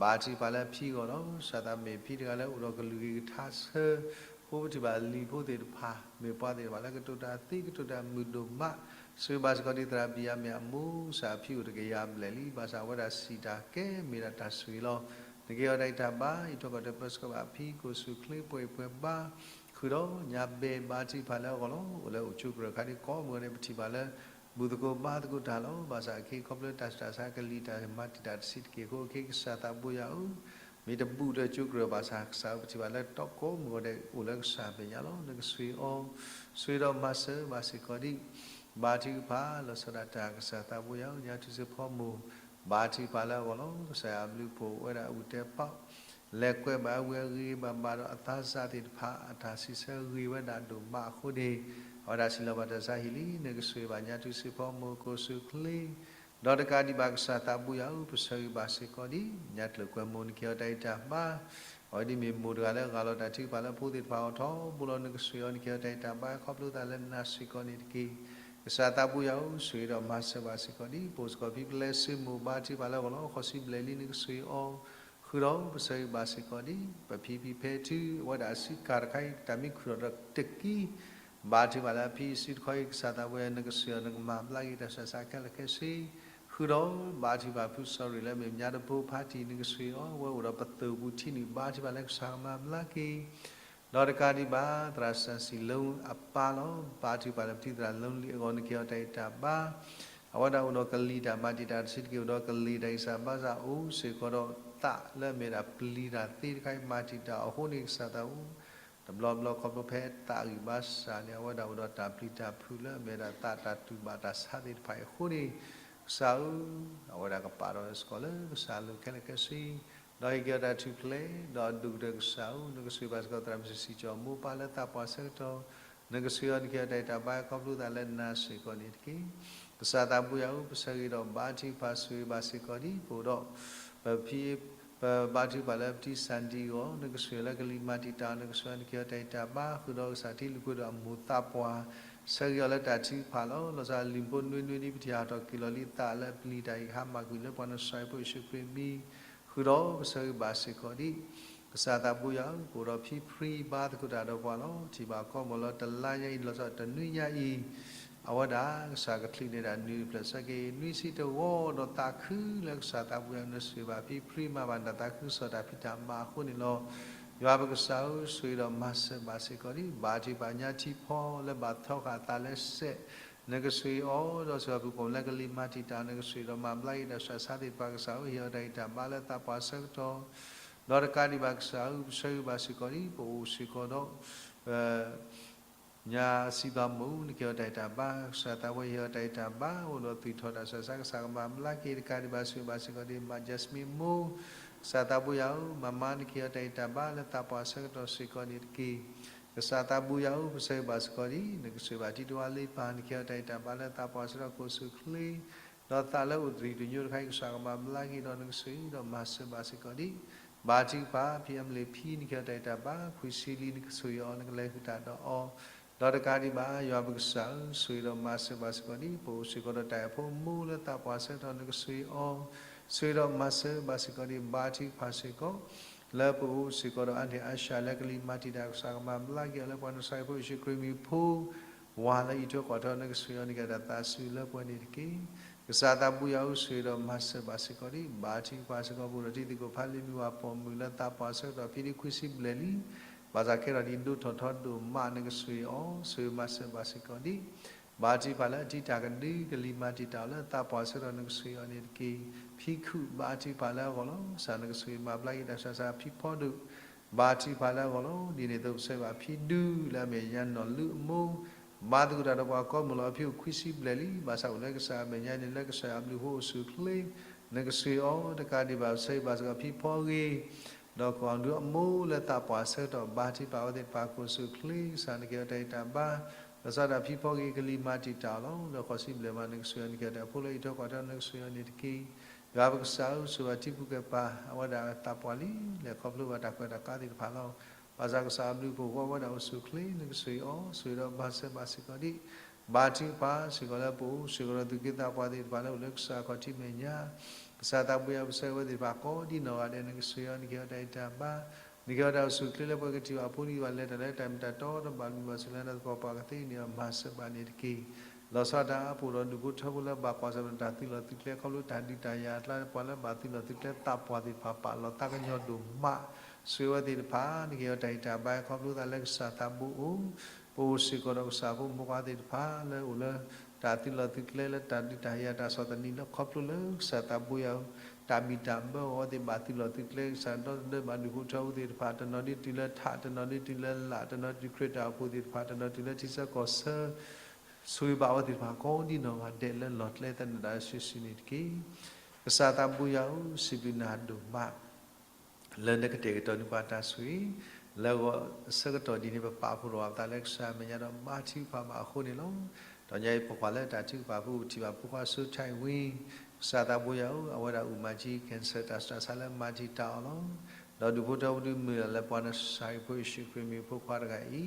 ဘါထုကဖၣ်လၢအဖံအဂီၢ်လီၤ. ကစၢ်သးမ့ၢ်ဖံတဂၤလၢအိၣ်ဒီးကလုၢ်ဂ့ၤကထါဆၢ, အဃိပထံၣ်ဘၣ်လံၤဖိသ့ၣ်တဖၣ် မ့ၢ်ပှၤသ့ၣ်တဖၣ်လၢကတိၤတၢ်သ့ကတိၤတၢ်မုာ်ဒိၣ်မး, ဆိၣ်ဂ့ၤဘၣ်စ့ၢ်ကီးဒ်သရၣ်ဘံၣ်ယၤမ့ၣ်အမိၢ် ကစၢ်အဖံအိၣ်တကယၤဘျဲၣ်လံ, ဘၣ်ဆၣ်အဝဲဒၣ်စံးတၢ်ကဲမ့ၢ်ဒၣ်တၢ်ဆိၣ်ဂ့ၤလီၤ. နကဟ့ၣ်အီၤတၢ်ဂံၢ်တၢ်ဘါ အံးထွဲကွၢ်ထွဲပၢဆှၢဘၣ်အဖံ ကအိၣ်ဆူၣ်အိၣ်ချ့ပှဲၤအံၤပှဲၤဘါ ဃုာ်ဒီးညါဘဲဘါထုကဖၣ်လၢအဂီၢ်လီၤ. အိၣ်လၢအိၣ်ကၠိကရၢၢ်ခါဒ်ကိးမုၢ်ဂီၤန့ၣ် ပထံၣ်ဘၣ်လၢ ဘူၣ်သကိးဘါသကိးတၢ်လီၤ. ဘၣ်ဆၣ်အခဲအံၤ ခီဖျိတၢ်ဆူးတၢ်ဆါကလံၤတၢ်မၤတံာ်တာ်တဆံးတက့ၢ်အဃိ အခဲအံၤကစၢ်သးဘိယွၤဧၢ, မ့ၢ်တဘူၣ်လၢကၠိကရၢၢ်ဘၣ်ဆၣ် ကစၢ်ပထံၣ်ဘၣ်လၢတီကိးမုၢ်ဂီၤဒဲး အိၣ်လၢကစၢ်မဲာ်ညါလီၤ. နကဆိၣ်ဂ့ၤအီၤ, ဆိၣ်ဂ့ၤဒီးမၤစၢၤဘၣ်စ့ၢ်ကီးဒ် ဘါထုကဖၣ်လီၤဆီဒၣ်တၢ် ကစၢ်သးဘိယွၤဧၢ, ညါထူစ့ၢ်ဖီမိၢ် ဘါထုကဖၣ်လၢအဂီၢ်လီၤ. ကစၢ်ယွၤအဘျုးအဖှိၣ်အိၣ်ဝဲဒၣ်အဂုာ်တဲပာ် လဲၤကွဲးဘၣ်အဂ့ၤဘၣ်ဘၣ်ဒီးအသးစၢ်သ့ၣ်တဖၣ် အတၢ်စံးဆၢဂ့ၤဝဲဒၣ်ဒိၣ်မးအဃိန့ၣ် အဝဲဒၣ်စံးလီၤဘၣ်တၢ်ဆါဟံၣ်လံ. နကဆိၣ်ဂ့ၤဘၣ်ညါထူစ့ၢ်ဖီမိၢ် ကအိၣ်ဆူၣ်အိၣ်ချ့ ဒီးတကးဒံးဘၣ်ကစၢ်သးဘိယွၤဧၢ, ပဆၢဂ့ၤဘၣ်စ့ၢ်ကီးဒ် ညါတလၢာ်ကွဲမိၢ် နကဟ့ၣ်အီၤတၢ်ဂံၢ်တၢ်ဘါ အဝဲဒ်မ့ၢ်မိၢ်တဂၤလၢအဂၢ်လီၤတၢ်ထုကဖၣ်လၢဖိသ့ၣ်တဖၣ်အဂီၢ်ထီဘိလီၤ. နကဆိၣ်ဂ့ၤအီၤ နကဟ့ၣ်အီၤတၢ်ဂံၢ်တၢ်ဘါ ခီဖျိသးလၢနၤစ့ၢ်ကီးန့ၣ်တက့ၢ်. ကစၢ်သးဘိယွၤဧၢ, ဆိၣ်ဂ့ၤဒီးမၤစၢၤဘၣ်စ့ၢ်ကီးဒ် ပအိၣ်စ့ၢ်ကီးဖံပလဲစ့မိၢ် ဘါထုကဖၣ်လၢအဂီၢ်လီၤ. ဃိးဆံဘျဲၣ်လံ နကဆိၣ်ဂ့ၤအီၤ ဃုာ်ဒီးပဆၢဂ့ၤဘၣ်စ့ၢ်ကီးဒ် ပဖံဖံဖဲထု အဝဲဒၣ်အစုကၤတခါအံၤ တၢ်မံခူၣ်ထီၣ်ဒီးတကံ ဘါထုကဖၣ်လၢအဖံအစုတခီအံၤ ကစၢ်သးဘိယွၤ နကဆိၣ်ဂ့ၤအီၤ နကမၤဘျါက့ၤတၢ်ဆူးတၢ်ဆါခဲလၢာ်ခဲဆ့ ဃုာ်ဒီးဘါထုကဖၣ်ဖုစီၤရ့ၣ်လၢအမ့ၢ်မၠါတဘိဖါတံၢ် နကဆိၣ်ဂ့ၤအီၤ အဝဲအိၣ်ဒီးပသိၣ်ပူၤထံနုာ် ဘါထုကဖၣ်လၢကစၢ်ကမၤဘျါက့ၤ ဒီးတကးဒံးဘၣ် သရၣ်စၢ်စံၣ်လိအပၢ်လီၤ. ဘါထုကဖၣ်လၢပတံၤသရၣ်လိလံအဂီၢ် နကဟ့ၣ်အီၤတၢ်ဂံၢ်တၢ်ဘါ အဝဲဒၣ်အိၣ်ဒီးကလံၤတၢ်မၤတံာ်တာ်တဆံးတက့ၢ် အိၣ်ဒီးကလံၤတၢ်ဂံၢ်စၢ်ဘါစၢ် အိၣ်စ့ၢ်ကီးဒီးသးလၢအမ့ၢ်ဒၣ်ပျံၤတၢ်သ့တခါအံၤ မၤတံာ်တာ်အဃိန့ၣ် ကစၢ်သးဘိ တဘျီဘျီခီဖျိဖဲသးဂံၢ်ဘါစၢ်န့ၣ် အဝဲဒၣ်အိၣ်ဒီးတၢ်ပျံၤတၢ်ဖုးလၢအမ့ၢ်ဒၣ်သးတၢ်တူၢ်ဘၣ်တၢ်ဆါသ့ၣ်တဖၣ်အံၤအဃိန့ၣ် ကစၢ်ဧၢ, အဝဲဒၣ်ကပာ်ထီၣ်စ့ၢ်ကီးလၢကစၢ်အလိၤခဲလၢာ်ခဲဆ့ ဒီးဟ့ၣ်က့ၤအီၤတၢ်ထူၣ်ဖျဲး, ဒီးဒိၣ်ကတၢၢ်ကစၢ်ဧၢ, နကဆိၣ်ဂ့ၤဘၣ်စ့ၢ်ကီးသရၣ်မုၣ်စံၣ်ကၠီၣ်မိၢ်ပၢ်လၢသးပှၢ်ဆၢကတီၢ်, နကဆိၣ်ဂ့ၤအီၤ နကဟ့ၣ်အီၤတၢ်ဂံၢ်တၢ်ဘါခီဖျိသးလၢနၤစ့ၢ်ကီးန့ၣ်တက့ၢ်. ကစၢ်သးဘိယွၤဧၢ, ပဆၢဂ့ၤဒီးဘါထုကဖၣ်ဆိၣ်ဂ့ၤဘၣ်စ့ၢ်ကီးဒံး ပအိၣ်ဒီး ပဖံ ပဘါထုကဖၣ်လၢပတံၢ်စၢ်ဒံအဂီၢ်, နကဆိၣ်ဂ့ၤလၢကလံၤမၤတံာ်တာ်အီၤ, နကဆိၣ်ဂ့ၤအီၤ နကဟ့ၣ်အီၤတၢ်ဂံၢ်တၢ်ဘါ, ဃုာ်ဒီးကစၢ်ထံလုၢ်ဖိဒီးအမိၢ်သးပှၢ် ဆၢဂ့ၤအီၤလၢတၢ်ထုကဖၣ်လီၤ. လီၤဆီဒၣ်တၢ်လံၣ်ဖိနွံနွံဒ်ပထံၣ်ဟးထီၣ်က့ၤလီၤလံသးလၢအပျံၤတၢ်အံၤ ကဟါမၢ်ကွံာ်လၢပှၤနစၢ်ဖိယ့ၣ်ၡူးခရံာ်အမံၤ, ဃုာ်ဒီးပဆၢဂ့ၤဘၣ်စ့ၢ်ကီးဒံး. ကစၢ်သးဘိယွၤဧၢ, ပအိၣ်ဒီးဖံဖရံဘါသကိးတၢ်ဒီးပှၤလီၤ. ထံၣ်ဘၣ်ကီမီၤလၢတလါညါအံၤ လီၤဆီဒၣ်တၢ်တနွံညါအံၤ, အဝဲဒၣ်ကစၢ်ကချုးန့ၢ်ဒၣ်နွံဖျၢၣ်ဆၢက့ၤ နွံဆံတဝီဒီးသးခုလၢကစၢ်သးဘိယွၤနဆိၣ်ဂ့ၤဘၣ်ဖံဖရံမၤဘၣ်နတၢ်သးခုကစီၣ်တၢ်ဖံးတၢ်မၤအဃိန့ၣ်လီၤ. ယွၤပကစၢ်ဧၢ, ဆိၣ်ဂ့ၤဒီးမၤစၢၤဘၣ်စ့ၢ်ကီးဒံး. ဘါထုကဖၣ်ညါထံဖီလၢဘၣ်သီဃာ်အသးလၢစဲး, နကဆိၣ်ဂ့ၤအီၤ, ဒီးစ့ၢ်ကီးပူၤကွံာ်လၢကလံၤမၤတံာ်တာ် နကဆိၣ်ဂ့ၤဒီးမၤဘျါက့ၤတၢ်ဆူးတၢ်ဆါသ့ၣ်တဖၣ်ကစၢ်ဧၢ, ဟ့ၣ်အီၤတၢ်ဂံၢ်တၢ်ဘါလၢသးပှၢ်ဆၢကတီၢ်, ဒီးတကးဒံးဘၣ်ကစၢ်ဧၢ, ပဆၢဂ့ၤဘၣ်စ့ၢ်ကီးဒံး ပအိၣ်စ့ၢ်ကီးဒီး ပ ညါစံးဘၣ်မ့ၢ် နကဟ့ၣ်အီၤတၢ်ဂံၢ်တၢ်ဘါ, ကစၢ်သးဘိယွၤဟ့ၣ်အီၤတၢ်ဂံၢ်တၢ်ဘါ, အိၣ်ဒီးသူၣ်ထီၣ်တၢ်ဆူးတၢ်ဆါ ကစၢ်ကမၤဘျါက့ၤ တကးဒံးဘၣ်ဆိၣ်ဂ့ၤဘၣ်စ့ၢ်ကီးဒံး မါ Jasmine မိၢ်, ကစၢ်သးဘိယွၤဧၢ, မၤမါ နကဟ့ၣ်အီၤတၢ်ဂံၢ်တၢ်ဘါလၢသးပှၢ်ဆၢကတီၢ်စ့ၢ်ကီးန့ၣ်တက့ၢ်. ကစၢ်သးဘိယွၤဧၢ, ပဆၢဂ့ၤဘၣ်စ့ၢ်ကီးဒံး နကဆိၣ်ဂ့ၤဘၣ်တံၤတဝါလ့ပၢ်, နကဟ့ၣ်အီၤတၢ်ဂံၢ်တၢ်ဘါလၢသးပှၢ်ဆၢကတီၢ်ကိးဆူၣ်ချ့ ဒီးသးလၢအိၣ်တရံးတညိတခါအံၤ ကစၢ်ကမၤဘျါက့ၤဒီး နကဆိၣ်ဂ့ၤဒီးမၤစၢၤဘၣ်စ့ၢ်ကီးဒံး ဘါထုကဖၣ် ဖံအမလ့ၤဖံ နကဟ့ၣ်အီၤတၢ်ဂံၢ်တၢ်ဘါ, ခွံဆံလံ နကဆိၣ်ဂ့ၤအီၤ နကလဲၤဃုာ်တၢ်ဒီးအီၤ, ဒီးတကးဒံးဘၣ် ယွၤပကစၢ်ဧၢ, ဆိၣ်ဂ့ၤဒီးမၤစၢၤဘၣ်စ့ၢ်ကီးဒံး ပအိၣ်စ့ၢ်ကီးဒီးတၢ်အဲၣ်ဖိမူလၢသးပှၢ်ဆၢကတီၢ် နကဆိၣ်ဂ့ၤအီၤ, ဆိၣ်ဂ့ၤဒီးမၤစၢၤဘၣ်စ့ၢ်ကီးဒံး ဘါထုကဖၣ်စ့ၢ်ကီး လၢပအိၣ်စ့ၢ်ကီးဒီးအါန့ၢ်အါဆှးလၢကလံၤမၤတံာ်တာ် ကစၢ်ကမၤဘျါက့ၤအီၤလၢပှၤနစၢ်ဖိယ့ၣ်ၡူးခရံာ်မံၤဖိ ဝၤလၢအံးထွဲကွၢ်ထွဲ နကဆိၣ်ဂ့ၤအီၤ နကဟ့ၣ်အီၤတၢ်သးစူၤလၢပှဲၤန့ၣ်တက့ၢ်. ကစၢ်သးဘိယွၤဧၢ, ဆိၣ်ဂ့ၤဒီးမၤစၢၤဘၣ်စ့ၢ်ကီးဒံး ဘါထုကဖၣ်စ့ၢ်ကီး ပအိၣ်ဒီးတံၤသကိးဖးလံာ်မုၢ်ဝၤပိာ်မုၣ်လၢသးပှၢ်ဆၢကတီၢ်ဖံဒံခွံဆံဘျဲၣ်လံ, ဘၣ်ဆၣ်ခဲထီၣ်ဒံးဒိၣ်ထီၣ်ထီဒိၣ်မး နကဆိၣ်ဂ့ၤအီၤ, ဆိၣ်ဂ့ၤမၤစၢၤဘၣ်စ့ၢ်ကီးဒံး ဘါထုကဖၣ်လၢအတံၤတၢ်ကဒု ကလံၤမၤတံာ်တာ်အီၤလၢသးပှၢ်ဆၢကတီၢ် နကဆိၣ်ဂ့ၤအီၤန့ၣ်တက့ၢ်. ဖံခုၣ် ဘါထုကဖၣ်လၢအဂီၢ်လီၤ. ကစၢ်နကဆိၣ်ဂ့ၤမၤဘျါက့ၤတၢ်ဆူးတၢ်ဆါ ဖံဖီဒိၣ် ဘါထုကဖၣ်လၢအဂီၢ်လီၤ. ဒ်န့ၣ်အသိး ပဆၢဂ့ၤဘၣ်ဖံဒုလၢအမဲာ်ညါနီၢ်လူအမိၢ် ဘါသကိးတၢ်ဒီးပှၤကိးမုၢ်လီၤ. အဖံအိၣ်ခွံဆံဘျဲၣ်လံ, ဘၣ်ဆၣ်အိၣ်လၢကစၢ်အမဲာ်ညါန့ၣ် လၢကစၢ်ယွၤအဘျုးအဖှိၣ်အိၣ်ဆူၣ်အိၣ်ချ့ နကဆိၣ်ဂ့ၤအီၤ တကးဒံးဘၣ် ပဆၢဂ့ၤဘၣ်စ့ၢ်ကီးဖံဖီဂ့ၤ ဒီးကိၢ်ဒူအမိၢ်လၢသးပှၢ်ဆၢကတီၢ် ဘါထုကဖၣ်အဝဲသ့ၣ်တဖၣ်ကိးဆူၢ်အိၣ်ချ့ ကစၢ်နကဟ့ၣ်အီၤတၢ်ဂံၢ်တၢ်ဘါ, လီၤဆီဒၣ်တၢ်ဖံဖီဂ့ၤ ကလံၤမၤတံာ်တာ်အီၤလီၤ. လၢဃိးဆံဘျဲၣ်မး နကဆိၣ်ဂ့ၤအီၤ နကဟ့ၣ်အီၤတၢ်ဖိလၢအံးထွဲကွၢ်ထွဲ နကဆိၣ်ဂ့ၤအီၤန့ၣ်တက့ၢ်. ယွၤပကစၢ်ဧၢ, ဆိၣ်ဂ့ၤဘၣ်ထံပူၤကဲပၤ အဝဲဒၣ်သးပှၢ်လံ လဲၤခီဖျိဘၣ်တၢ်ကွဲးတၢ်ကါသ့ၣ်တဖၣ်လီၤ. ဘၣ်ဆၣ်ကစၢ်အဘျုးအဖှိၣ် ဃီဝဲဒၣ်အိၣ်ဆူၣ်အိၣ်ချ့ နကဆိၣ်ဂ့ၤအီၤ, ဆိၣ်ဂ့ၤဒီးမၤစၢၤဘၣ်စ့ၢ်ကီးဒံး ဘါထုကဖၣ်စ့ၢ်ကီးလၢပအိၣ်စ့ၢ်ကီးဒီးသူၣ်က့သးပှၢ်သ့ၣ်တဖၣ်လၢအိၣ်လၢကစၢ်ခီၣ်ထံးမဲာ်ညါ, ကစၢ်သးဘိယွၤပဆၢဂ့ၤဝဲသ့ၣ်တဖၣ်ကိးဒံနီၢ်ဂၤဒဲး နကဆိၣ်ဂ့ၤအီၤ နကဟ့ၣ်အီၤတၢ်အိၣ်ဆူၣ်အိၣ်ချ့လၢပှဲၤကထံၣ်ဘၣ်အဖိဒံးဘၣ် လဲၤတၢ်လၢတၢ်မ့ၢ်တၢ်တီ ဒီးဘၣ်ဘျုးဘၣ်ဆိၣ်ဂ့ၤလၢနသပှၢ်ပှၢ်ကသ့န့ၣ် မၤစၢၤဘၣ်န့ၣ်တက့ၢ်. လီၤဆီဒၣ်တၢ်အိၣ်ဖှိၣ်ဒီးဒူၣ်ဖိထၢဖိလၢဘၣ်ကွၢ်ဆၢၣ်မဲာ်တၢ်သုးလီၢ်သုးကျဲ ခီဖျိတၢ်ဒုးတၢ်ယၤအကျါ ပှၤလၢဘၣ်သုးလီၢ်သုးကျဲသးပှၢ်သ့ၣ်တဖၣ် ပာ်လီၤသးကညီၤဒိၣ်မး ဆိၣ်ဂ့ၤဝဲသ့ၣ်တဖၣ် နကဟ့ၣ်အီၤတၢ်ဂံၢ်တၢ်ဘါ ခီဖျိသးလၢကစၢ်သးဘိအိၣ်, ပအိၣ်စ့ၢ်ကီးဒီးကစၢ်ဖိမုၣ်ဖိခွါသ့ၣ်တဖၣ်လၢအိၣ်လၢ တၢ်သုးလီၢ်သုးကျဲလၢတၢ်ဒုးတၢ်ယၤတၢ်ဆီၣ်သနံးလၢခီဖျိလၢကစၢ်သးဘိယွၤ တၢ်ဘံၣ်တၢ်ဘၢအဂီၢ်သ့ၣ် ဘၣ်သုးလီၢ်သုးကျဲ ကစၢ်ဒီသဒၢဘၣ်ဒူၣ်ဖိထၢဖိသ့ၣ်တဖၣ် တနီၤဒုးတုၤလၢထး တနီၤဒုးတုၤလၢလာ် တနီၤဒုးခရံာ်တၢ်အိၣ်ဖှိၣ်သ့ၣ်တဖၣ် တနီၤတုၤလၢထံဆၢကီၢ်ဆၢ ဆိၣ်ဂ့ၤဘၣ်အဝဲသ့ၣ်တဖၣ်ကိးဒံနီၢ်ဂၤဒဲးလၢလီၢ်ကျဲသနၢၣ်ဒၣ်စုာ်စုာ်န့ၣ်တက့ၢ်. ကစၢ်သးဘိယွၤဧၢ, စံးဘျုးနၤဒိၣ်မး လၢနကတဲာ်ကတီၤန့ၢ်ပှၤတၢ်ဆိၣ်ဂ့ၤ, လၢဂီၤဆၢကတီၢ်ဒ်န့ၣ် ပပာ်ဖှိၣ်ထီၣ်ဘၣ်ပသးလၢကစၢ်အမဲာ်ညါဒီးဘါထုကဖၣ်ဘၣ်အဃိန့ၣ်လီၤ. ဒီးညါအံၤပိာ်ခွါလၢတၢ်ထုကဖၣ်ဖိ ပထံၣ်ဘၣ်ဖိခွါစိထၢၣ်ဝံ ကစၢ်သးဘိယွၤဧၢ, အဝဲဒၣ်အုၣ်မၤကံ cancer တၢ်ဆူးတၢ်ဆါလၢမၤတံာ်တာ်အီၤလီၤ. ဒီးဒူၣ်ဖိထၢဖိဒုးမုၢ်လၢ်လၢပှၤနစၢ်ဟ့ၣ်ဖိယ့ၣ်ၡူးခရံာ်မံၤဖိခွါတဂၤအံၤ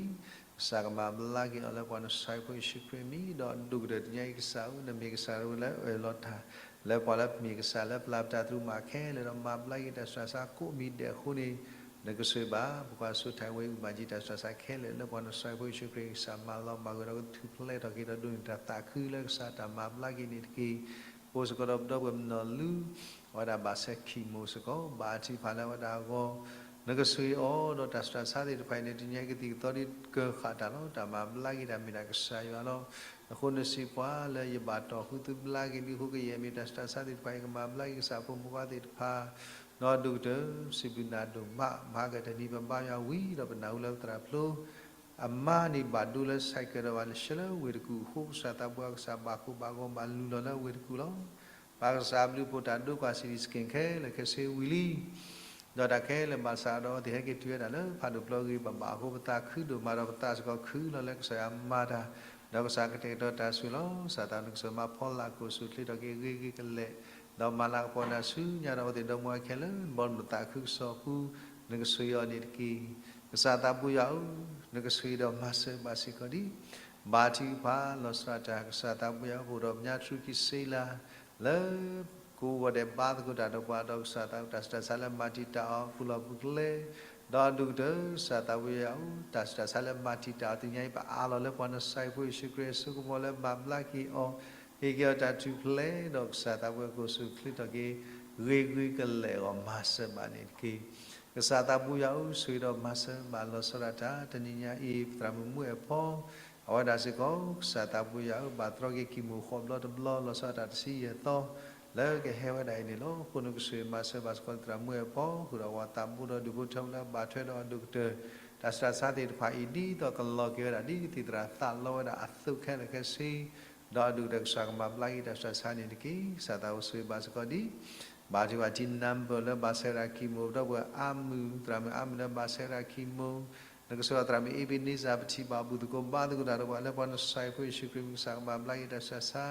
ကစၢ်ကမၤဘျါက့ၤအီၤလၢပှၤနစၢ်ဟ့ၣ်ဖိယ့ၣ်ၡူးခရံာ်မံၤ, ဒီးဒိၣ်ကတၢၢ်တနံၤအံၤကစၢ်ဧၢ, နမ့ၢ်ကစၢ်တဂၤလၢအၢၣ်လီၤတၢ် လၢပှၤလၢမ့ၢ်ကစၢ်လၢပျၢ်ပတၢ်သရူးမးခဲလၢာ် ဒီးမၤဘျါက့ၤတၢ်ဆူးတၢ်ဆါကိးမံၤဒဲးအဃိန့ၣ်, နကဆိၣ်ဂ့ၤဘၣ် ပကွၢ်စိထၢၣ်ဝံအုၣ်မၤကံတၢ်ဆူးတၢ်ဆါခဲလၢာ်လၢပှၤနစၢ်ဟ့ၣ်ဖိယ့ၣ်ၡူးခရံာ် ကစၢ်မၤလီၤမၤဂၢၢ်ဒီးကထူၣ်ဖျဲးထီၣ်က့ၤဒီးဒိးန့ၢ်တၢ်သးခုလၢကစၢ်တၢ်မၤဘျါက့ၤန့ၣ်တက့ၢ်. အိၣ်စ့ၢ်ကီးဒီးပဒီပုၢ်ဝဲၢ်မုၣ်နီၢ်လူ အဝဲဒၣ်ဘၣ်ဆဲးခံမိၢ်စ့ၢ်ကီး ဘါထုကဖၣ်လၢအဝဲဒၣ်အဂီၢ် နကဆိၣ်ဂ့ၤအီၤ ဒီးတၢ်ဆူးတၢ်ဆါသ့ၣ်တဖၣ်အံၤန့ၣ် တနံၤအံၤကသံၣ်ကသီဒ်ကၢဃာ်တၢ်လီၤ. တၢ်မၤဘျါက့ၤတၢ်မ့ၢ်ဒၣ်ကစၢ်ယွၤလီၤ. အဃိနစံးပှၤလၢ ယဘၣ်တီၢ်ဃုသုဘျါက့ၤဒုး ဟူးကယဲၢ်မ့ၢ်တၢ်ဆူးတၢ်ဆါသ့ၣ်တဖၣ်အံၤ ကမၤဘျါက့ၤကစၢ်ဖိမုၣ်ဖိခွါသ့ၣ်တဖၣ် ဒီးဒိၣ်ကတၢၢ် စံးဘျုးနၤဒိၣ်မး မဟါကတနံၤပဘါယွၤဝံၤဒီးပနၢ်ဟူလၢပသရၣ်ဖျိ အမါန့ၣ်ဘၣ်ဒိလၢ cycle ဒီးဘၣ်လဲၤဆှၢလၢဝ့ၢ်တကူၣ်အဃိ ကစၢ်သးဘိယွၤကစၢ်ဘၣ်ကိၢ်ဘၣ်ဂီၤဘၣ်လူၤလီၤလၢဝ့ၢ်တကူၣ်လီၤ. ပၢ်ကစၢ်အဘျုးအဖှိၣ်တၢ်ဒိကွၢ် CT scan ခဲလၢာ်ခဲဆ့ဝံၤလံ. ဒီးတၢ်ခဲလၢာ်ဘၣ်ဆၣ်ဒီး အဝဲသ့ၣ်ဟဲက့ၤတုၤဝဲဒၣ်လၢဖးဒိၣ်ပျီဂ့ၤဂ့ၤဘၣ်ဘၣ်အဃိ ပသးခုဒိၣ်မးဒီး ပသးစ့ၢ်ကီးခုလီၤလၢကစၢ်ယွၤမၤတၢ်, ဒီးကစၢ်ကတဲာ်ကတီၤတၢ်ဆိၣ်ဂ့ၤလီၤ. ကစၢ်သးနကစၢ်မၤဖီလာ်ကိၣ်ဆူၣ်ချ့ထီၣ်က့ၤဂ့ၤဂ့ၤကလဲာ်, ဒီးမၤလၤကပီၤနၤဆူညါဒီး အဝဲသ့ၣ်ဒီမါဝၤခဲလၢာ် ဘီမုၢ်သးခုကစီၣ်အပူၤ နကဆိၣ်ဂ့ၤအီၤန့ၣ်တက့ၢ်. ကစၢ်သးဘိယွၤဧၢ, နကဆိၣ်ဂ့ၤဒီးမၤစၢၤဘၣ်စ့ၢ်ကီးဒံး ဘါထုကဖၣ်လီၤဆီဒၣ်တၢ် ကစၢ်သးဘိယွၤ အိၣ်ဒီးပညါထြူကံစ့လး လၢ ကအိၣ်ဂီၤဒဲးဘါသကိးတၢ်ဒီးပှၤဒီးကစၢ်သး တၢ်ဆူးတၢ်ဆါလၢမၤတံာ်တာ်အီၤ ပူၤလီၢ်ပူၤကျဲ, ဒီးအဒိၣ်ကတၢၢ် ကစၢ်သးဘိယွၤဧၢ, တၢ်ဆူးတၢ်ဆါလၢမၤတံာ်တာ်အီၤတနံၤအံၤ ပအးလီၤလၢပှၤနစၢ်ဖိယ့ၣ်ၡူးခရံာ်အစိကမီၤလၢမၤဘျါက့ၤအီၤ, ဟ့ၣ်က့ၤအီၤတၢ်ထူၣ်ဖျဲးဒီးကစၢ်သးဘိယွၤကိၣ်ဆူၣ်ချ့ထီၣ်က့ၤ ဂ့ၤဂ့ၤကလဲာ်အဂီၢ် မၤစၢၤဘၣ်န့ၣ်တက့ၢ်. ကစၢ်သးဘိယွၤဧၢ, ဆိၣ်ဂ့ၤဒီးမၤစၢၤဘၣ်လီၤဆီဒၣ်တၢ် တနံၤညါအံၤ ပသရၣ်မုၣ်မူအဲၣ်ဖီ အဝဲဒၣ်စ့ၢ်ကီး ကစၢ်သးဘိယွၤဧၢ, ဘၣ်တြီက့ၤကံၢ်မူၣ်ဃိးဘျီတဘျီ လီၤဆီဒၣ်တၢ်တဆံယဲၢ်သီ လၢကဟဲဝဲဒၣ်အံၤန့ၣ်လီၤ. အဃိနကဆိၣ်ဂ့ၤမၤစၢၤဘၣ်စ့ၢ်ကီး သရၣ်မုၣ်မူအဲၣ်ဖီ ဃုာ်ဒီးပှၤသးဘိဒီးဒူၣ်ဖိထၢဖိလၢအဘၣ်ထွဲဒီးအဒိၣ်ကတၢၢ် တၢ်ဆူးတၢ်ဆါသ့ၣ်တဖၣ်အံၤ ဒ်သိးကလီၤက့ၤဝဲဒၣ် ဒ်ကသံၣ်သရၣ်သးလီဝဲဒၣ်အသိးခဲလၢာ်ခဲဆ့ ဒီးအဒိၣ်ကတၢၢ်ကစၢ်ကမၤဘျါက့ၤတၢ်ဆူးတၢ်ဆါန့ၣ်တက့ၢ်. ကစၢ်သးဘိဆိၣ်ဂ့ၤဘၣ်စ့ၢ်ကီးဒံး ဘါထုကဖၣ် team number လၢဘၣ်ဆဲးဝဲဒၣ် chemo ဒီပုၢ်ဝဲၢ်အါမုၢ်, သရၣ်မုၣ်အါမုၢ်လၢဘၣ်ဆဲးဝဲဒၣ် chemo, နကဆိၣ်ဂ့ၤသရၣ်မုၣ် Ebenezer ပထံၣ်ဘၣ်ဘူၣ်သကိးဘါသကိးတၢ်ဒီးပှၤလၢပှၤနစၢ်ဖိယ့ၣ်ၡူးခရံာ်မံၤ ကစၢ်ကမၤဘျါက့ၤတၢ်ဆူးတၢ်ဆါ,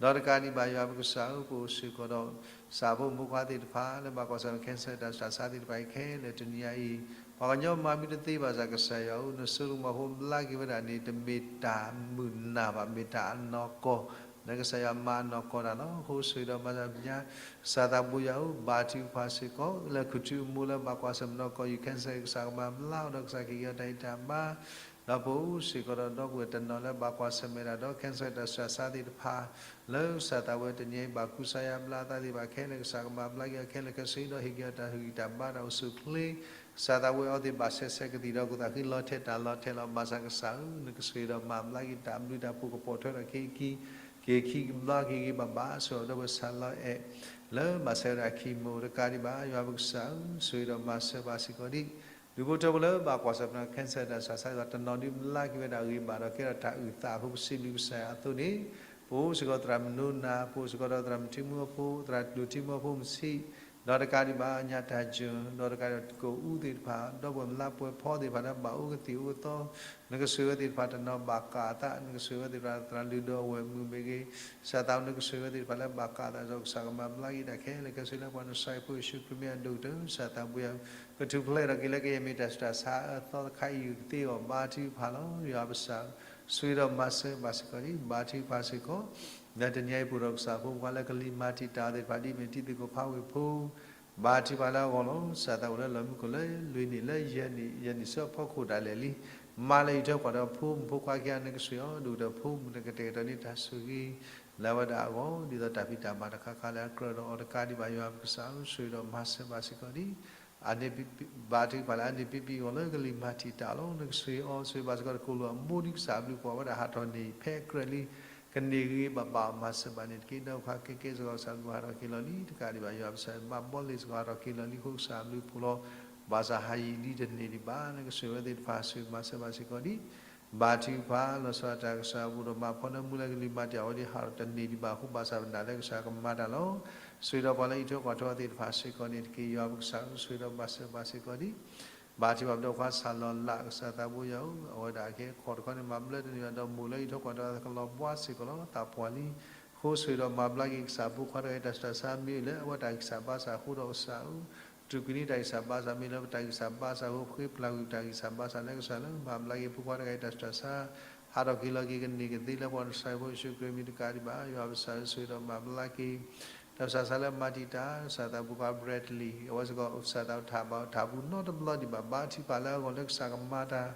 ဒီးတကးဒံးဘၣ်ယွၤပကစၢ်ဧၢ, ပအိၣ်စ့ၢ်ကီးဒီး စၢ်ဖိမုၣ်ခွါသ့ၣ်တဖၣ် လၢဘၣ်ကွၢ်ဆၢၣ်မဲာ် cancer တၢ်ဆူးတၢ်ဆါသ့ၣ်တဖၣ်အံၤခဲလၢာ်တနံၤညါအံၤ ပှၤကညီမၤမံတသ့ဘၣ်ဆၣ် ကစၢ်ယွၤဧၢ, နစိနကမီၤဖိဘျါက့ၤဝဲဒၣ်န့ၣ် တမ့ၢ်တၢ်မုာ်နၢ်ဘၣ်, မ့ၢ်တၢ်အနီၢ်ကီၢ် လၢကစၢ်ယွၤမၤအနီၢ်ကီၢ်တၢ်လီၤ. အဃိဆိၣ်ဂ့ၤဒီးမၤစၢၤပညါ ကစၢ်သးဘိယွၤဧၢ, ဘါထုကဖၣ်စ့ၢ်ကီး လၢခူၣ်ထူအမိၢ်လၢဘၣ်ကွၢ်ဆၢၣ်မဲာ်နီၢ်ကီၢ် ယူၢ် cancer ကစၢ်ကမၤဘျါအီၤဒီးကစၢ်ကဟ့ၣ်အီၤတၢ်ဂံၢ်တၢ်ဘါ ဒီးပအိၣ်စ့ၢ်ကီးဒီးဒီပုၢ်ဝဲၢ်တနီၤလၢဘၣ်ကွၢ်ဆၢၣ်မဲာ်တၢ်ဒီး cancer တၢ်ဆူးတၢ်ဆါသ့ၣ်တဖၣ် လၢကစၢ်သးဝဲတနံၤအံၤဘၣ်ကူစါယါဘျါအသးသ့ၣ်တဖၣ်ခဲလၢာ် ကစၢ်ကမၤဘျါက့ၤအီၤခဲလၢာ်ခဲဆ့ ဒီးဟ့ၣ်က့ၤအီၤတၢ်ဂံၢ်တၢ်ဘါတၢ်အိၣ်ဆူၣ်အိၣ်ချ့ ကစၢ်သးဝဲအဝဲသ့ၣ်ဘၣ်ဆဲးဆဲးကသံၣ်ဒီး ကသးခုလီၤထဲးတၢ်လီၤထဲးလီၤ. ဘၣ်ဆၣ်ကစၢ်ဧၢ, နကဆိၣ်ဂ့ၤဒီးမၤဘျါက့ၤတၢ်ဘျုးတၢ်ဖှိၣ်ကပိာ်ထွဲထီၣ်က့ၤအခံ, က့ၤခံကဘျါက့ၤဂ့ၤဘၣ်ဘၣ် ဆိၣ်ဂ့ၤဒီပုၢ်ဝဲၢ်ဆၢလီၤအဲၣ် လၢဘၣ်ဆဲးဝဲဒၣ် chemo တကးဒံးဘၣ် ယွၤပကစၢ်ဧၢ, ဆိၣ်ဂ့ၤဒီးမၤစၢၤဘၣ်စ့ၢ်ကီးဒံး ဒူၣ်ဖိထၢဖိလၢဘၣ်ကွၢ်ဆၢၣ်မဲာ်နီၢ် cancer တၢ်ဆူးတၢ်ဆါဒီးတနီၤဒုးဘျါက့ၤဝဲဒၣ်ဂ့ၤဘၣ်ဒီးကဲထီၣ်တၢ်အုၣ်သးအဃိ ပစံးဘျုးကစၢ်ယွၤအသိးန့ၣ် ပအိၣ်စ့ၢ်ကီးသရၣ်မုၣ်နိနၤ, ပအိၣ်စ့ၢ်ကီးဒီးသရၣ်မုၣ်ထံမူအဖိ, သရၣ်ဒိၣ်ထံမူအဖိမုၢ်ဆံး, ဒီးတကးဒံးဘၣ် ညၣ်တၢ်ယၢၢ်, ဒီးတကးဒံးဘၣ် ကအိၣ်အူသ့ၣ်တဖၣ်, ဒီပုၢ်ဝဲၢ်လါပှဲၤဖီသ့ၣ်တဖၣ်လၢဘၣ်အိၣ်ကသံၣ်အိၣ်ကသီ, နကဆိၣ်ဂ့ၤဝဲသ့ၣ်တဖၣ်တနီၤဘၣ်ကးအသး, နကဆိၣ်ဂ့ၤဝဲသ့ၣ်တဖၣ်သရၣ်လုၢ်ဒိၣ်အဝဲၢ်မုၣ်မ့ၢ်ဂ့ၤ, ကစၢ်သးနကဆိၣ်ဂ့ၤဝဲသ့ၣ်တဖၣ်လၢဘၣ်ကးအသးဒီး ကစၢ်ကမၤဘျါက့ၤတၢ်ခဲလၢာ်ခဲဆ့လၢပှၤနစၢ်ဖိယ့ၣ်ၡူးခရံာ်မ့ၢ်အဒိၣ်ကတၢၢ် ကစၢ်သးဘိယွၤဧၢ, ကထူၣ်ဖျဲးထီၣ်က့ၤလၢကယဲၢ်မ့ၢ်တၢ်ဆူးတၢ်ဆါအသီတခါအံၤ ကသ့အဂီၢ်ဘါထုကဖၣ်လီၤ. ယွၤပကစၢ်ဧၢ, ဆိၣ်ဂ့ၤဒီးမၤစၢၤဘၣ်စ့ၢ်ကီးဒံး ဘါထုကဖၣ်စ့ၢ်ကီး လၢတနံၤအံၤပူၤဒီးကစၢ်ဖိခွါလၢကလံၤမၤတံာ်တာ်သ့ၣ်တဖၣ် ဒ်မ့ၢ်တံၤသကိးဖးဝ့ၢ်ဖိ ဘါထုကဖၣ်လၢအဂီၢ်လီၤ. ကစၢ်သးအိၣ်လၢလီၢ်မူခိၣ်လၢလွံၢ်နံၣ်လၢယဲၢ်နံၣ် ယဲၢ်နံၣ်ဆူအဖီခိၣ်ဒၣ်လဲာ်လံ. မါလၢအံးထွဲကွၢ်ထွဲအဖိမုၣ်ဖိခွါခံဂၤ နကဆိၣ်ဂ့ၤအီၤ ဒိၣ်ကတၢၢ်ဖိမုၣ် နကတဲာ်ကတီၤန့ၢ်တၢ်ဆိၣ်ဂ့ၤလၢအဝဲဒၣ်အဂီၢ် ဒ်သိးတၢ်ဖံးတၢ်မၤတခါခါလၢအကြၢးဒီးအီၤတကးဒံးဘၣ် ယွၤပကစၢ်ဧၢ ဆိၣ်ဂ့ၤဒီးမၤစၢၤဘၣ်စ့ၢ်ကီးဒံး အန့ၣ် ဘါထုကဖၣ်လၢအန့ၣ်ပံပံအဂီၢ်လၢကလံၤမၤတံာ်တာ်လီၤ. နကဆိၣ်ဂ့ၤအီၤ ဆိၣ်ဂ့ၤဘၣ်စ့ၢ်ကီးတကိးလိာ်အဘိဒံး ကစၢ်အဘျုးပှၤဝဲဒၣ်ဟးထီၣ်န့ၢ်ဖဲအကြၢးလံ ကန့ၢ်ဂ့ၤဂ့ၤဘၣ်ဘၣ်အီၤ မၤစၢၤဘၣ်န့ၣ်တက့ၢ်. ဒီးခါကဲကဲစ့ၢ်ကီး ကစၢ်အဘျုးဟးထီၣ်က့ၤလီၤလံ တကးဒံးဘၣ် ယွၤပကစၢ်ဘၣ်ဘီလ့ၣ်စ့ၢ်ကီးဟးထီၣ်က့ၤလီၤလံအဃိ ကစၢ်အဘျုးဖှိၣ်လီၤ. ဘၣ်ဆၣ်ဟးယံာ်လံတန့ၢ်ဒံးဘၣ် နကဆိၣ်ဂ့ၤဝဲသ့ၣ်တဖၣ် ဆိၣ်ဂ့ၤမၤစၢၤဘၣ်စ့ၢ်ကီးဒံး ဘါထုကဖၣ်လီၤဆီဒၣ်တၢ် ကစၢ်အပူၤဒီးမၤဖီလၢမူလၢကလံၤမၤတံာ်အဝဲဒၣ် ဟးထီၣ်တန့ၢ်ဒံးဘၣ်အဃိ ဘၣ်ဆၣ်ပနာ်လၢကစၢ်ကမၤတၢ်လီၤ. ဆိၣ်ဂ့ၤဒီးပှၤလၢအံးထွဲကွၢ်ထွဲအီၤသ့ၣ်တဖၣ်စ့ၢ်ကီးန့ၣ်တက့ၢ်. ယွၤပကစၢ်ဧၢ ဆိၣ်ဂ့ၤဒီးမၤစၢၤဘၣ်စ့ၢ်ကီးဒံး ဘါထုကဖၣ်ပဒီပုၢ်ဝဲၢ်ခွါစၢ်လီၤလး ကစၢ်သးဘိယွၤဧၢ, အဝဲဒၣ်ကဲခီၣ်တခီန့ၣ် မၤဘျၢတန့ၢ်ဘၣ်ဒီး မိၢ်လၢအံးထွဲကွၢ်ထွဲအီၤကလီၤဘှါစ့ၢ်ကီးလီၤ. သးပှၢ်လံ. အဃိဆိၣ်ဂ့ၤဒီးမၤဘျါက့ၤကစၢ်ဖိခွါတဂၤအံၤ တၢ်ဆူးတၢ်ဆါမ့ၢ်လၢအဝဲတၢ်ဂံၢ်စၢ်ဘါစၢ်အဃိဒီး ကစၢ်ဧၢ တြူာ်ကွံာ်န့ၢ်တၢ်ဂံၢ်စၢ်ဘါစၢ် မ့ၢ်လၢပတၢ်ဂံၢ်စၢ်ဘါစၢ်အဃိ ပဃ့ပျၢ်ကွံာ်ပတၢ်ဂံၢ်စၢ်ဘါစၢ်လၢကစၢ်လၢမၤဘျါက့ၤဖိခွါတဂၤအံၤ တၢ်ဆူးတၢ်ဆါ ဟးထီၣ်က့ၤလီၤက့ၤကန့ၢ်ကသ့လၢပှၤနစၢ်ဖိယ့ၣ်ၡူးခရံာ်မံၤတကးဒံးဘၣ်. ယွၤပကစၢ်ဧၢ ဆိၣ်ဂ့ၤဒီးမၤဘျါက့ၤ တၢ်ဆူးတၢ်ဆါလၢမၤတံာ်တာ် ကစၢ်သးဖိခွါ Bradley အဝဲစ့ၢ်ကီး ကစၢ်သးထးဘၣ်ထးပူၤနီတဘျီဒံးဘၣ် ဘါထုကဖၣ်လၢအဂီၢ်လၢကစၢ်ကမၤတၢ် ဒ်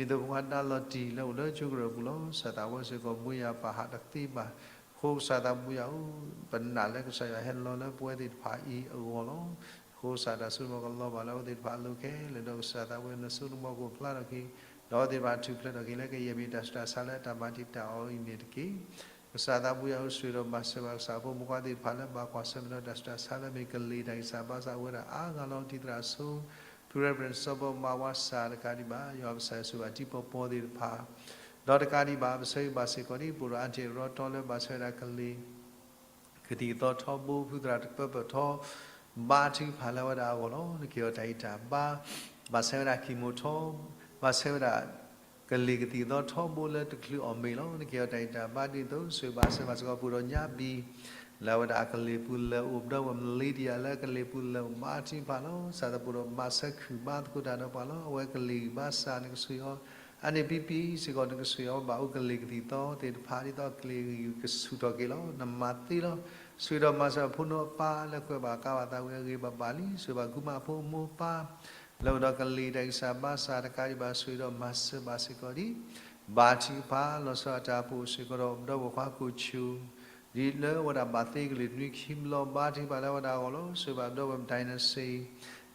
သိးဖိခွါဒါလီၤတံၢ်လၢအိၣ်လၢကၠိကရၢၢ်ပူၤလီၤ. ကစၢ်သးဝဲစ့ၢ်ကီး မွေးရာပါ ဟးတသ့ဘၣ်. အဃိကစၢ်သးဘိယွၤဧၢ, ပနာ်လၢကစၢ်ယွၤဟဲလီၤလၢပဝဲသ့ၣ်တဖၣ်အံၤအဂီၢ်လီၤ. အဃိကစၢ်တၢ်စိတၢ်ကမီၤကလီၤဘၣ်လၢအဝဲသ့ၣ်တဖၣ်အလိၤခဲလၢာ်ဒီး ကစၢ်သးဝဲနစိနကမီၤကအိၣ်ဖျါထီၣ်က့ၤ ဒီးအဝဲသ့ၣ်တဖၣ်ထူၣ်ဖျဲးထီၣ်က့ၤလၢကယဲၢ်မ့ၢ်တၢ်ဆူးတၢ်ဆါလၢအတၢ်မၤတံာ်တာ်အီၤအံၤန့ၣ်တက့ၢ်. ကစၢ်သးဘိယွၤဧၢ ဆိၣ်ဂ့ၤဒီးမၤစၢၤဘၣ်ကစၢ်ဖိမုၣ်ခွါသ့ၣ်တဖၣ်လၢဘၣ်ကွၢ်ဆၢၣ်မဲာ်ဒီးတၢ်ဆူးတၢ်ဆါလၢမ့ၢ်ကလံၤတၢ်ဂံၢ်စၢ်ဘါစၢ်အဝဲဒၣ်အါဂၤလီၤ တံၤသရၣ်စိ ဖု Reverend စီၤဘီမါဝါစၢ်တကးဒံးဘၣ် ယွၤပကစၢ်ဆိၣ်ဂ့ၤဘၣ်တံၤပီၤပီၤသ့ၣ်တဖၣ် ဒီးတကးဒံးဘၣ် ပဆၢဂ့ၤဘၣ်စ့ၢ်ကီးဒ် ပအိၣ်ဒီးအါတံၤရီတီလၢဘၣ်ဆၢဝဲဒၣ်ကလံၤ ကသံၣ်ကသီထီဘိ ဖုသရၣ်တပၢၢ်ပၢၢ်ထီ ဘါထုကဖၣ်လၢအဝဲဒၣ်အဂီၢ်လီၤ. နကဲထီၣ်တၢ်ဂံၢ်တၢ်ဘါ, ဘၣ်ဆဲးဝဲဒၣ်ကံၢ်မိၢ်ထီ, ဘၣ်ဆဲးဝဲဒၣ် ကလံၤကသံၣ်ကသီထီဘိလၢတချုးအီၣ်မ့ၤလီၤ. နကဲထီၣ်တၢ်ဂံၢ်တၢ်ဘါဒ်သိး ဆိၣ်ဂ့ၤဘၣ်စၢၤဘၣ်စ့ၢ်ကီး ပအိၣ်ဒီးညါဘံၣ် လၢအဝဲဒၣ်အကလံၤပူၤလၢအိၣ် ပဒီပုၢ်ဝဲၢ် Melinda လၢအကလံၤပူၤလၢအိၣ် ဘါထုကဖၣ်လီၤ. ကစၢ်သးပူၤဒီးမၤစၢၤခုၣ်ဘါသကိးတၢ်ဒီးပှၤလီၤ. အဝဲကလံၤဂံၢ်ဘါစၢ် နကဆိၣ်ဂ့ၤအီၤ အါန့ၢ်ပံပံစ့ၢ်ကီး နကဆိၣ်ဂ့ၤအီၤ ဘၣ်အိၣ်ကလံၤကသံၣ်ကသီသ့ၣ်တဖၣ် ဒ်သိးကလံၤဂံၢ်ကဆူၣ်ထီၣ်က့ၤလီၤ. နမၤသ့လီၤ. ဆိၣ်ဂ့ၤဒီးမၤစၢၤအဖိနီၢ်အပၢ်လၢကွဲးဘၣ်ကါဘၣ်သးဝံၤအဂ့ၤဘၣ်ဘၣ်လံ. ဆိၣ်ဂ့ၤဘၣ်ကူမးအဖိမိၢ်ပၢ် လၢအိၣ်ဒီးကလံၤတၢ်ဂံၢ်စၢ်ဘါစၢ်တကးဒံးဘၣ် ဆိၣ်ဂ့ၤဒီးမၤစၢၤဘၣ်စ့ၢ်ကီးဒံး ဘါထုကဖၣ်လီၤဆီဒၣ်တၢ် ပအိၣ်စ့ၢ်ကီးဒီး ပဒီပုၢ်ဝဲၢ်ခွါကိးဆူၣ် ဒ်လၢအဝဲဒၣ်ဘၣ်သ့ကလံၤတနွံခံဘျီ ဘါထုကဖၣ်လၢအဝဲဒၣ်အဂီၢ်လီၤ. ဆိၣ်ဂ့ၤဘၣ်ပဒီပုၢ်ဝဲၢ် Dynasty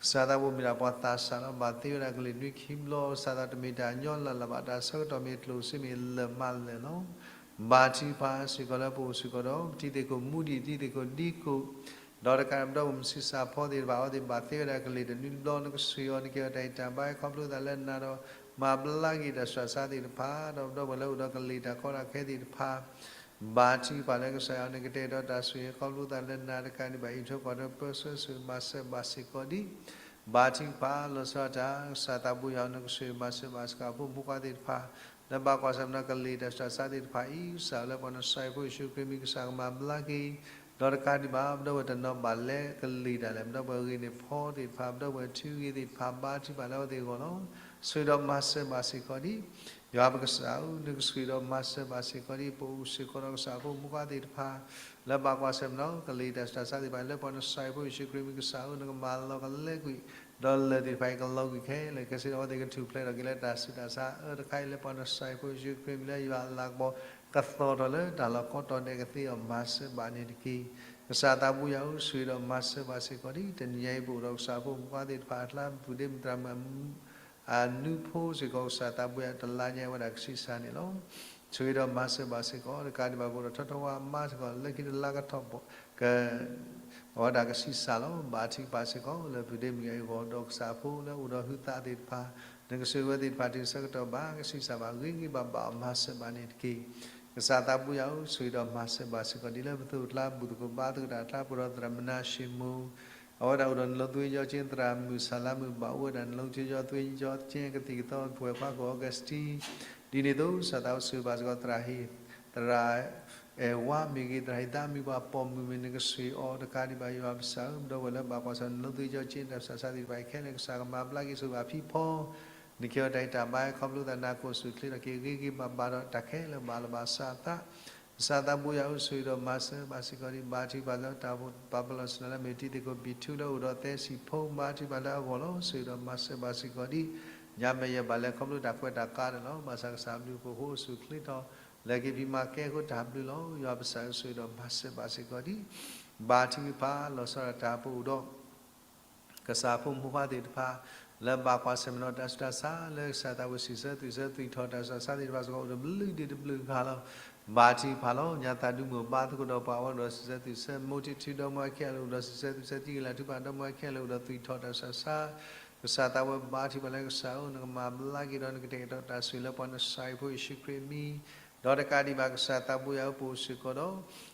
ကစၢ်သးပူၤမ့ၢ်ဒၣ်ပှၤသးစၢ်လီၤ. ဘၣ်သ့ဝဲဒၣ်ကလံၤတနွံခံဘျီ ကစၢ်သးတမ့ၢ်တၢ်ညီလၢ်လၢ်ဘၣ် တၢ်ဆၢကတီၢ်မ့ၢ်ကျိၣ်စ့မ့ၢ်လၢာ်မးလၢာ်လီၤ. ဘါထုကဖၣ်စ့ၢ်ကီးလၢပအိၣ်စ့ၢ်ကီးဒီး ပတံၤသကိးမူဒံး တံၤသကိးဒံကိး ဒီးတကးဒီးပဒီပုၢ်ဝဲၢ်မုၢ်ဆံဆးဖီသ့ၣ်တဖၣ် အဝဲသ့ၣ်ဘၣ်သ့ဝဲဒၣ်ကလံၤတနွံတဘျီ နကဆိၣ်ဂ့ၤအီၤ နကဲထီၣ်တၢ်ဂံၢ်တၢ်ဘါ ခီဖျိသးလၢနၤဒီး မၤဘျါက့ၤတၢ်ဆူးတၢ်ဆါသ့ၣ်တဖၣ် ဒီးပဒီပုၢ်ဝဲၢ်လၢအိၣ်ဒီးကလံၤတၢ်ကီတၢ်ခဲသ့ၣ်တဖၣ် ဘါထုကဖၣ်လၢကစၢ်ယွၤ နကတဲာ်ကတီၤတၢ်ဆိၣ်ဂ့ၤ ခီဖျိသးလၢနၤတကးဒံးဘၣ် အံးထွဲကွၢ်ထွဲပၢဆှၢ ဆိၣ်ဂ့ၤမၤစၢၤဘၣ်စ့ၢ်ကီးဒံး ဘါထုကဖၣ်လီၤဆီဒၣ်တၢ် ကစၢ်သးပူၤယွၤ နကဆိၣ်ဂ့ၤမၤစၢၤဘၣ်စ့ၢ်ကီး ဖိမုၣ်ဖိခွါသ့ၣ်တဖၣ် လၢဘၣ်ကွၢ်ဆၢၣ်မဲာ်ဒီးကလံၤတၢ်ဆူးတၢ်ဆါသ့ၣ်တဖၣ်အံၤ ကစၢ်လၢပှၤနစၢ်ဖိယ့ၣ်ၡူးခရံာ်မံၤ ကစၢ်ကမၤဘျါက့ၤ ဒီးတကးဒံးဘၣ် ပဒီပုၢ်ဝဲၢ်တနီၤဘၣ်လဲၤကလံၤဒၣ်လဲာ် ပဒီပုၢ်ဝဲၢ်ဂ့ၤန့ၢ်ဖီသ့ၣ်တဖၣ် ပဒီပုၢ်ဝဲၢ်ထုဂ့ၤသ့ၣ်တဖၣ် ဘါထုကဖၣ်လၢအဝဲသ့ၣ်အဂီၢ်လီၤ. ဆိၣ်ဂ့ၤဒီးမၤစၢၤဘၣ်စ့ၢ်ကီးဒံး ယွၤပကစၢ်ဧၢ နကဆိၣ်ဂ့ၤဒီးမၤစၢၤဘၣ်စ့ၢ်ကီးဒံး ပအိၣ်စ့ၢ်ကီးဒီးကစၢ်ဖိမုၣ်ဖိခွါသ့ၣ်တဖၣ် လၢဘၣ်ကွၢ်ဆၢၣ်မဲာ်ဒီးကလံၤတၢ်ဆူးတၢ်ဆါသ့ၣ်တဖၣ် လၢပှၤနစၢ်ဖိယ့ၣ်ၡူးခရံာ်မံၤ ကစၢ်ဧၢ နကမၤလီၤကလဲကွံာ် ဒီးလၢၢ်သ့ၣ်တဖၣ်အံၤကလီၤကွံာ်ခဲလၢာ် ခဲစ့ၢ်ဒီးအဝဲသ့ၣ်ကထူၣ်ဖျဲးထီၣ်က့ၤလၢတၢ်ဆူးတၢ်ဆါအၢတခါအံၤ လၢပှၤနစၢ်ဖိယ့ၣ်ၡူးခရံာ်မံၤ လၢယွၤအလၤကပီၤ ကသီၣ်ထီၣ်လၢတၢ်လီၢ်ကိးတီၤဒဲးကသ့အီၤ မၤစၢၤဘၣ်န့ၣ်တက့ၢ်. ကစၢ်သးပူၤယွၤဧၢ ဆိၣ်ဂ့ၤဒီးမၤစၢၤဘၣ်စ့ၢ်ကီးဒံး တနံၤညါအံၤပအိၣ်ဒီးကစၢ်ဖိမုၣ်ဖိခွါသ့ၣ်တဖၣ်အကျါ ပဒ့မုၣ်သရၣ်မုၣ် အနူဖိစ့ၢ်ကီး ကစၢ်သးပူၤယွၤ တလါညါအံၤဝဲဒၣ်ကဆံးစၢ်န့ၣ်လီၤ. ဆိၣ်ဂ့ၤဒီးမၤစၢၤဘၣ်စ့ၢ်ကီး တကးဒံးဘၣ်ပအိၣ်ဒီးထီထီဝါမါစ့ၢ်ကီး လၢခံတလါကထီၣ် အဝဲဒၣ်ကဆံးစၢ်လီၤ. ဘါထုကဖၣ်စ့ၢ်ကီး လၢပဒ့မုၣ်အဂီၢ် ဒီးကစၢ်ဖိလၢအိၣ်ဒီးဟုသးသ့ၣ်တဖၣ် နကဆိၣ်ဂ့ၤဝဲသ့ၣ်တဖၣ်တုၤဆၢကတီၢ်ဘၣ် ကဆံးစၢ်ဘၣ်ဂ့ၤဂ့ၤဘၣ်ဘၣ်အီၤ မၤစၢၤဘၣ်န့ၣ်တက့ၢ်. ကစၢ်သးပူၤယွၤဧၢ ဆိၣ်ဂ့ၤဒီးမၤစၢၤဘၣ်စ့ၢ်ကီးဒံး လၢပသိးအကျါ ဘူၣ်သကိးဘါသကိးတၢ်အကျါ ပအိၣ်ဒီးသရၣ်မုၣ်နါၡ့ၣ်မိၣ် အဝဲဒၣ်အိၣ်ဒီးနလိသွ့ယီက့ သရၣ်မုၣ်စၢ်လါမုၣ် ဘၣ်အိၣ်ဝဲဒၣ်နလိသွ့ယီသွ့ယီက့ ကသံၣ်ကသီ ပဝဲၢ်ခွါကီၢ်အီကူးစတံ ဒ်န့ၣ်အသိး ကစၢ်သးအိၣ်ဆိၣ်ဂ့ၤဘၣ်စ့ၢ်ကီး သရၣ်ဟ့ၣ် သရၣ်အဲၣ်ဝါမ့ၢ်ဂ့ၤ သရၣ်ဟ့ၣ်သးမံၤ ပှၤပိာ်မုၣ်မ့ၢ် နကဆိၣ်ဂ့ၤအီၤ တကးဒံးဘၣ်ယွၤပကစၢ်ဧၢ ပဒီပုၢ်ဝဲၢ်လၢဘၣ်ကွၢ်ဆၢၣ် နလိသွ့ယီက့ တၢ်ဆူးတၢ်ဆါသ့ၣ်တဖၣ်အံၤခဲလၢာ် ကစၢ်ကမၤဘျါက့ၤ ဆိၣ်ဂ့ၤဘၣ်ဖံးဖီ နကဲထီၣ်တၢ်ဂံၢ်တၢ်ဘါ ခီဖျိသးနၤ ကအိၣ်ဆူၣ်အိၣ်ချ့ထီၣ်က့ၤ ဂ့ၤဂ့ၤဘၣ်ဘၣ်ဒီး တၢ်ခဲလၢာ်ဘၣ်လီၤဘၣ်စးအသး ကစၢ်သးပူၤယွၤဧၢ ဆိၣ်ဂ့ၤဒီးမၤစၢၤဘၣ်စ့ၢ်ကီးဒံး ဘါထုကဖၣ်လၢတၢ်ပာ်ပနီၣ်ဆူၣ်နၤလၢ မ့ၢ်တံၤသကိးဘံၣ်ထူလၢအိၣ်ဒီးသဲစံၣ်ဖိ ဘါထုကဖၣ်လၢအဂီၢ်လီၤ. ဆိၣ်ဂ့ၤဒီးမၤစၢၤဘၣ်စ့ၢ်ကီးဒံး ညါမဲာ်ယဲၢ်ဘၣ်လဲၤခီဖျိတၢ်ကွဲးတၢ်ကးန့ၣ်လီၤ. ဘၣ်ဆၣ်ကစၢ်ဘျုးဖှိၣ်အိၣ်ဆူၣ်အိၣ်ချ့ထီၣ် လဲၤက့ၤဖံးမၤကဲအဃိတၢ်ဘျုးလီၤ. ယွၤပကစၢ်ဧၢ ဆိၣ်ဂ့ၤဒီးမၤစၢၤဘၣ်စ့ၢ်ကီးဒံး ဘါထုကဖၣ်လီၤဆီဒၣ်တၢ် ပအိၣ်ဒီး ကစၢ်ဖိမုၣ်ဖိခွါသ့ၣ်တဖၣ် လၢဘၣ်ကွၢ်ဆၢၣ်မဲာ်ဒီးတၢ်ဆူးတၢ်ဆါ လၢကစၢ်သးဝဲစံးဆၢသွံၣ်ဆၢသွံၣ်ထီၣ်တၢ်ဆူးတၢ်ဆါသ့ၣ်တဖၣ်စ့ၢ်ကီး အိၣ်ဒီးဘျုးဒ့တဘျုးဂၤလီၤ. ဘါထုကဖၣ်လီၤ. ညါသးဒူမုၢ်ဘါသကိးဒီးပှၤဝဲအိၣ်ဒီးစံးဆၢသွံၣ်ဆၢ မိၢ်ထံထူဒီမါဝၤခံဂၤလၢအိၣ်ဒီးစံးဆၢသွံၣ်ဆၢ တံၤဂ့ၤလးထူပၣ်ဒီမါဝၤခံဂၤလၢအိၣ်ဒီးသွံၣ်ထီၣ်တၢ်ဆူးတၢ်ဆါ ကစၢ်သးဝဲဘါထုကဖၣ်လၢကစၢ်ဧၢ နကမၤဘျါက့ၤဒီးနကတဲာ်ကတီၤတၢ်ဆိၣ်ဂ့ၤလၢပှၤနစၢ်အံၤဖိယ့ၣ်ၡူးခရံာ်အမံၤ ဒီးတကးဒံးဘၣ်ကစၢ်သးပူၤယွၤဧၢ ပအိၣ်စ့ၢ်ကီး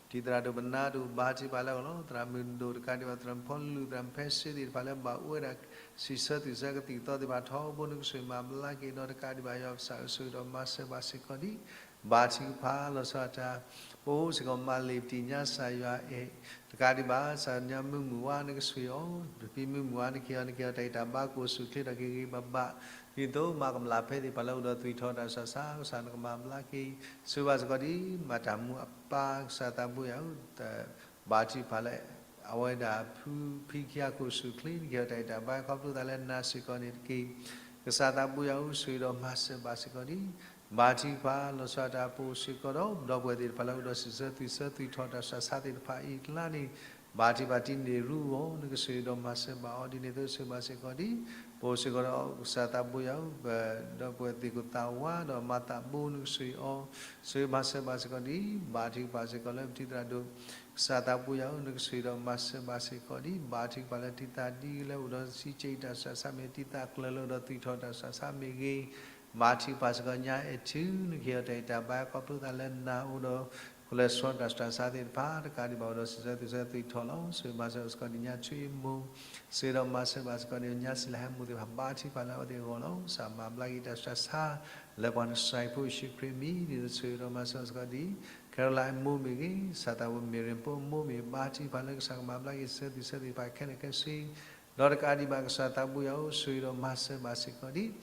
ဒီး တံၤသရၣ်ဒိၣ်ပနါဒိၣ် ဘါထုကဖၣ်လၢအဂီၢ်လီၤ. သရၣ်မုၣ်ဒိၣ်တကးဒံးဘၣ် သရၣ်မုၣ်ဖီလူၤ သရၣ်မုၣ်ဖဲစ့သ့ၣ်တဖၣ်လၢဘၣ်အိၣ်ဝဲဒၣ် စံးဆၢသွံၣ်ဆၢကသံၣ်ကသီသ့ၣ်တဖၣ်ထီဘိ နကဆိၣ်ဂ့ၤမၤဘျါက့ၤ ဒီးတကးဒံးဘၣ်ယွၤပကစၢ်ဧၢ ဆိၣ်ဂ့ၤဒီးမၤစၢၤဘၣ်စ့ၢ်ကီးဒံး ဘါထုကဖၣ်လီၤဆီဒၣ်တၢ် ပအိၣ်စ့ၢ်ကီးမၤလ့ၤပတံၢ်ညါကစၢ်ယွၤအဲၣ် တကးဒံးဘၣ် ကစၢ်ညါမုၢ်မုၢ်ဝါ နကဆိၣ်ဂ့ၤအီၤ တဖံမုၢ်မုၢ်ဝါ နက့ၤအီၤ နက့ၤအီၤ တၢ်ဂံၢ်တၢ်ဘါကအိၣ်ဆူၣ်အိၣ်ချ့ထီၣ်က့ၤဂ့ၤဂ့ၤဘၣ်ဘၣ် ဒ်သိးမၤကမျၢ်ဖဲသ့ၣ်တဖၣ်လၢအိၣ်ဒီးသွံၣ်ထီၣ်တၢ်ဆူးတၢ်ဆါ ကစၢ်နကမၤဘျါက့ၤ ဆိၣ်ဂ့ၤဘၣ်စ့ၢ်ကီးဒံး မၤတၢ်မူအပၢ် ကစၢ်သးပူၤယွၤဧၢ ဘါထုကဖၣ်လၢ အဝဲဒၣ်ဖုဖံခံဂၤကအိၣ်ဆူၣ်အိၣ်ချ့ နက့ၤအီၤတၢ်ဂံၢ်တၢ်ဘါ ခီဖျိသးလၢနၤစ့ၢ်ကီးန့ၣ်တက့ၢ်. ကစၢ်သးပူၤယွၤဧၢ ဆိၣ်ဂ့ၤဒီးမၤစၢၤဘၣ်စ့ၢ်ကီးဒံး ဘါထုကဖၣ်လီၤဆီဒၣ်တၢ် ပအိၣ်စ့ၢ်ကီးဒီး ဒီပုၢ်ဝဲၢ်သ့ၣ်တဖၣ်လၢအိၣ်ဒီးစံးဆၢသွံၣ်ဆၢသွံၣ်ထီၣ်တၢ်ဆူးတၢ်ဆါသ့ၣ်တဖၣ်အံၤအကျါန့ၣ် ဘါထုကဖၣ်တံၤန့ၢ်ရူအီၤ နကဆိၣ်ဂ့ၤဒီးမၤစၢၤဘၣ်အီၤ ဒ်န့ၣ်အသိးဆိၣ်ဂ့ၤဘၣ်စ့ၢ်ကီးဒံး ပအိၣ်စ့ၢ်ကီးဒီးကစၢ်သးပူၤယွၤဧၢ ဒီပုၢ်ဝဲၢ်သ့ၣ်ကိၣ်သးဝါဒီးမၤသးဘိ နကဆိၣ်ဂ့ၤအီၤ ဆိၣ်ဂ့ၤမၤစၢၤဘၣ်စ့ၢ်ကီးဒံး ဘါထုကဖၣ်စ့ၢ်ကီးလၢပတံၤသရၣ်ဒိၣ် ကစၢ်သးပူၤယွၤဧၢ နကဆိၣ်ဂ့ၤဒီးမၤစၢၤဘၣ်စ့ၢ်ကီးဒံး ဘါထုကဖၣ်လၢတံၤသကိးဒ်လၢအိၣ်ဒီးစံးကဲးတၢ်ဆူးတၢ်ဆါမ့ၢ် တံၤသကိးကျၢၤလၢအိၣ်ဒီးသွံၣ်ထီၣ်တၢ်ဆူးတၢ်ဆါမ့ၢ်ဂ့ၤ ဘါထုကဖၣ်စ့ၢ်ကီးညါအဲၣ်ထု နက့ၤအီၤတၢ်ဂံၢ်တၢ်ဘါ ခီဖျိသးလၢနၤအိၣ်ဒီး cholesterol တၢ်ဆူးတၢ်ဆါသ့ၣ်တဖၣ် တကးဒံးဘၣ်အိၣ်ဒီးစံးဆၢသူၣ်ဆၢသံထီၣ်လီၤ. ဆိၣ်ဂ့ၤမၤစၢၤစ့ၢ်ကီးဒ်ညါထွံၣ်အံၤမိၢ်, ဆိၣ်ဂ့ၤဒီးမၤစၢၤဘၣ်စ့ၢ်ကီးဒ်ညါစံးလၢဟဲမိၢ်သ့ၣ်တဖၣ် ဘါထုကဖၣ်လၢအဝဲသ့ၣ်အဂီၢ်လီၤ. ကစၢ်မၤဘျါက့ၤတၢ်ဆူးတၢ်ဆါ လၢပှၤနစၤရ့းဖိယ့ၣ်ၡူးခရံာ်အမံၤ ဒ်သိးဆိၣ်ဂ့ၤဒီးမၤစၢၤစ့ၢ်ကီးဒ် Caroline အမိၢ်မ့ၢ်ဂ့ၤ, စၤသးဝဲ Miriam ဖိအမိၢ်မ့ၢ် ဘါထုကဖၣ်လၢကစၢ်ကမၤဘျါက့ၤ စံးဆၢသူၣ်ဆၢသ့ၣ်တဖၣ်ခဲလၢာ်ခဲဆ့ ဒီးတကးဒံးဘၣ်ကစၢ်သးဘိယွၤဧၢ ဆိၣ်ဂ့ၤဒီးမၤစၢၤဘၣ်စ့ၢ်ကီးဒ်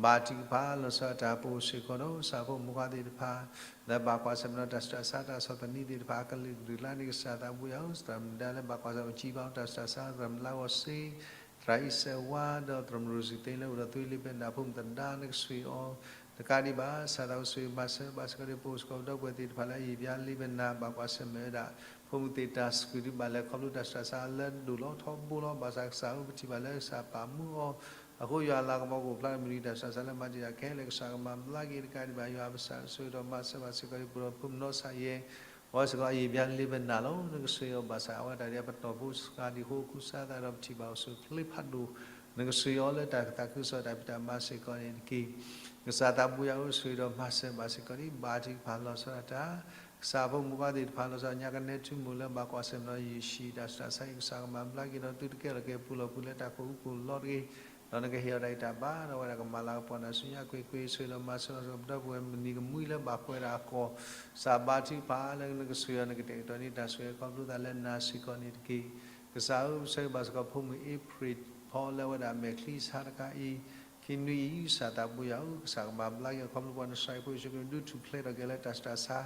ဘါထုကဖၣ်လီၤဆီဒၣ်တၢ် ပအိၣ်စ့ၢ်ကီးဒီး ကစၢ်ဖိမုၣ်ခွါသ့ၣ်တဖၣ် လၢဘၣ်ကွၢ်ဆၢၣ်မဲာ်ဒီးတၢ်ဆူးတၢ်ဆါ တၢ်ဆီၣ်သနံးသ့ၣ်တဖၣ် အကလုာ်ကလုာ်အကျါန့ၣ် ကစၢ်သးဘိယွၤဧၢ သရၣ်မုၣ်ဒါလၢဘၣ်ကွၢ်ဆၢၣ်မဲာ် ကၠံဘါ တၢ်ဆူးတၢ်ဆါ သရၣ်မုၣ်လါဂီၤစ့ သရၣ်အံၤစဲးဝါ ဒီးသရၣ်မုၣ်ရူၢ်စံသ့လၢအိၣ်ဒီးသွံလ့ၤဘဲနၢ် ဖိမုၣ်သဒါ နကဆိၣ်ဂ့ၤအီၤ တကးဒံးဘၣ် ကစၢ်သးဘိယွၤဧၢ ဆိၣ်ဂ့ၤမၤစၢၤဘၣ်စ့ၢ်ကီးဒ် ပအိၣ်စ့ၢ်ကီးပဒီပုၢ်ဝဲၢ်သ့ၣ်တဖၣ်လၢအယံာ်ဘျါလ့ဘဲနၢ် ဘၣ်ကွၢ်ဆၢၣ်မဲာ်ဝဲဒၣ် ဖိမုၣ်သ့ၣ်တၢ်စူၢ်ဒံးဘၣ်လဲၤခီဖျိတၢ်ဆူးတၢ်ဆါ လၢဒိၣ်လီၤထီဘိလီၤ ဘၣ်ဆၣ်ကစၢ်ဧၢ ပထံၣ်ဘၣ်လၢကစၢ်ပာ်မူအီၤ အဃိယွၤအလၤကပီၤကအိၣ်ဖျါ မနုၤတၢ်ဆူးတၢ်ဆါလၢမၤတံာ်တာ်ခဲလၢာ် ကစၢ်ကမၤဘျါက့ၤ တကးဒံးဘၣ် ယွၤပကစၢ် ဆိၣ်ဂ့ၤဒီးမၤစၢၤဘၣ်စ့ၢ်ကီးဒ် ပဒီပုၢ်ဝဲၢ်နီၢ်ဆါယဲ အဝဲစ့ၢ်ကီးအယံာ်ဘျါလ့ဘဲနၢ်လီၤ နကဆိၣ်ဂ့ၤအီၤ ဘၣ်ဆၣ်အဝဲတၢ်ဒ်အပတီၢ်ဖိစှၤဒံးအဃိ အကူစါသးဒီးပထံၣ်ဘၣ်အိၣ်ဆူၣ်အိၣ်ချ့ဖးဒိၣ် နကဆိၣ်ဂ့ၤအီၤလၢတၢ်သးခုကစီၣ်တၢ်ဖံးတၢ်မၤစ့ၢ်ကီးန့ၣ်တက့ၢ် ကစၢ်သးဘိယွၤဧၢ ဆိၣ်ဂ့ၤဒီးမၤစၢၤဘၣ်စ့ၢ်ကီးဒ် ဘါထုကဖၣ်လီၤဆီဒၣ်တၢ် ကစၢ်ဖိမုၣ်ခွါသ့ၣ်တဖၣ်လီၤဆီ ညါကနဲထူမိၢ်လၢဘၣ်ကွၢ်ဆၢၣ်မဲာ်ဒီးယ့ၣ်ၡံးတၢ်ဆူးတၢ်ဆါအံၤ ကစၢ်ကမၤဘျါက့ၤဒီးသုတကဲထီၣ်က့ၤပူၤလီၢ်ပူၤလၢတၢ်ကိၢ်ဟူကိၢ်လီၤတဂ့ၤ ဒီးနကဟ့ၣ်အီၤတၢ်ဂံၢ်တၢ်ဘါ ဒီးအဝဲဒၣ်ကမၤလၤကပီၤနၤဆူညါကွ့ၢ်ကွ့ၢ် ဆိၣ်ဂ့ၤဒီးမၤစၢၤဘၣ်စ့ၢ်ကီးပဒီပုၢ်ဝဲၢ်မုၢ်နံၤကမှံလၢဘၣ်ပှဲၤဒၣ်အကီၢ် ကစၢ်ဘါထုကဖၣ်လၢနကဆိၣ်ဂ့ၤအီၤ နကတဲာ်ကတီၤန့ၢ်တၢ်ဆိၣ်ဂ့ၤခီဖျိသးလၢနၤစ့ၢ်ကီးန့ၣ်တက့ၢ် ကစၢ်ဧၢ ဆိၣ်ဂ့ၤဘၣ်စ့ၢ်ကီးဖိမုၣ်အ့ဖြ့ၣ်ဖီလၢအဝဲဒၣ်မဲာ်ချံဆါတခါအံၤ ခံနွံအံၤ ကစၢ်သးဘိယွၤဧၢ ကစၢ်ကမၤဘျါက့ၤအီၤခီဖျိပှၤနစၤရ့းဖိယ့ၣ်ၡူးခရံာ်ဒုးထူၣ်ဖျဲးထီၣ်က့ၤလၢတၢ်ဆူးတၢ်ဆါ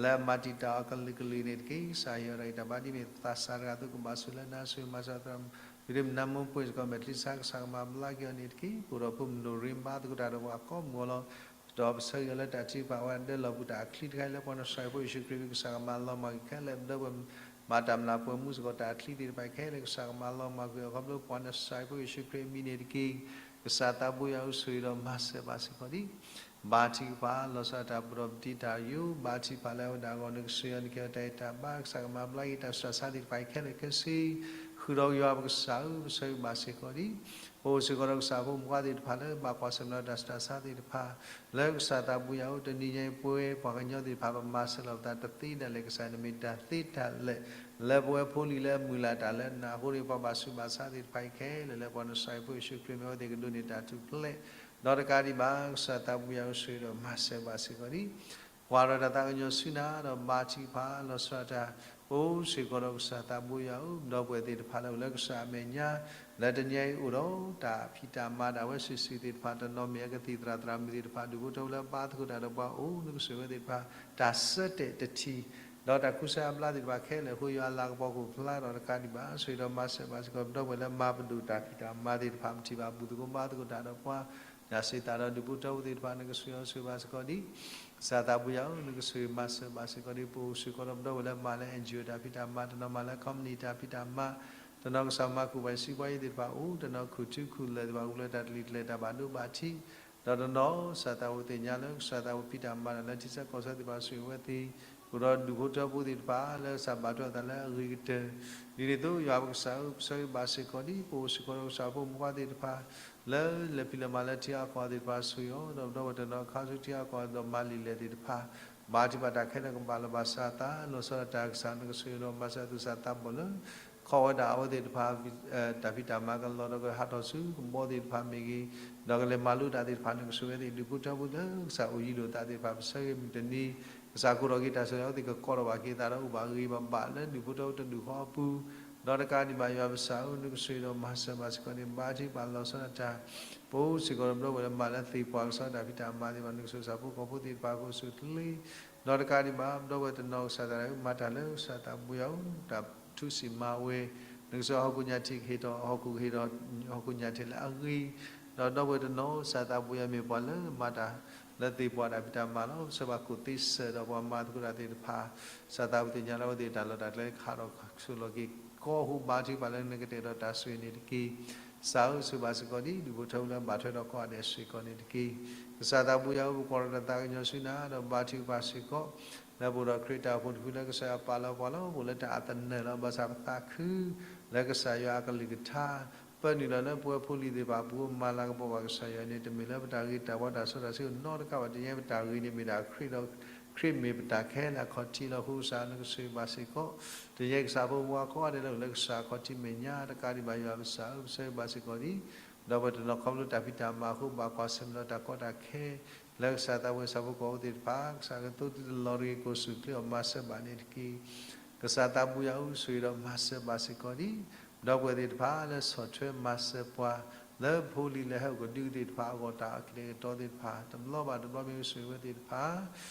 လၢအမၤတံာ်တာ်အီၤကလုာ်ကလုာ်န့ၣ်တက့ၢ် ကစၢ်ဟ့ၣ်အီၤတၢ်ဂံၢ်တၢ်ဘါဒ်မ့ၢ်သးစၢ်တဂၤအသိး ကဘၣ်ဆိၣ်လၢနၤဆိၣ်ဂ့ၤမၤစၢၤသရၣ်မုၣ် ဖံးဒ့ၣ်မနၤမိၢ်ပှ့ၤစ့ၢ်ကီးမဲာ်ချံဆါ ကစၢ်ကမၤဘျါက့ၤအီၤန့ၣ်တက့ၢ် ပအိၣ်ဒီးဖိမုၣ်ဒိၣ်ရ့ဘါသကိးတၢ်ဒီးပှၤကိးမုၢ်အီၤလီၤ ဒီးပဆၢဂ့ၤအီၤလၢတၢ်ထုကဖၣ်ဝဲဒၢလီၤပူၤတၢ်အချံတခါအံၤလၢပှၤနစၤရ့းဖိယ့ၣ်ၡူးခရံာ် ကစၢ်ကမၤလီၤမၢ်ကွံာ်ခဲလၢာ် ပဒီပုၢ်ဝဲၢ်မၤတၢ်မျၢ်ပှဲၤမူစ့ၢ်ကီးတၢ်အချံသ့ၣ်တဖၣ်ခဲလၢာ် ကစၢ်ကမၤလီၤမၢ်ကွံာ်အီၤခီဖျိပှၤနစၤရ့းဖိယ့ၣ်ၡူးခရံာ်အမံၤန့ၣ်တက့ၢ် ကစၢ်သးဘိယွၤဧၢ ဆိၣ်ဂ့ၤဒီးမၤစၢၤဘၣ်စ့ၢ်ကီးဒ် ဘါထုကဖၣ်လီၤဆီဒၣ်တၢ် ပဒီပုၢ်ဝဲၢ်တံာ်တာ်ယိာ် ဘါထုကဖၣ်လၢအဝဲဒၣ်အဂီၢ် နကဆိၣ်ဂ့ၤအီၤ နကဟ့ၣ်အီၤတၢ်ဂံၢ်တၢ်ဘါ ကစၢ်ကမၤဘျါက့ၤတၢ်ဆူးတၢ်ဆါသ့ၣ်တဖၣ်ခဲလၢာ်ခဲဆ့ ဃုာ်ဒီးယွၤပကစၢ်ဧၢ ပဆၢဂ့ၤဘၣ်စ့ၢ်ကီးဒ် ပအိၣ်စ့ၢ်ကီးဒီးကစၢ်ဖိမုၣ်ခွါသ့ၣ်တဖၣ်လၢဘၣ်ကွၢ်ဆၢၣ်မဲာ်ဒီးတၢ်ဆူးတၢ်ဆါသ့ၣ်တဖၣ် လၢကစၢ်သးဘိယွၤဧၢ တနံၤညါအံၤပဝဲပှၤကညီသ့ၣ်တဖၣ် ပမၤစၢၤလီၤပသးတသ့ဒၣ်လဲာ် ကစၢ်နမ့ၢ်တၢ်သ့တၢ်လဲာ် လၢပဝဲဖိလံၤလၢအမုၢ်လၢ်တၢ်လၢနၤအဃိန့ၣ် ပှၤဘၣ်ဆူးဘၣ်ဆါသ့ၣ်တဖၣ်အံၤခဲလၢာ်လၢပှၤနစၤရ့းဖိယ့ၣ်ၡူးခရံာ်မ့ၢ်အဝဲသ့ၣ်ကဒိးန့ၢ်တၢ်ထူၣ်ဖျဲး ဒီးတကးဒံးဘၣ် ကစၢ်သးဘိယွၤဧၢ ဆိၣ်ဂ့ၤဒီးမၤစၢၤဘၣ်စ့ၢ်ကီးဒ် ကွၢ်ဒီးတၢ်သးကညီၤဆူနၤ ဒီးဘါထုကဖၣ်လီၤဆီဒၣ်တၢ် ပအိၣ်စ့ၢ်ကီးဒီးကစၢ်သးဘိယွၤဧၢ ပဒီပုၢ်ဝဲၢ်သ့ၣ်တဖၣ်လၢအိၣ်လၢကစၢ်အမဲာ်ညါ လၢတနံၤအံၤအိၣ်ဒီးတၢ်ဖံးတၢ်မၤဒၣ်ဝဲစုာ်စုာ်သ့ၣ်တဖၣ် တနီၤမ့ၢ်အကသံၣ်သရၣ်သရၣ်မုၣ်သ့ၣ်တဖၣ် ဒူၣ်ဖိထၢဖိလၢဘါသကိးတၢ်ဒီးပှၤအိၣ် နကဆိၣ်ဂ့ၤဝဲသ့ၣ်တဖၣ် တၢ်ဆၢတဲာ်တထံၣ် ဒီးတၢ်ကူစါအဘျါသ့ၣ်တဖၣ်ခဲလၢာ်အဃိ ယွၤအလၤကပီၤကအိၣ်ဖျါဒီးတကးဒံးဘၣ် ဆိၣ်ဂ့ၤဒီးမၤစၢၤဘၣ်စ့ၢ်ကီး ပဒီပုၢ်ဝဲၢ်လၢမၤပဒိၣ်တၢ်ဖံးတၢ်မၤသ့ၣ်တဖၣ် ပထံၣ်ဘၣ်ဘူၣ်သကိးဘါသကိးတၢ်ဒီးပှၤ တၢ်စံးသးဒီးဒူၣ်ဖိထၢဖိသ့ၣ်တဖၣ် နကဆိၣ်ဂ့ၤအီၤဆိၣ်ဂ့ၤဘၣ်စ့ၢ်ကီးဒ် ကစၢ်သးဘိယွၤဧၢ နကဆိၣ်ဂ့ၤမၤစၢၤဘၣ်စ့ၢ်ကီးဒ် ပအိၣ်စ့ၢ်ကီးဒီးပဒီပုၢ်ဝဲၢ်လၢမၤလၢ NGO တၢ်ဖံးတၢ်မၤ တနီၤမၤလၢ company တၢ်ဖံးတၢ်မၤ တနီၤကစၢ်မၤကူၣ်ပှၤစံးပှၤယဲသ့ၣ်တဖၣ်အိၣ် တနီၤခူၣ်ထူခူၣ်လဲၢ်သ့ၣ်တဖၣ် ဂုာ်ကျဲၤတၢ်တလံၤကျဲၤတၢ်ဘၣ်ဒိဘၣ်ထံး ဒီးတနီၤ ကစၢ်သးဘိသ့ၣ်ညါလၢ ကစၢ်သးဘိဖံးတၢ်မၤတၢ်လၢထံဆၢကီၢ်ဆၢသ့ၣ်တဖၣ် ဆိၣ်ဂ့ၤဝဲသ့ၣ် အိၣ်ဒီးဒူၣ်ဖိထၢဖိသ့ၣ်တဖၣ် လၢကစၢ်ဘၣ်ထွဲအသးလၢအဂ့ၤကတၢၢ် ဒ်န့ၣ်အသိး ယွၤပကစၢ်ဧၢ ပဆၢဂ့ၤဘၣ်စ့ၢ်ကီးဒ် ပအိၣ်စ့ၢ်ကီးဒီးကစၢ်ဖိမုၣ်ခွါသ့ၣ်တဖၣ် လၢလဲၤဖံးလဲၤမၤလၢထံအကီၢ်သ့ၣ်တဖၣ် ဆိၣ်ဂ့ၤအီၤ ဒီးပဒီပုၢ်ဝဲၢ်တနီၤခါဆူထံအကီၢ်ဒီးမၤလံာ်လဲၢ်သ့ၣ်တဖၣ် ဘါထုကဖၣ်တၢ်ခဲလၢာ်ကဘၣ်လီၤဘၣ်စးအသး လီၤဆီဒၣ်တၢ်ကစၢ် နကဆိၣ်ဂ့ၤဒီးမၤစၢၤသူၣ်စၢ်သးဘီၣ်လၢ ခိးဝဲဒၣ်အဝဲသ့ၣ်တဖၣ် တၢ်ဖံးတၢ်မၤကလီဒီးကဟးထီၣ်ဆူကဘီသ့ၣ်တဖၣ်မ့ၢ်ဂ့ၤ, ဒီးကလဲၤမၤလိတၢ်သ့ၣ်တဖၣ် နကဆိၣ်ဂ့ၤဝဲသ့ၣ် ဒူၣ်ဖိထၢဖိလၢကစၢ်အိၣ်ယံၤလိာ်သးသ့ၣ်တဖၣ် ပဆၢဂ့ၤမုၢ်တနံၤ ကစၢ်ကိးထီၣ်က့ၤတၢ်ဆိၣ်ဂ့ၤအဝဲသ့ၣ်ကကိးထီၣ်ဘၣ်က့ၤသးဒီးအိၣ်ဘၣ်ဂ့ၤဘၣ်ဘၣ်လၢဒူၣ်ဖိထၢဖိတဒူၣ်ဃီအပူၤ, ဒီးတကးဒံးဘၣ်ယွၤပကစၢ်ဧၢ နကဆိၣ်ဂ့ၤဒီးမၤစၢၤဘၣ်စ့ၢ်ကီးန့ၣ် ဘါထုကဖၣ်လီၤဆီဒၣ်တၢ် ပအိၣ်စ့ၢ်ကီးဒီးပဒီပုၢ်ဝဲၢ်လၢမၤလၢသ့ၣ်ပှၢ်ကစီဒီးတၢ်ဖံးတၢ်မၤသ့ၣ်တဖၣ် နကဆိၣ်ဂ့ၤကစၢ်ဖိကီၢ်ဖိသ့ၣ်တဖၣ် ကအိၣ်ဆူၣ်ချ့ ဒီးတကးဒံးဘၣ် ပဒီပုၢ်ဝဲၢ်တနီၤကစၢ်သးဒၣ်အံၤ မၤတၢ်လၢကစၢ်သးဘိယွၤဧၢ တၢ်ထူစံးမၤဝဲ နကဆိၣ်ဂ့ၤဟီၣ်ခိၣ်ညၣ်ထံးကဟ့ၣ်ထီၣ် ဟီၣ်ခိၣ်ကဟ့ၣ်ထီၣ် ဟီၣ်ခိၣ်ညၣ်ထံးလၢအဂ့ၤ, ဒီးပဒီပုၢ်ဝဲၢ်တနီၤကစၢ်သးဘိယွၤမ့ၢ်ပှၤလၢမၤတၢ်လၢသ့ၣ်ပှၢ်တၢ်ဖံးတၢ်မၤလီၤ. ပဆၢဘၣ်ကိးသ့စၢၤဒီးပှၤမၤသကိးတၢ်သ့ၣ်တဖၣ် ကစၢ်သးဘိသ့ၣ်ညါလၢအဝဲသ့ၣ်တၢ်လီၢ်တၢ်ကျဲခးထီၣ်ဆိၣ်လီၤက့ၤ ကီၢ်ဟူးဘါထုကဖၣ်လၢနကတဲာ်ဒီးတၢ်ဆိၣ်ဂ့ၤန့ၣ်တက့ၢ်. ကစၢ်ဧၢ ဆိၣ်ဂ့ၤဘၣ်စ့ၢ်ကီးဒ် ဒူၣ်ဖိထၢဖိလၢဘၣ်ထွဲဒီးကီၢ်အဒဲးစ့ၢ်ကီးန့ၣ်တက့ၢ်. ကစၢ်သးဘိယွၤဧၢ ပကွၢ်ဒီးတၢ်သးကညီၤဆူနၤ ဒီးဘါထုကဖၣ်စ့ၢ်ကီး လၢပအိၣ်ဒီးခရံာ်တၢ်အိၣ်ဖှိၣ်တဖုလၢကစၢ်ယွၤပာ်လီၤပှၤလီၤ. ပအိၣ်လၢတၢ်အသနၢၣ်လီၤ. ဘၣ်ဆၣ်ပသးခု လၢကစၢ်ယွၤအကလုၢ်ကထါ ပၢနုာ်လီၤလၢပဝဲဖိလံၤသ့ၣ်တဖၣ်အပူၤ မၤလၤကပီၤဘၣ်ကစၢ်ယွၤန့ၣ် တမ့ၢ်လၢပတၢ်ဂ့ၤတၢ်ဝါတၢ်စီတၢ်ဆှံနီတခါဘၣ်. တနံၤအံၤပတၢ်ဂ့ၤန့ၣ်မ့ၢ်ဒၣ်ခရံာ်ဒီး ခရံာ်မ့ၢ်ပတၢ်ခဲလၢာ်အခီၣ်ထံးလီၤ. အဃိကစၢ်နကဆိၣ်ဂ့ၤဘၣ်စ့ၢ်ကီး တနံၤအံၤကစၢ်ဖိမုၣ်ဖိခွါကိးဂၤဒဲးလၢအိၣ်လၢကစၢ်အခီၣ်ထံးမဲာ်ညါ တကးဒံးဘၣ်ယွၤပကစၢ်ဧၢ ပဆၢဂ့ၤဘၣ်စ့ၢ်ကီးဒံး ဒီပုၢ်ဝဲၢ်တနီၤခီဖျိတၢ်ဖံးတၢ်မၤအဃိ ဘၣ်ကွၢ်ဆၢၣ်မဲာ်ဒီးတၢ်ကီတၢ်ခဲ လၢကစၢ်သးဘိယွၤဆၣ်ဖိကီၢ်ဖိသ့ၣ်တဖၣ် ကစၢ်ကသိတံတလီၤတဂ့ၤ ကအိၣ်ဆူၣ်အိၣ်ချ့အီၤ မၤစၢၤဘၣ်န့ၣ်တက့ၢ်. ကစၢ်သးဘိယွၤဧၢ ဆိၣ်ဂ့ၤဒီးမၤစၢၤဘၣ်စ့ၢ်ကီးဒံး ဒီပုၢ်ဝဲၢ်သ့ၣ်တဖၣ်လၢဆီၣ်ထွဲမၤစၢၤပှၤ လၢဖိလံၤလၢဟဲအိၣ်ကဒုသ့ၣ်တဖၣ်အဂီၢ် တၢ်အီၣ်ကတဲာ်ကတီၤသ့ၣ်တဖၣ် တဘျီဘၣ်တဘျီမ့ၢ်ဂ့ၤ ဆိၣ်ဂ့ၤဝဲသ့ၣ်တဖၣ်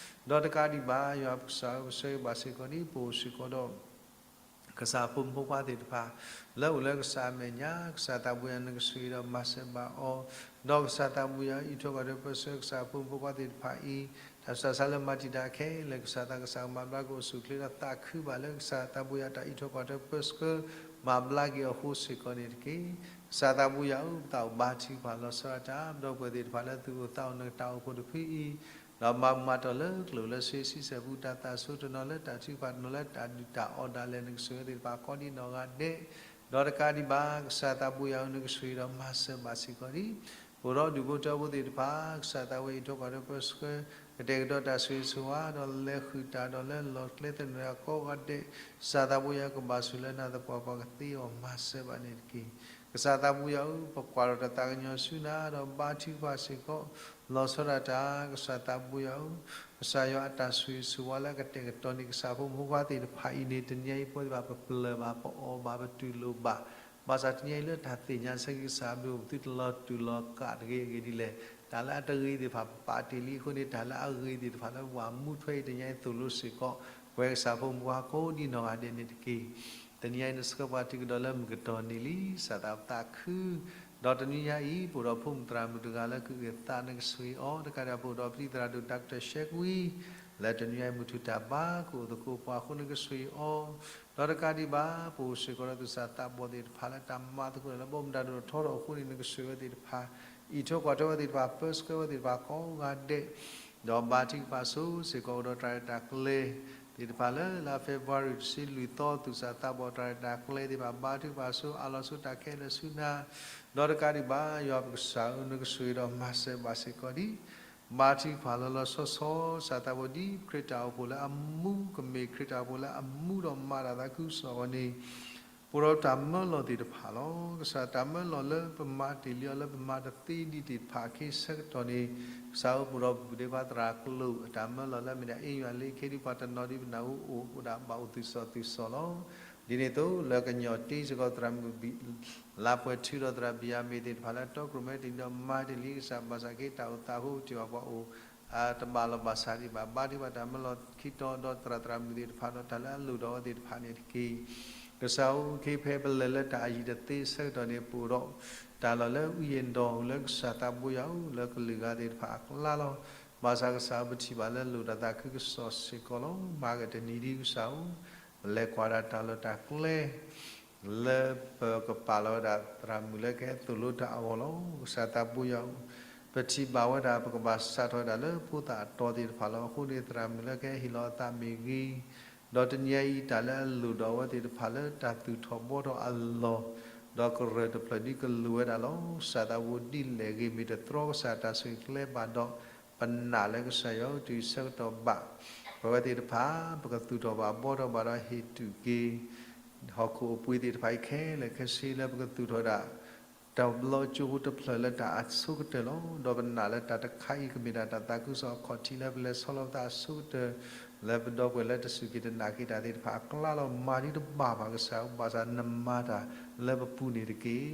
ဒီးတကးဒံးဘၣ် ယွၤပကစၢ်ဧၢ ပဆၢဂ့ၤဘၣ်စ့ၢ်ကီးဒံး ပအိၣ်စ့ၢ်ကီးဒီး ကစၢ်ဖိမုၣ်ဖိခွါသ့ၣ်တဖၣ် လၢအိၣ်လၢကစၢ်အမဲာ်ညါ ကစၢ်သးဘိယွၤနကဆိၣ်ဂ့ၤဒီးမၤစၢၤဘၣ်အီၤ, ဒီးကစၢ်သးဘိယွၤအံးထွဲကွၢ်ထွဲပၢဆှၢကစၢ်ဖိမုၣ်ဖိခွါသ့ၣ်တဖၣ်အံၤ တၢ်ဆူးတၢ်ဆါလၢမၤတံာ်တာ်ခဲလၢာ် ကစၢ်သးကစၢ်ကမၤဘျါက့ၤအိၣ်ဆူၣ်အိၣ်ချ့ဒီးသးခုဘၣ်လၢ ကစၢ်သးဘိယွၤတၢ်အံးထွဲကွၢ်ထွဲပၢဆှၢ မၤဘျါက့ၤအီၤအဃိစ့ၢ်ကီးန့ၣ်တက့ၢ်. ကစၢ်သးဘိယွၤဧၢ ပသးအိၣ်ဘါထုကဖၣ်လီၤဆီဒၣ်တၢ် ဒီပုၢ်ဝဲၢ်သ့ၣ်တဖၣ်လၢသုအိၣ်သးအိၣ်နကတၢ်အိၣ်ဖှိၣ်တဖုအံၤ ဒီးမၤမုာ်မၤတီၢ်လၢကျိာ်လၢစ့ဆံဆဲၣ်ပူၤ တၢ်သးစူၤတနီၤလၢတၢ်ထုကဖၣ်တနီၤလၢတၢ်ဒုၣ်တၢ်အီၣ်ဒၣ်လဲာ် နကဆိၣ်ဂ့ၤသ့ၣ်တဖၣ်ကိးဒံးနီၢ်ဂၤဒဲး, ဒီးတကးဒံးဘၣ် ကစၢ်သးဘိယွၤဧၢ နကဆိၣ်ဂ့ၤဒီးမၤစၢၤဘၣ်စ့ၢ်ကီးဒံး ပအိၣ်ဒီးဒူၣ်ဖိထၢဖိသ့ၣ်တဖၣ် ကစၢ်သးဘိယွၤအံးထွဲကွၢ်ထွဲပၢဆှၢ ကတဲာ်ကတီၤတၢ်ဆိၣ်ဂ့ၤဆိၣ်ဝါ ဒီးလဲၤဃုာ်တၢ်ဒီးလၢလီၢ်ကျဲသနၢၣ်ကိးဂၤဒဲး, ကစၢ်သးဘိယွၤကဘၣ်ဆိၣ်လၢနၤသပှၢ်ပှၢ်ကသ့အီၤမၤစၢၤဘၣ်န့ၣ်တက့ၢ်. ကစၢ်သးဘိယွၤဧၢ ပကွၢ်ထီၣ်တၢ်သးကညီၤဆူနၤ ဒီးဘါထုကဖၣ်စ့ၢ်ကီး လီၤဆီဒၣ်တၢ် ကစၢ်သးဘိယွၤဧၢ, ကစၢ်ယွၤအတၢ်ဆိၣ်ဂ့ၤဆိၣ်ဝါလၢအကတဲာ်ကတီၤန့ၢ် ကစၢ်ဖိမုၣ်ဖိခွါသ့ၣ်တဖၣ်အံၤန့ၣ် တနံၤအံၤပဝဲသ့ၣ်တဖၣ် ပပျၢၢ်ဘၣ် ပအီၣ်ဘၣ် ပတူၢ်လိာ်ဘၣ်, ဘၣ်ဆၣ်တနံၤအံၤလၢတၢ်သ့ၣ်ညါဆၢက့ၤကစၢ်အဘျုး ပသုတလီၤတူာ်လီၤကာ်တဂ့ၤအဂ့ၢ်ဒ်လဲၣ်, တၢ်လၢအတဂ့ၤသ့ၣ်တဖၣ် ပပာ်တ့ၢ်လံအဃိန့ၣ် တၢ်လၢအဂ့ၤသ့ၣ်တဖၣ်လၢပဘၣ်မူထွဲအံၤ တနံၤအံၤသိၣ်လိစ့ၢ်ကီး ပဝဲကစၢ်ဖိမုၣ်ဖိခွါကိးဒံးနီၢ်ဂၤဒဲးန့ၣ်တက့ၢ်. တနံၤအံၤနဆှၢပှၤတုၤကဒီးလၢမုၢ်ကတီၢ်နံၤလံ, ကစၢ်သးပသးခု, ဒီးတနွံညါအံၤ ပအိၣ်ဒီးဖိမုၣ်သရၣ်မုၣ်တဂၤလၢကဂ့ၤသး နကဆိၣ်ဂ့ၤအီၤ, တကးဒံးပအိၣ်ဒီးပတံၤသရၣ်ဒိၣ် Doctor Shakwi လၢတနွံညါအံၤမုၢ်ထူၣ်တၢ်ဘါ ကအိၣ်သကိးပှၤအဃိ နကဆိၣ်ဂ့ၤအီၤ, ဒီးတကးဒံးဘၣ် ပအိၣ်စ့ၢ်ကီးဒီးသူၣ်စၢ်သးဘီၣ်သ့ၣ်တဖၣ်လၢတၢ်မၤသကိးတၢ်လၢဘီမုၢ်တၢ်ဒိၣ်ထီထီၣ်အဃိန့ၣ် နကဆိၣ်ဂ့ၤဝဲသ့ၣ်တဖၣ် အံးထွဲကွၢ်ထွဲဝဲသ့ၣ်တဖၣ် ပၢဆှၢဝဲသ့ၣ်တဖၣ်ကိးဂၤဒဲး ဒီးဘါထုကဖၣ်ဆိစ့ၢ်ကီးအိၣ်ဒီးတၢ်ရဲၣ်တၢ်ကျဲၤသ့ၣ်တဖၣ်လၢ လါ February တဆံလွံၢ်သီ သူၣ်စၢ်သးဘီၣ်တၢ်ရဲၣ်တၢ်ကျဲၤသ့ၣ်တဖၣ် ဘါထုကဖၣ်ဆိ အးလီၤဆိတၢ်ခဲလၢာ်ဆူနၤ, ဒီးတကးဒံးဘၣ် ယွၤပကစၢ်ဧၢ နကဆိၣ်ဂ့ၤဒီးမၤစၢၤဘၣ်စ့ၢ်ကီးဒံး ဘါထုကဖၣ်လီၤလီၤဆီဆီ ကစၢ်သးဘိၣ်ဒ်ခရံာ်တၢ်အိၣ်ဖှိၣ်လၢအမူ ကမ့ၢ်ခရံာ်တၢ်အိၣ်ဖှိၣ်လၢအမူဒီးမၤတၢ်သးခုကစီၣ်အဂီၢ်န့ၣ် ပအိၣ်ဒီးတၢ်မၢလီၤသ့ၣ်တဖၣ်လီၤ. ကစၢ်တၢ်မၢလီၤလၢပမၤတ့ၢ်လံအီၤလၢပမၤတသ့ဒံးသ့ၣ်တဖၣ်အခံဆၢကတီၢ်န့ၣ် ကစၢ်ဧၢ ပအိၣ်ဒီးပဒ့ခွါသရၣ်ကျိာ် အတၢ်မၢလီၤလၢအမ့ၢ်ဒၣ်အ့ယွၤလၢခဲဒုးပှၤတနီၤဒ်ပနၢ်ဟူအိၣ်အိၣ်ဒၣ်ဘၣ်အိၣ်သုးစီၤသုးစီၤလီၤ. ဒ်န့ၣ်အသိးလၢကညီၣ်တ့စ့ၢ်ကီးသရၣ်မုၣ်ဘံၣ် လါပှဲၤထုဒီးသရၣ်ဘံၣ်ယၤမ့ၢ်သ့ၣ်တဖၣ်လၢတီခိၣ်ရိၣ်မဲတ့ၢ်ဒီးမၤတ့ၢ်လံကစၢ် ဘၣ်ဆၣ်က့တၢ်အိၣ်သးအဃိ ပထံၣ်ဘၣ်ပှၤအိၣ် တဘၣ်လီၢ်ဘၣ်စးဒံးဘၣ် ဘါထုကဖၣ်တၢ်မၢလီၤခံတီၤဒီးသရၣ်သရၣ်မုၣ်သ့ၣ်တဖၣ်ဒီးတၢ်လၢအလိၣ်ဒီးအဝဲသ့ၣ်တဖၣ်န့ၣ်တက့ၢ်. ကစၢ်ဧၢ ခဲဖဲပလဲၤလၢတၢ်အယံၤတသ့ဆၢကတီၢ်န့ၣ် ပအိၣ်ဒီးတၢ်လီၢ်လၢအူယ့ၣ်ဒီး လၢကစၢ်သးဘိယွၤဧၢ လၢကလုာ်ဂၤသ့ၣ်တဖၣ်အကျါလီၤ. ဘၣ်ဆၣ်ကစၢ်ဧၢ ပထံၣ်ဘၣ်လၢလိၣ်တၢ်သးခုကစီၣ်စ့ၢ်ကီးလီၤ. မၤက့ၤတနံၤဒံးကစၢ်ဧၢ ပလဲၤကွၢ်ဒၣ်တၢ်လီၢ်တၢ်ကျဲ လၢပကပာ်လီၤဝဲဒၣ်သရၣ်မုၣ်လၢကဟဲသိၣ်လိတၢ်အဂီၢ်လီၤ. ကစၢ်သးဘိယွၤဧၢ, ပထံၣ်ဘၣ်ဝဲဒၣ် ပကဘၣ်စးထီၣ်ဝဲဒၣ်လၢဖိသၣ်အတီၤသ့ၣ်တဖၣ်လီၤ. အဃိန့ၣ် သရၣ်မုၣ်လၢကဟဲဟ့ၣ်လီၤအသးမ့ၢ်ဂ့ၤ, ဒီးတနံၤအံၤတၢ်လၢအလိၣ်ဒီးအဝဲသ့ၣ်တဖၣ်လၢတၢ်သူၣ်ထီၣ်ဘှီထီၣ်အလီၢ်, ဒီးကရၢၢ်တဖျၢၣ်ဒ်ကလိၣ်ဝဲဒၣ်လီၤ. ကစၢ်သးဘိဒ်လဲၣ်ဂ့ၤ မ့ၢ်တတြီကစၢ်တၢ်ဆိၣ်ဂ့ၤကျဲဘၣ်ဒီး ပနာ်လၢကစၢ်ယွၤအိၣ်တုၤဆၢကတီၢ်ဘၣ် ပဝဲသ့ၣ်တဖၣ် ပကသူၣ်ထီၣ်ဘၣ်ဘှီထီၣ်ဘၣ်ဒီးဟ့ၣ်တူၢ်က့ၤ ဟီၣ်ခိၣ်အပှ့ၤသ့ၣ်တဖၣ်အံၤခဲလၢာ်ခဲဆ့လၢပကသူၣ်ထီၣ်ဒၣ် တဘျီကၠိဖိတဖျၢၣ်လၢတၢ်အဆိကတၢၢ်လီၤ. ဒီးပနာ်လၢတၢ်တခါအံၤကမ့ၢ်ဒၣ်တၢ်သးခုကစီၣ်အခီၣ်ထံးလၢ ပလဲၤဆီလီၤပသးအဆိကတၢၢ် လၢပဒီပုၢ်ဝဲၢ်လၢတစူၢ်က့ၤတနာ်က့ၤတၢ်သ့ၣ်တဖၣ်အကျါလီၤ. မၤဒ်တဘၣ်ဘၣ်ကစၢ်ဧၢ, ဘၣ်ဆၣ်နမၤတၢ်လၢပပူၤန့ၣ်တက့ၢ်.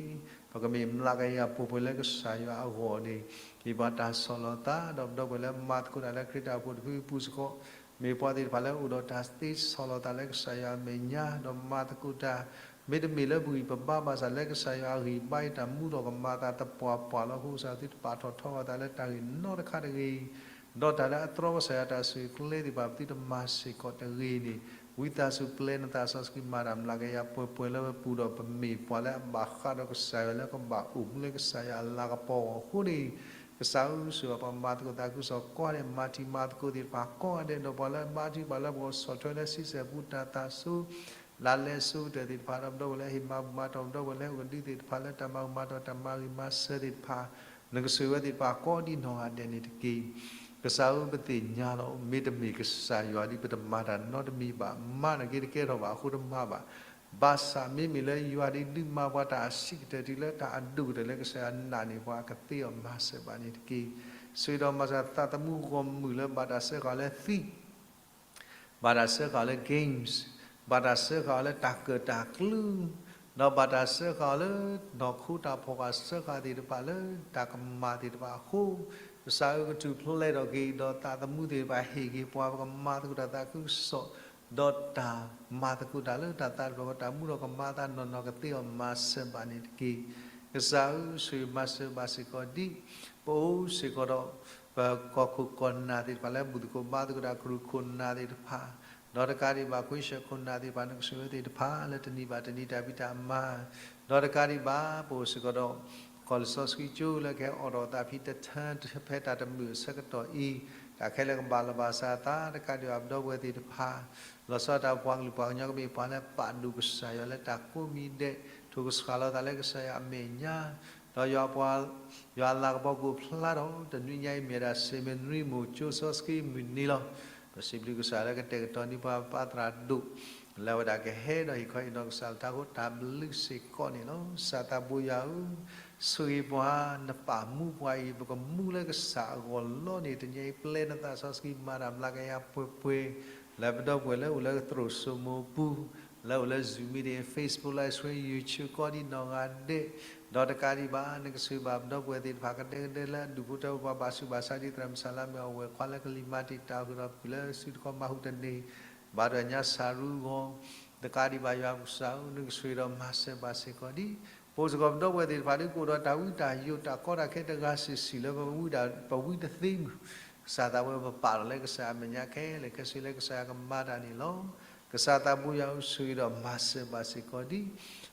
ပကမ့ၢ်မျးကယၤပှဲၤပှဲၤလၢကစၢ်ယွၤအဂီၢ်န့ၣ် မ့ၢ်ပှၤတၢ်ဆီၣ်လီၤသး ဒီးပဒီပုၢ်ဝဲၢ်လၢမၤသကိးတၢ်လၢခရံာ်တၢ်အိၣ်ဖှိၣ်တဖုအပူၤစ့ၢ်ကီး မ့ၢ်ပှၤသ့ၣ်တဖၣ်လၢအိၣ်ဒီးတၢ်သ့ဆီၣ်လီၤသးလၢကစၢ်ယွၤအမဲာ်ညါ ဒီးမၤသကိးတၢ် မ့တမ့ၢ်လၢပဂံၢ်ပဘါဘၣ်ဆၣ် လၢကစၢ်ယွၤအဂံၢ်ဘါအံၤ တၢ်မူထီၣ်ကမၤသးသပှၢ်ပှၢ်လီၤ. အဃိကစၢ်သုတပာ်ထီၣ်ထီအသးလၢတၢ်ဂ့ၢ်နီတခါတဂ့ၤ, ဒီးတၢ်လၢအတြီကစၢ်ယွၤတၢ်ဆိၣ်ဂ့ၤကျဲသ့ၣ်တဖၣ် ပသုတမၤစ့ၢ်ကီးတဂ့ၤန့ၣ် ဝံသးစူၤပျဲနသးစီဆှံမၤတၢ်မျးကယၤပှဲၤပှဲၤလၢပပူၤဒီး ပမ့ၢ်ပှၤလၢအဘၣ်ဃးဒီးကစၢ်ယွၤလၢကဘၣ်အိၣ်မူလၢကစၢ်ယွၤအလၤကပီၤအဂီၢ်အဃိန့ၣ် ကစၢ်ဧၢ ဆိၣ်ဂ့ၤပှၤမၤသကိးသးခုကစီၣ်ကိးဂၤဒဲး မၤတံၤမၤသကိးသ့ၣ်တဖၣ်ကိးဂၤဒဲး ဒီးပှၤလၢဘါထုကဖၣ်လၢပဂီၢ်ဆီၣ်ထွဲလၢဆံဆဲၣ်ပူၤတၢ်သးဆိ လါလဲဆိကတၢၢ်သ့ၣ်တဖၣ် ဒီးပဒီပုၢ်ဝဲၢ်လၢဟ့ၣ်မၤဘူၣ်မၤတီၢ် ပဒီပုၢ်ဝဲၢ်လၢဟဲအိၣ်ကဒုသ့ၣ်တဖၣ်လၢတၢ်မၤဘူၣ်မၤတီၢ်တၢ်မၤဂ့ၤမၤစၢၤသ့ၣ်တဖၣ် နကဆိၣ်ဂ့ၤဝဲသ့ၣ်တဖၣ်ကိးဒံးနီၢ်ဂၤဒဲးန့ၣ်တက့ၢ်. ကစၢ်ဧၢ ပသ့ၣ်ညါလီၤ, မ့တမ့ၢ်ကစၢ်ယွၤဒီး ပတမၤတၢ်နီတမံၤဘၣ်, မၤန့ၣ်က့ၤတကဲထီၣ်ဘၣ်အဃိတမၤဘၣ်. ဘၣ်ဆၣ်မ့မ့ၢ်လၢယွၤဒုးမၤပှၤတၢ်အဆံးကတၢၢ်တုၤလၢတၢ်အဒိၣ်ကတၢၢ်လၢကစၢ်ယွၤနာ်န့ၢ်ပှၤ ကသ့အီၤမၤစၢၤဘၣ်န့ၣ်တက့ၢ်. ဆိၣ်ဂ့ၤဒီးမၤစၢၤသးသမူဂီၢ်မုၢ်လၢဘၣ်တၢ်စၢဃာ်လၢသံ ဘၣ်တၢ်စၢဃာ်လၢ games, ဘၣ်တၢ်စၢဃာ်အီၤလၢတၢ်ကၢၣ်တၢ်ကျူ, ဒီးဘၣ်တၢ်စၢဃာ်အီၤလၢ နီၢ်ခိတၢ်ဖှီၣ်ဃာ်စၢဃာ်သ့ၣ်တဖၣ်လၢတၢ်ကမၣ်သ့ၣ်တဖၣ်အဃိ, ကစၢ်ဧၢကထူၣ်ဖျဲးထီၣ်က့ၤ ဒီးသးသမူသ့ၣ်တဖၣ်ဟ့ၣ်က့ၤပှၤ ပကမၤသကိးတၢ်သးခုကစီၣ်, ဒီးတၢ်မၤသကိးတၢ်လၢတၢ်သးတဖျၢၣ် တၢ်မူဒီးကမၤအသးနီၢ်နီၢ် ကသ့အီၤမၤစၢၤဘၣ်န့ၣ်တက့ၢ်. ကစၢ်ဧၢ ဆိၣ်ဂ့ၤမၤစၢၤဘၣ်စ့ၢ်ကီးဒ် ပအိၣ်စ့ၢ်ကီးဒီး ပကီၢ်ခိၣ်ကီၢ်နၢ်သ့ၣ်တဖၣ်လၢဘူၣ်သကိးဘါသကိးတၢ်ကရူၢ်ခိၣ်နၢ်သ့ၣ်တဖၣ်, ဒီးတကးဒံးဘၣ် ခွံၡၢၣ်ခိၣ်နၢ်သ့ၣ်တဖၣ် နကဆိၣ်ဂ့ၤသ့ၣ်တဖၣ်လၢတနံၤဘၣ်တနံၤတၢ်ဖံးတၢ်မၤ, ဒီးတကးဒံးဘၣ် ပအိၣ်စ့ၢ်ကီးဒီး ကီၢ်လံာ်စီဆှံကၠိလၢကဟဲအိးထီၣ်သးဖဲတထၢ ဖဲတၢ်တမုာ်အဆၢကတီၢ်အံၤ, တၢ်ခဲလၢာ်ကဘၣ်လီၤဘၣ်စးအသး တကးဒံးဘၣ်ပဒီပုၢ်ဝဲၢ်သ့ၣ်တဖၣ် လီၤဆီဒၣ်တၢ်ပှၤကလုာ်ပှၤကညီကမ့ၢ်ပှၤလၢပာ်ဒိၣ်ကစၢ်ယွၤလၢတၢ်ကိးမံၤဒဲး, ထိၣ်ကဆှၣ်လီၤသးလၢကစၢ်ယွၤအမဲာ်ညါ, ဒီးယွၤပှၤ ယွၤအလၤကပီၤကအိၣ်ဖျါထီၣ် တနွံညါအံၤမ့ၢ်ဝဲဒၣ် Seminary မိၢ်ကၠိစီဆှံမုၢ်နံၤလီၤ. ပစံးဘျုးကစၢ်လၢကတဲာ်ကတီၤန့ၢ်ပှၤပၢ်သရၣ်ဒိၣ် လၢအဝဲဒၣ်ကဟဲဒီးဟ့ၣ်ခီဟ့ၣ်နီၤကစၢ်လၢတၢ်ဃိ တၢ်ဘျုးစ့ၢ်ကီးန့ၣ်လီၤ. ကစၢ်သးဘိယွၤဧၢ, ဆိၣ်ဂ့ၤပှၤ နပာ်မူပှၤအံၤ ပကမူလၢကစၢ်အဂီၢ်လီၤန့ၣ် တနံၤအံၤပျဲနသးစီဆှံမၤတၢ်မျးကယၤပှဲၤပှဲၤ လၢပဒီပုၢ်ဝဲၢ်လၢအိၣ်လၢသရိာ်စိမိပူၤ လၢအိၣ်လၢ Zoom meeting, Facebook Live Stream, YouTube ကိးဒံးနီၢ်ဂၤဒဲး, ဒီးတကးဒံးဘၣ် နကဆိၣ်ဂ့ၤဘၣ်ပဒီပုၢ်ဝဲၢ်သ့ၣ်တဖၣ်ကဒဲကဒဲလၢအဒူၣ်ဖိထၢဖိ ပှၤဘၣ်ဆူးဘၣ်ဆါဒ်သရၣ်မုၣ်စၢ်လါမ့ၢ်အဝဲၢ်ခွါလၢကလံၤမၤတံာ်တာ်ဃုာ်ဒီးပုၢ်လၢစုတခီမၤဟူးတန့ၢ် ဘၣ်ဒိးညါစၢ်ရူဂီၢ်, တကးဒံးဘၣ်ယွၤပကစၢ်ဧၢ နကဆိၣ်ဂ့ၤဒီးမၤစၢၤဘၣ်စ့ၢ်ကီးဒ် ပအိၣ်စ့ၢ်ကီးပဒီပုၢ်ဝဲၢ်သ့ၣ်တဖၣ်ဒ်ကအိၣ်ဒီးတၢ်ဝံတၢ်ယိးတၢ်ကီတၢ်ခဲတဂၤစုာ်စုာ်လၢပဝံတသ့မုၢ်, ကစၢ်သးဘိယွၤပပာ်လီၤလၢကစၢ်အမဲာ်ညါခဲလၢာ်ခဲဆ့လၢကစၢ်ယွၤကမၤတၢ်န့ၣ်လီၤ. ကစၢ်သးဘိယွၤဧၢ ဆိၣ်ဂ့ၤဒီးမၤစၢၤဘၣ်စ့ၢ်ကီးဒ် ပအိၣ်ဒီးပှၤ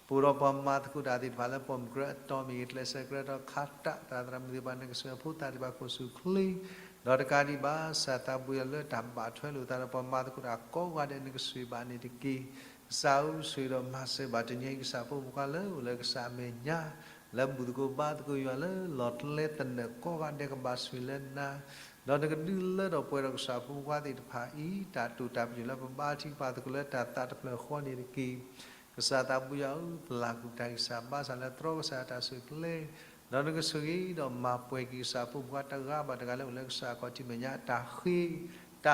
မၤသကိးတၢ်သ့ၣ်တဖၣ်လၢပိာ်မုၣ်ကြၢးအတီၢ်မ့ၢ်ဂ့ၤ ကျဲးစၢးကြၢးဒီးခးတၢ်သရၣ်မုၣ်သ့ၣ်တဖၣ် နကဆိၣ်ဂ့ၤဖိသၣ်သ့ၣ်တဖၣ်ခိၣ်ဆူၣ်ချ့, ဒီးတကးဒံးဘၣ် ကစၢ်သးဘိယွၤလၢတၢ်ဘၣ်ထွဲလိာ်သးဒီးပှၤမၤသကိးတၢ်ကိးဂၤဒဲး နကဆိၣ်ဂ့ၤဘၣ်န့ၣ်တက့ၢ်. ကစၢ်ဧၢ ဆိၣ်ဂ့ၤဒီးမၤစၢၤဘၣ်တနံၤအံၤ ကစၢ်ဖိမုၣ်ခွါလၢအိၣ်လၢကစၢ်အမဲာ်ညါ လၢဘူၣ်သကိးဘါသကိးယွၤလၢလီၢ်ကျဲသနၢၣ်ကိးဂၤဒဲးကဘၣ်ဆိၣ်ဂ့ၤလၢနၤ, ဒီးနကဒုးလၢထီၣ်ပှဲၤထီၣ်ကစၢ်ဖိမုၣ်ခွါသ့ၣ်တဖၣ်အံၤ တၢ်တိာ်တၢ်ပညိၣ်လၢပဘါထုကဖၣ်သကိးလၢတၢ်သးတဖျၢၣ်ဃီန့ၣ်တက့ၢ်. ကစၢ်သးဘိယွၤဧၢ ပလၢ်ကူၣ်တၢ်ဂံၢ်စၢ်ဘါစၢ်လၢတြီကစၢ်တၢ်ဆိၣ်ကျဲ, ဒီးနကဆိၣ်ဂ့ၤဒီးမၤပှဲၤက့ၤကစၢ်ဖိမုၣ်ခွါတဂၤဘၣ်တဂၤလၢအိၣ်လၢကစၢ်အခီၣ်ထံးမဲာ်ညါ တၢ်ဃ့ တၢ်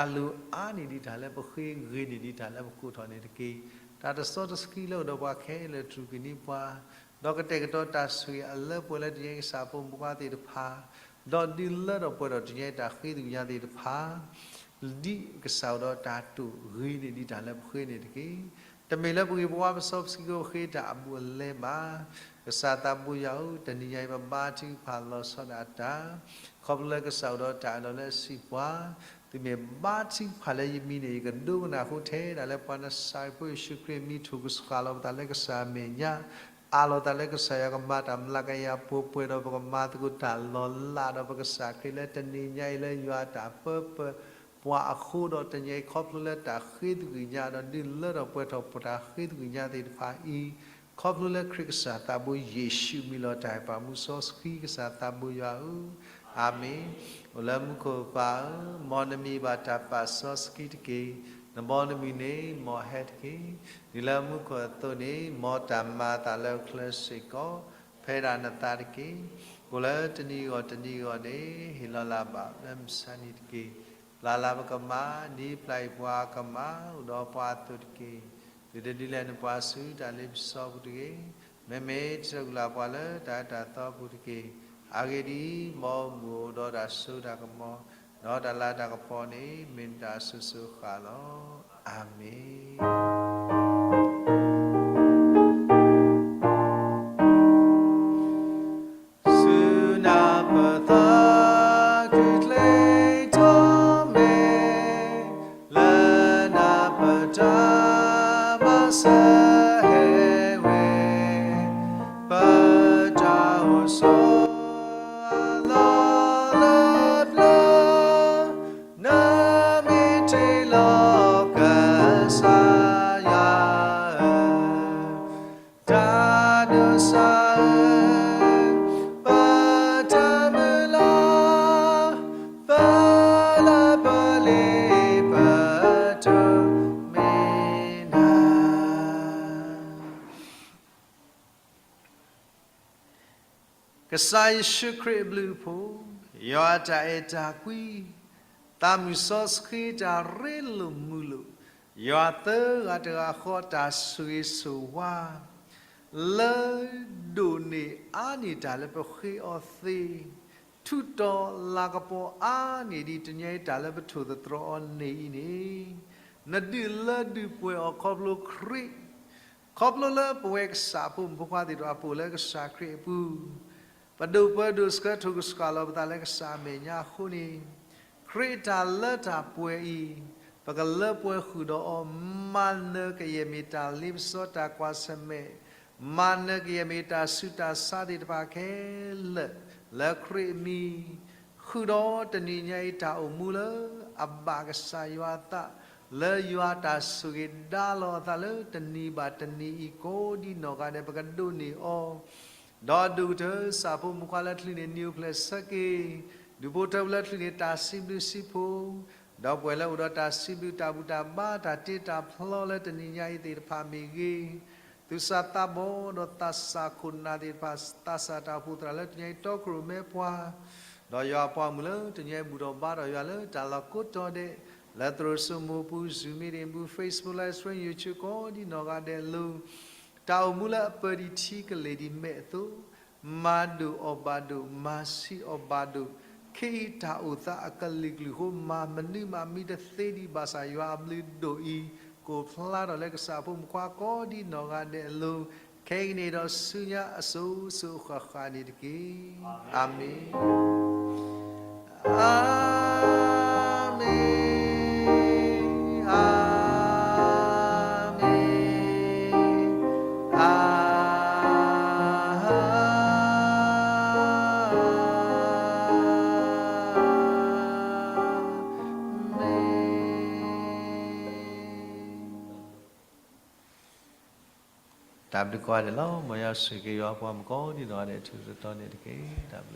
လိာ်အါန့ၢ်ဒံးတၢ်လၢပဃ့ ဂ့ၤန့ၢ်ဒံးတၢ်လၢပကိးထီၣ်န့ၣ်တက့ၢ်. တၢ်တစီတဆှံလၢအိၣ်ဒီးပှၤခဲလၢာ် တြူာ်က့ၤန့ၢ်ပှၤ, ဒီးကတဲာ်ကတီၤတၢ်ဆိၣ်ဂ့ၤအလၢပှဲၤလၢတနံၤအံၤကစၢ်ဖိမုၣ်ခွါသ့ၣ်တဖၣ်, ဒီးဒုးလၢထီၣ်ပှဲၤထီၣ်တနံၤအံၤတၢ်ဃ့သကွံာ်ညါသ့ၣ်တဖၣ် ဒ်ကစၢ်အိၣ်ဒီးတၢ်တိာ် ဂ့ၤန့ၢ်ဒံးတၢ်လၢပဃ့န့ၣ်တက့ၢ်. တမ့ၢ်လၢပဂ့ၤပဝါပစီပဆှံကအိၣ်ဃ့တၢ်အဘူးအလဲဘၣ်. ကစၢ်သးဘိယွၤဧၢ, တနံၤညါအံၤပဘါထုကဖၣ်လီၤဆီဒၣ်တၢ်, ခီဖျိလၢကစၢ်အိၣ်ဒီးတၢ်အဲၣ်ဒိးလၢအစံးပှၤ, သုမ့ၢ်ဘါထုကဖၣ်လၢယမံၤန့ၣ် ယကဒိကနၣ်ဃုာ်ထဲဒၣ်လၢပှၤနစၢ်အဖိယ့ၣ်ၡူးခရံာ်အမံၤ ထိၣ်ကဆှၣ်လီၤပသးလၢကစၢ်အမဲာ်ညါ, အးလီၤသးလၢကစၢ်ယွၤကမၤတၢ်မျးကယၤပှဲၤပှဲၤဒီး ပကမၤသကိးတၢ်လီၤလးဒီးပကစၢ်ခရံာ်လၢတနံၤညါအံၤလၢယွၤအတၢ်ပၢပၢပှၤအဃိဒီး တနံၤအံၤခီဖျိလၢတၢ်ဃ့သကွံာ်ညါဒီး ဒုးလၢထီၣ်ပှဲၤထီၣ်ပတၢ်ဃ့သကွံာ်ညါသ့ၣ်တဖၣ်အံၤ, ခီဖျိလၢခရံာ်ကစၢ်သးဘိယ့ၣ်ၡူးအမံၤလီၤတၢ်ပာ်မူစီဆှံ ကစၢ်သးဘိယွၤဧၢ, အၤမ့ၣ်. အိၣ်လၢမူခိၣ်ပၢ်ဧၢ, မ်နမံၤဘၣ်တၢ်ပာ်စီဆှံတက့ၢ်. နဘီနမုၢ်န့ၣ် မ်ဟဲတက့ၢ်. ဒ်လၢမူခိၣ်အသိးန့ၣ် မ်တၢ်မၤအသးလၢအချၢစ့ၢ်ကီး ဖဲဒၣ်နသးတက့ၢ်. အိၣ်လၢတနံၤအဂီၢ်တနံၤအဂီၢ်န့ၣ် ဟ့ၣ်လီၤလၢ်ဘၣ်လၢမုၢ်ဆါနံၤတက့ၢ်. ပျၢ်လၢ်ပကမၣ်, နံၤပျၢ်အံၤပှၤကမၣ်, အိၣ်ဒီးပှၤအသိးတက့ၢ်. ဒုးတဒုလဲၣ်နပှၤဆူတၢ်လ့ပစီပူၤတဂ့ၤ. မ့မ့ၢ်တၢ်ကူၣ်လၢ်ပှၤလၢတၢ်အၢတၢ်သီပူၤတက့ၢ်. အဂ့ၢ်ဒ်အံၤ, မ်အမူးအိၣ်ဒီးတၢ်စိတၢ်ကမီၤ, ဒီးတၢ်လၤတၢ်ကပီၤန့ၣ် မ့ၢ်နတၢ်အစိၤစိၤဃၣ်လီၤ. အၤမ့ၣ်. ဆူနၢ်ပၢၢ်သီ ချူးကျဲထီၣ်မဲာ်, လၢနၢ်ပၢၢ်တၢ်မၤစၢၤဟဲဝဲ, ပတၢ်အိၣ်ဆိးအလီၢ်လၢပျၢၤ, နမ့ၢ်တ့လီၤကစၢ်ယွၤဧၢ, တၢ်ဒိးစၢ်ဧၢ, ပတၢ်မုၢ်လၢ်, ပ ကစၢ်ယ့ၣ်ၡူးခရံာ်အဘျုးအဖှိၣ်, ယွၤအတၢ်အဲၣ်တၢ်ကွံ, သးမုၢ်စီဆှံတၢ်ရ့လိာ်မုာ်လိာ်, ယွၤသၢဂၤတဂၤဃီတၢ်ဆိၣ်ဂ့ၤဆိၣ်ဝါ လၢဒိးန့ၢ်အါန့ၢ်တၢ်လၢပဃ့အီၤသ့, ထူးတီၤလၤကပီၤအါန့ၢ်ဒံးတနံၤအံၤတၢ်လၢပထိၣ်သတြီၤအီၤန့ၣ်အံၤန့ၣ်, နဒုးလၢဒုးပှဲၤအီၤခီဖျိခရံာ် ခီဖျိလၢပဝဲကစၢ်အဖိမုၣ်ဖိခွါသ့ၣ်တဖၣ်ပအိၣ်လၢကစၢ်ခရံာ်အပူၤ, ပဒိၣ်ပၢဒိၣ်ဆှၢထိၣ်ကဆှၣ်လီၤပသးလၢကစၢ်အမဲာ်ညါအဃိန့ၣ်, ခရံာ်အတၢ်လၢတၢ်ပှဲၤအံၤ, ပကလၢပှဲၤဃုာ်ဒီးအီၤ, မၤနၢၤကယဲၢ်မ့ၢ်တၢ်လ့ပစီတၢ်ကွၢ်ဆၢၣ်မဲာ်, မၤနၢၤကယဲၢ်မ့ၢ်တၢ်ဆူးတၢ်ဆါသ့ၣ်တဖၣ်ခဲလၢာ်, လၢခရံာ်အမံၤ ဃုာ်ဒီးတနံၤညါအံၤတၢ်အိၣ်မူလၢအဘၣ်ကစၢ်ယွၤအသး, လၢယွၤတၢ်ဆိၣ်ဂ့ၤဒါလီၤအသးလၢတနံၤဘၣ်တနံၤအံၤကိးဒ်နီၢ်ဂၤဒဲး ပကဒိးန့ၢ်အီၤ, ဒီးဒိၣ်ကတၢၢ်စၢ်ဖိမုၣ်ခွါလၢချုးန့ၣ် နံၤအိၣ်ဖျဲၣ်ဆၢက့ၤ, ဒူၣ်ဖိထၢဖိလၢချုးန့ၣ် တၢ်စံးဘျုးစံးဖှိၣ်, ဒီးပှဲၤလၢအိၣ်ဒီးတၢ်စံးဘျုးတၢ်ဘူၣ်တၢ်ဘါတၢ်တ့တၢ်ဖျီလၢတနံၤညါအံၤသ့ၣ်တဖၣ်မ့ၢ်ဂ့ၤ, သူၣ်စၢ်သးဘီဒီးသးစၢ်ခိၣ်နၢ်သ့ၣ်တဖၣ် သးစၢ်တၢ်အိၣ်ဖှိၣ်သရၣ်လၢတနံၤညါအံၤတီခိၣ်ရိၣ်မဲပှၤ, ဒီးယွၤအပှၤမုၣ်လၢတၢ်လီၢ်ကိးတီၤဒဲး, လၢသရိာ်စိမိၢ်ပူၤ Zoom meeting ပူၤ Facebook Live Stream YouTube ကိးဒ်နီၢ်ဂၤဒဲးအလိၤ, တၢ်အိၣ်မူလၢအပၢၤဒံးထံကလဲၤဒံးမဲာ်အသိး, မၤဒိၣ်အီၣ်ဘၣ်ဒိၣ်, မၤဆံးအီၣ်ဘၣ်ဒိၣ်, ခဲအံၤတၢ်အိၣ်သးအကလုာ်ကလုာ်အဃိ မၤမနုၤမးမံတသ့ဒံးဘၣ်ဆၣ် ယွၤအဘျုးဒိၣ်အံၤ ကိးဖျါထီၣ်လၢကစၢ်ဖိမုၣ်ဖိခွါကိးဒ်နီၢ်ဂၤဒဲးအလိၤ, ခဲကနံၣ်ဒီးဆူညါအစိၤစိၤအဃၣ်ဃၣ်န့ၣ်တက့ၢ်. အၤမ့ၣ်, အၤမ့ၣ်, အၤမ့ၣ်, အၤ တၢ်ဘျုးကိးဂၤဒဲးလီၤ. မ်ယွၤဆိၣ်ဂ့ၤက့ၤယွၤအပှၤမုၣ်ကိးဒ်နီၢ်ဂၤဒဲး ထူးထူးတီၤတီၤန့ၣ်တက့ၢ်.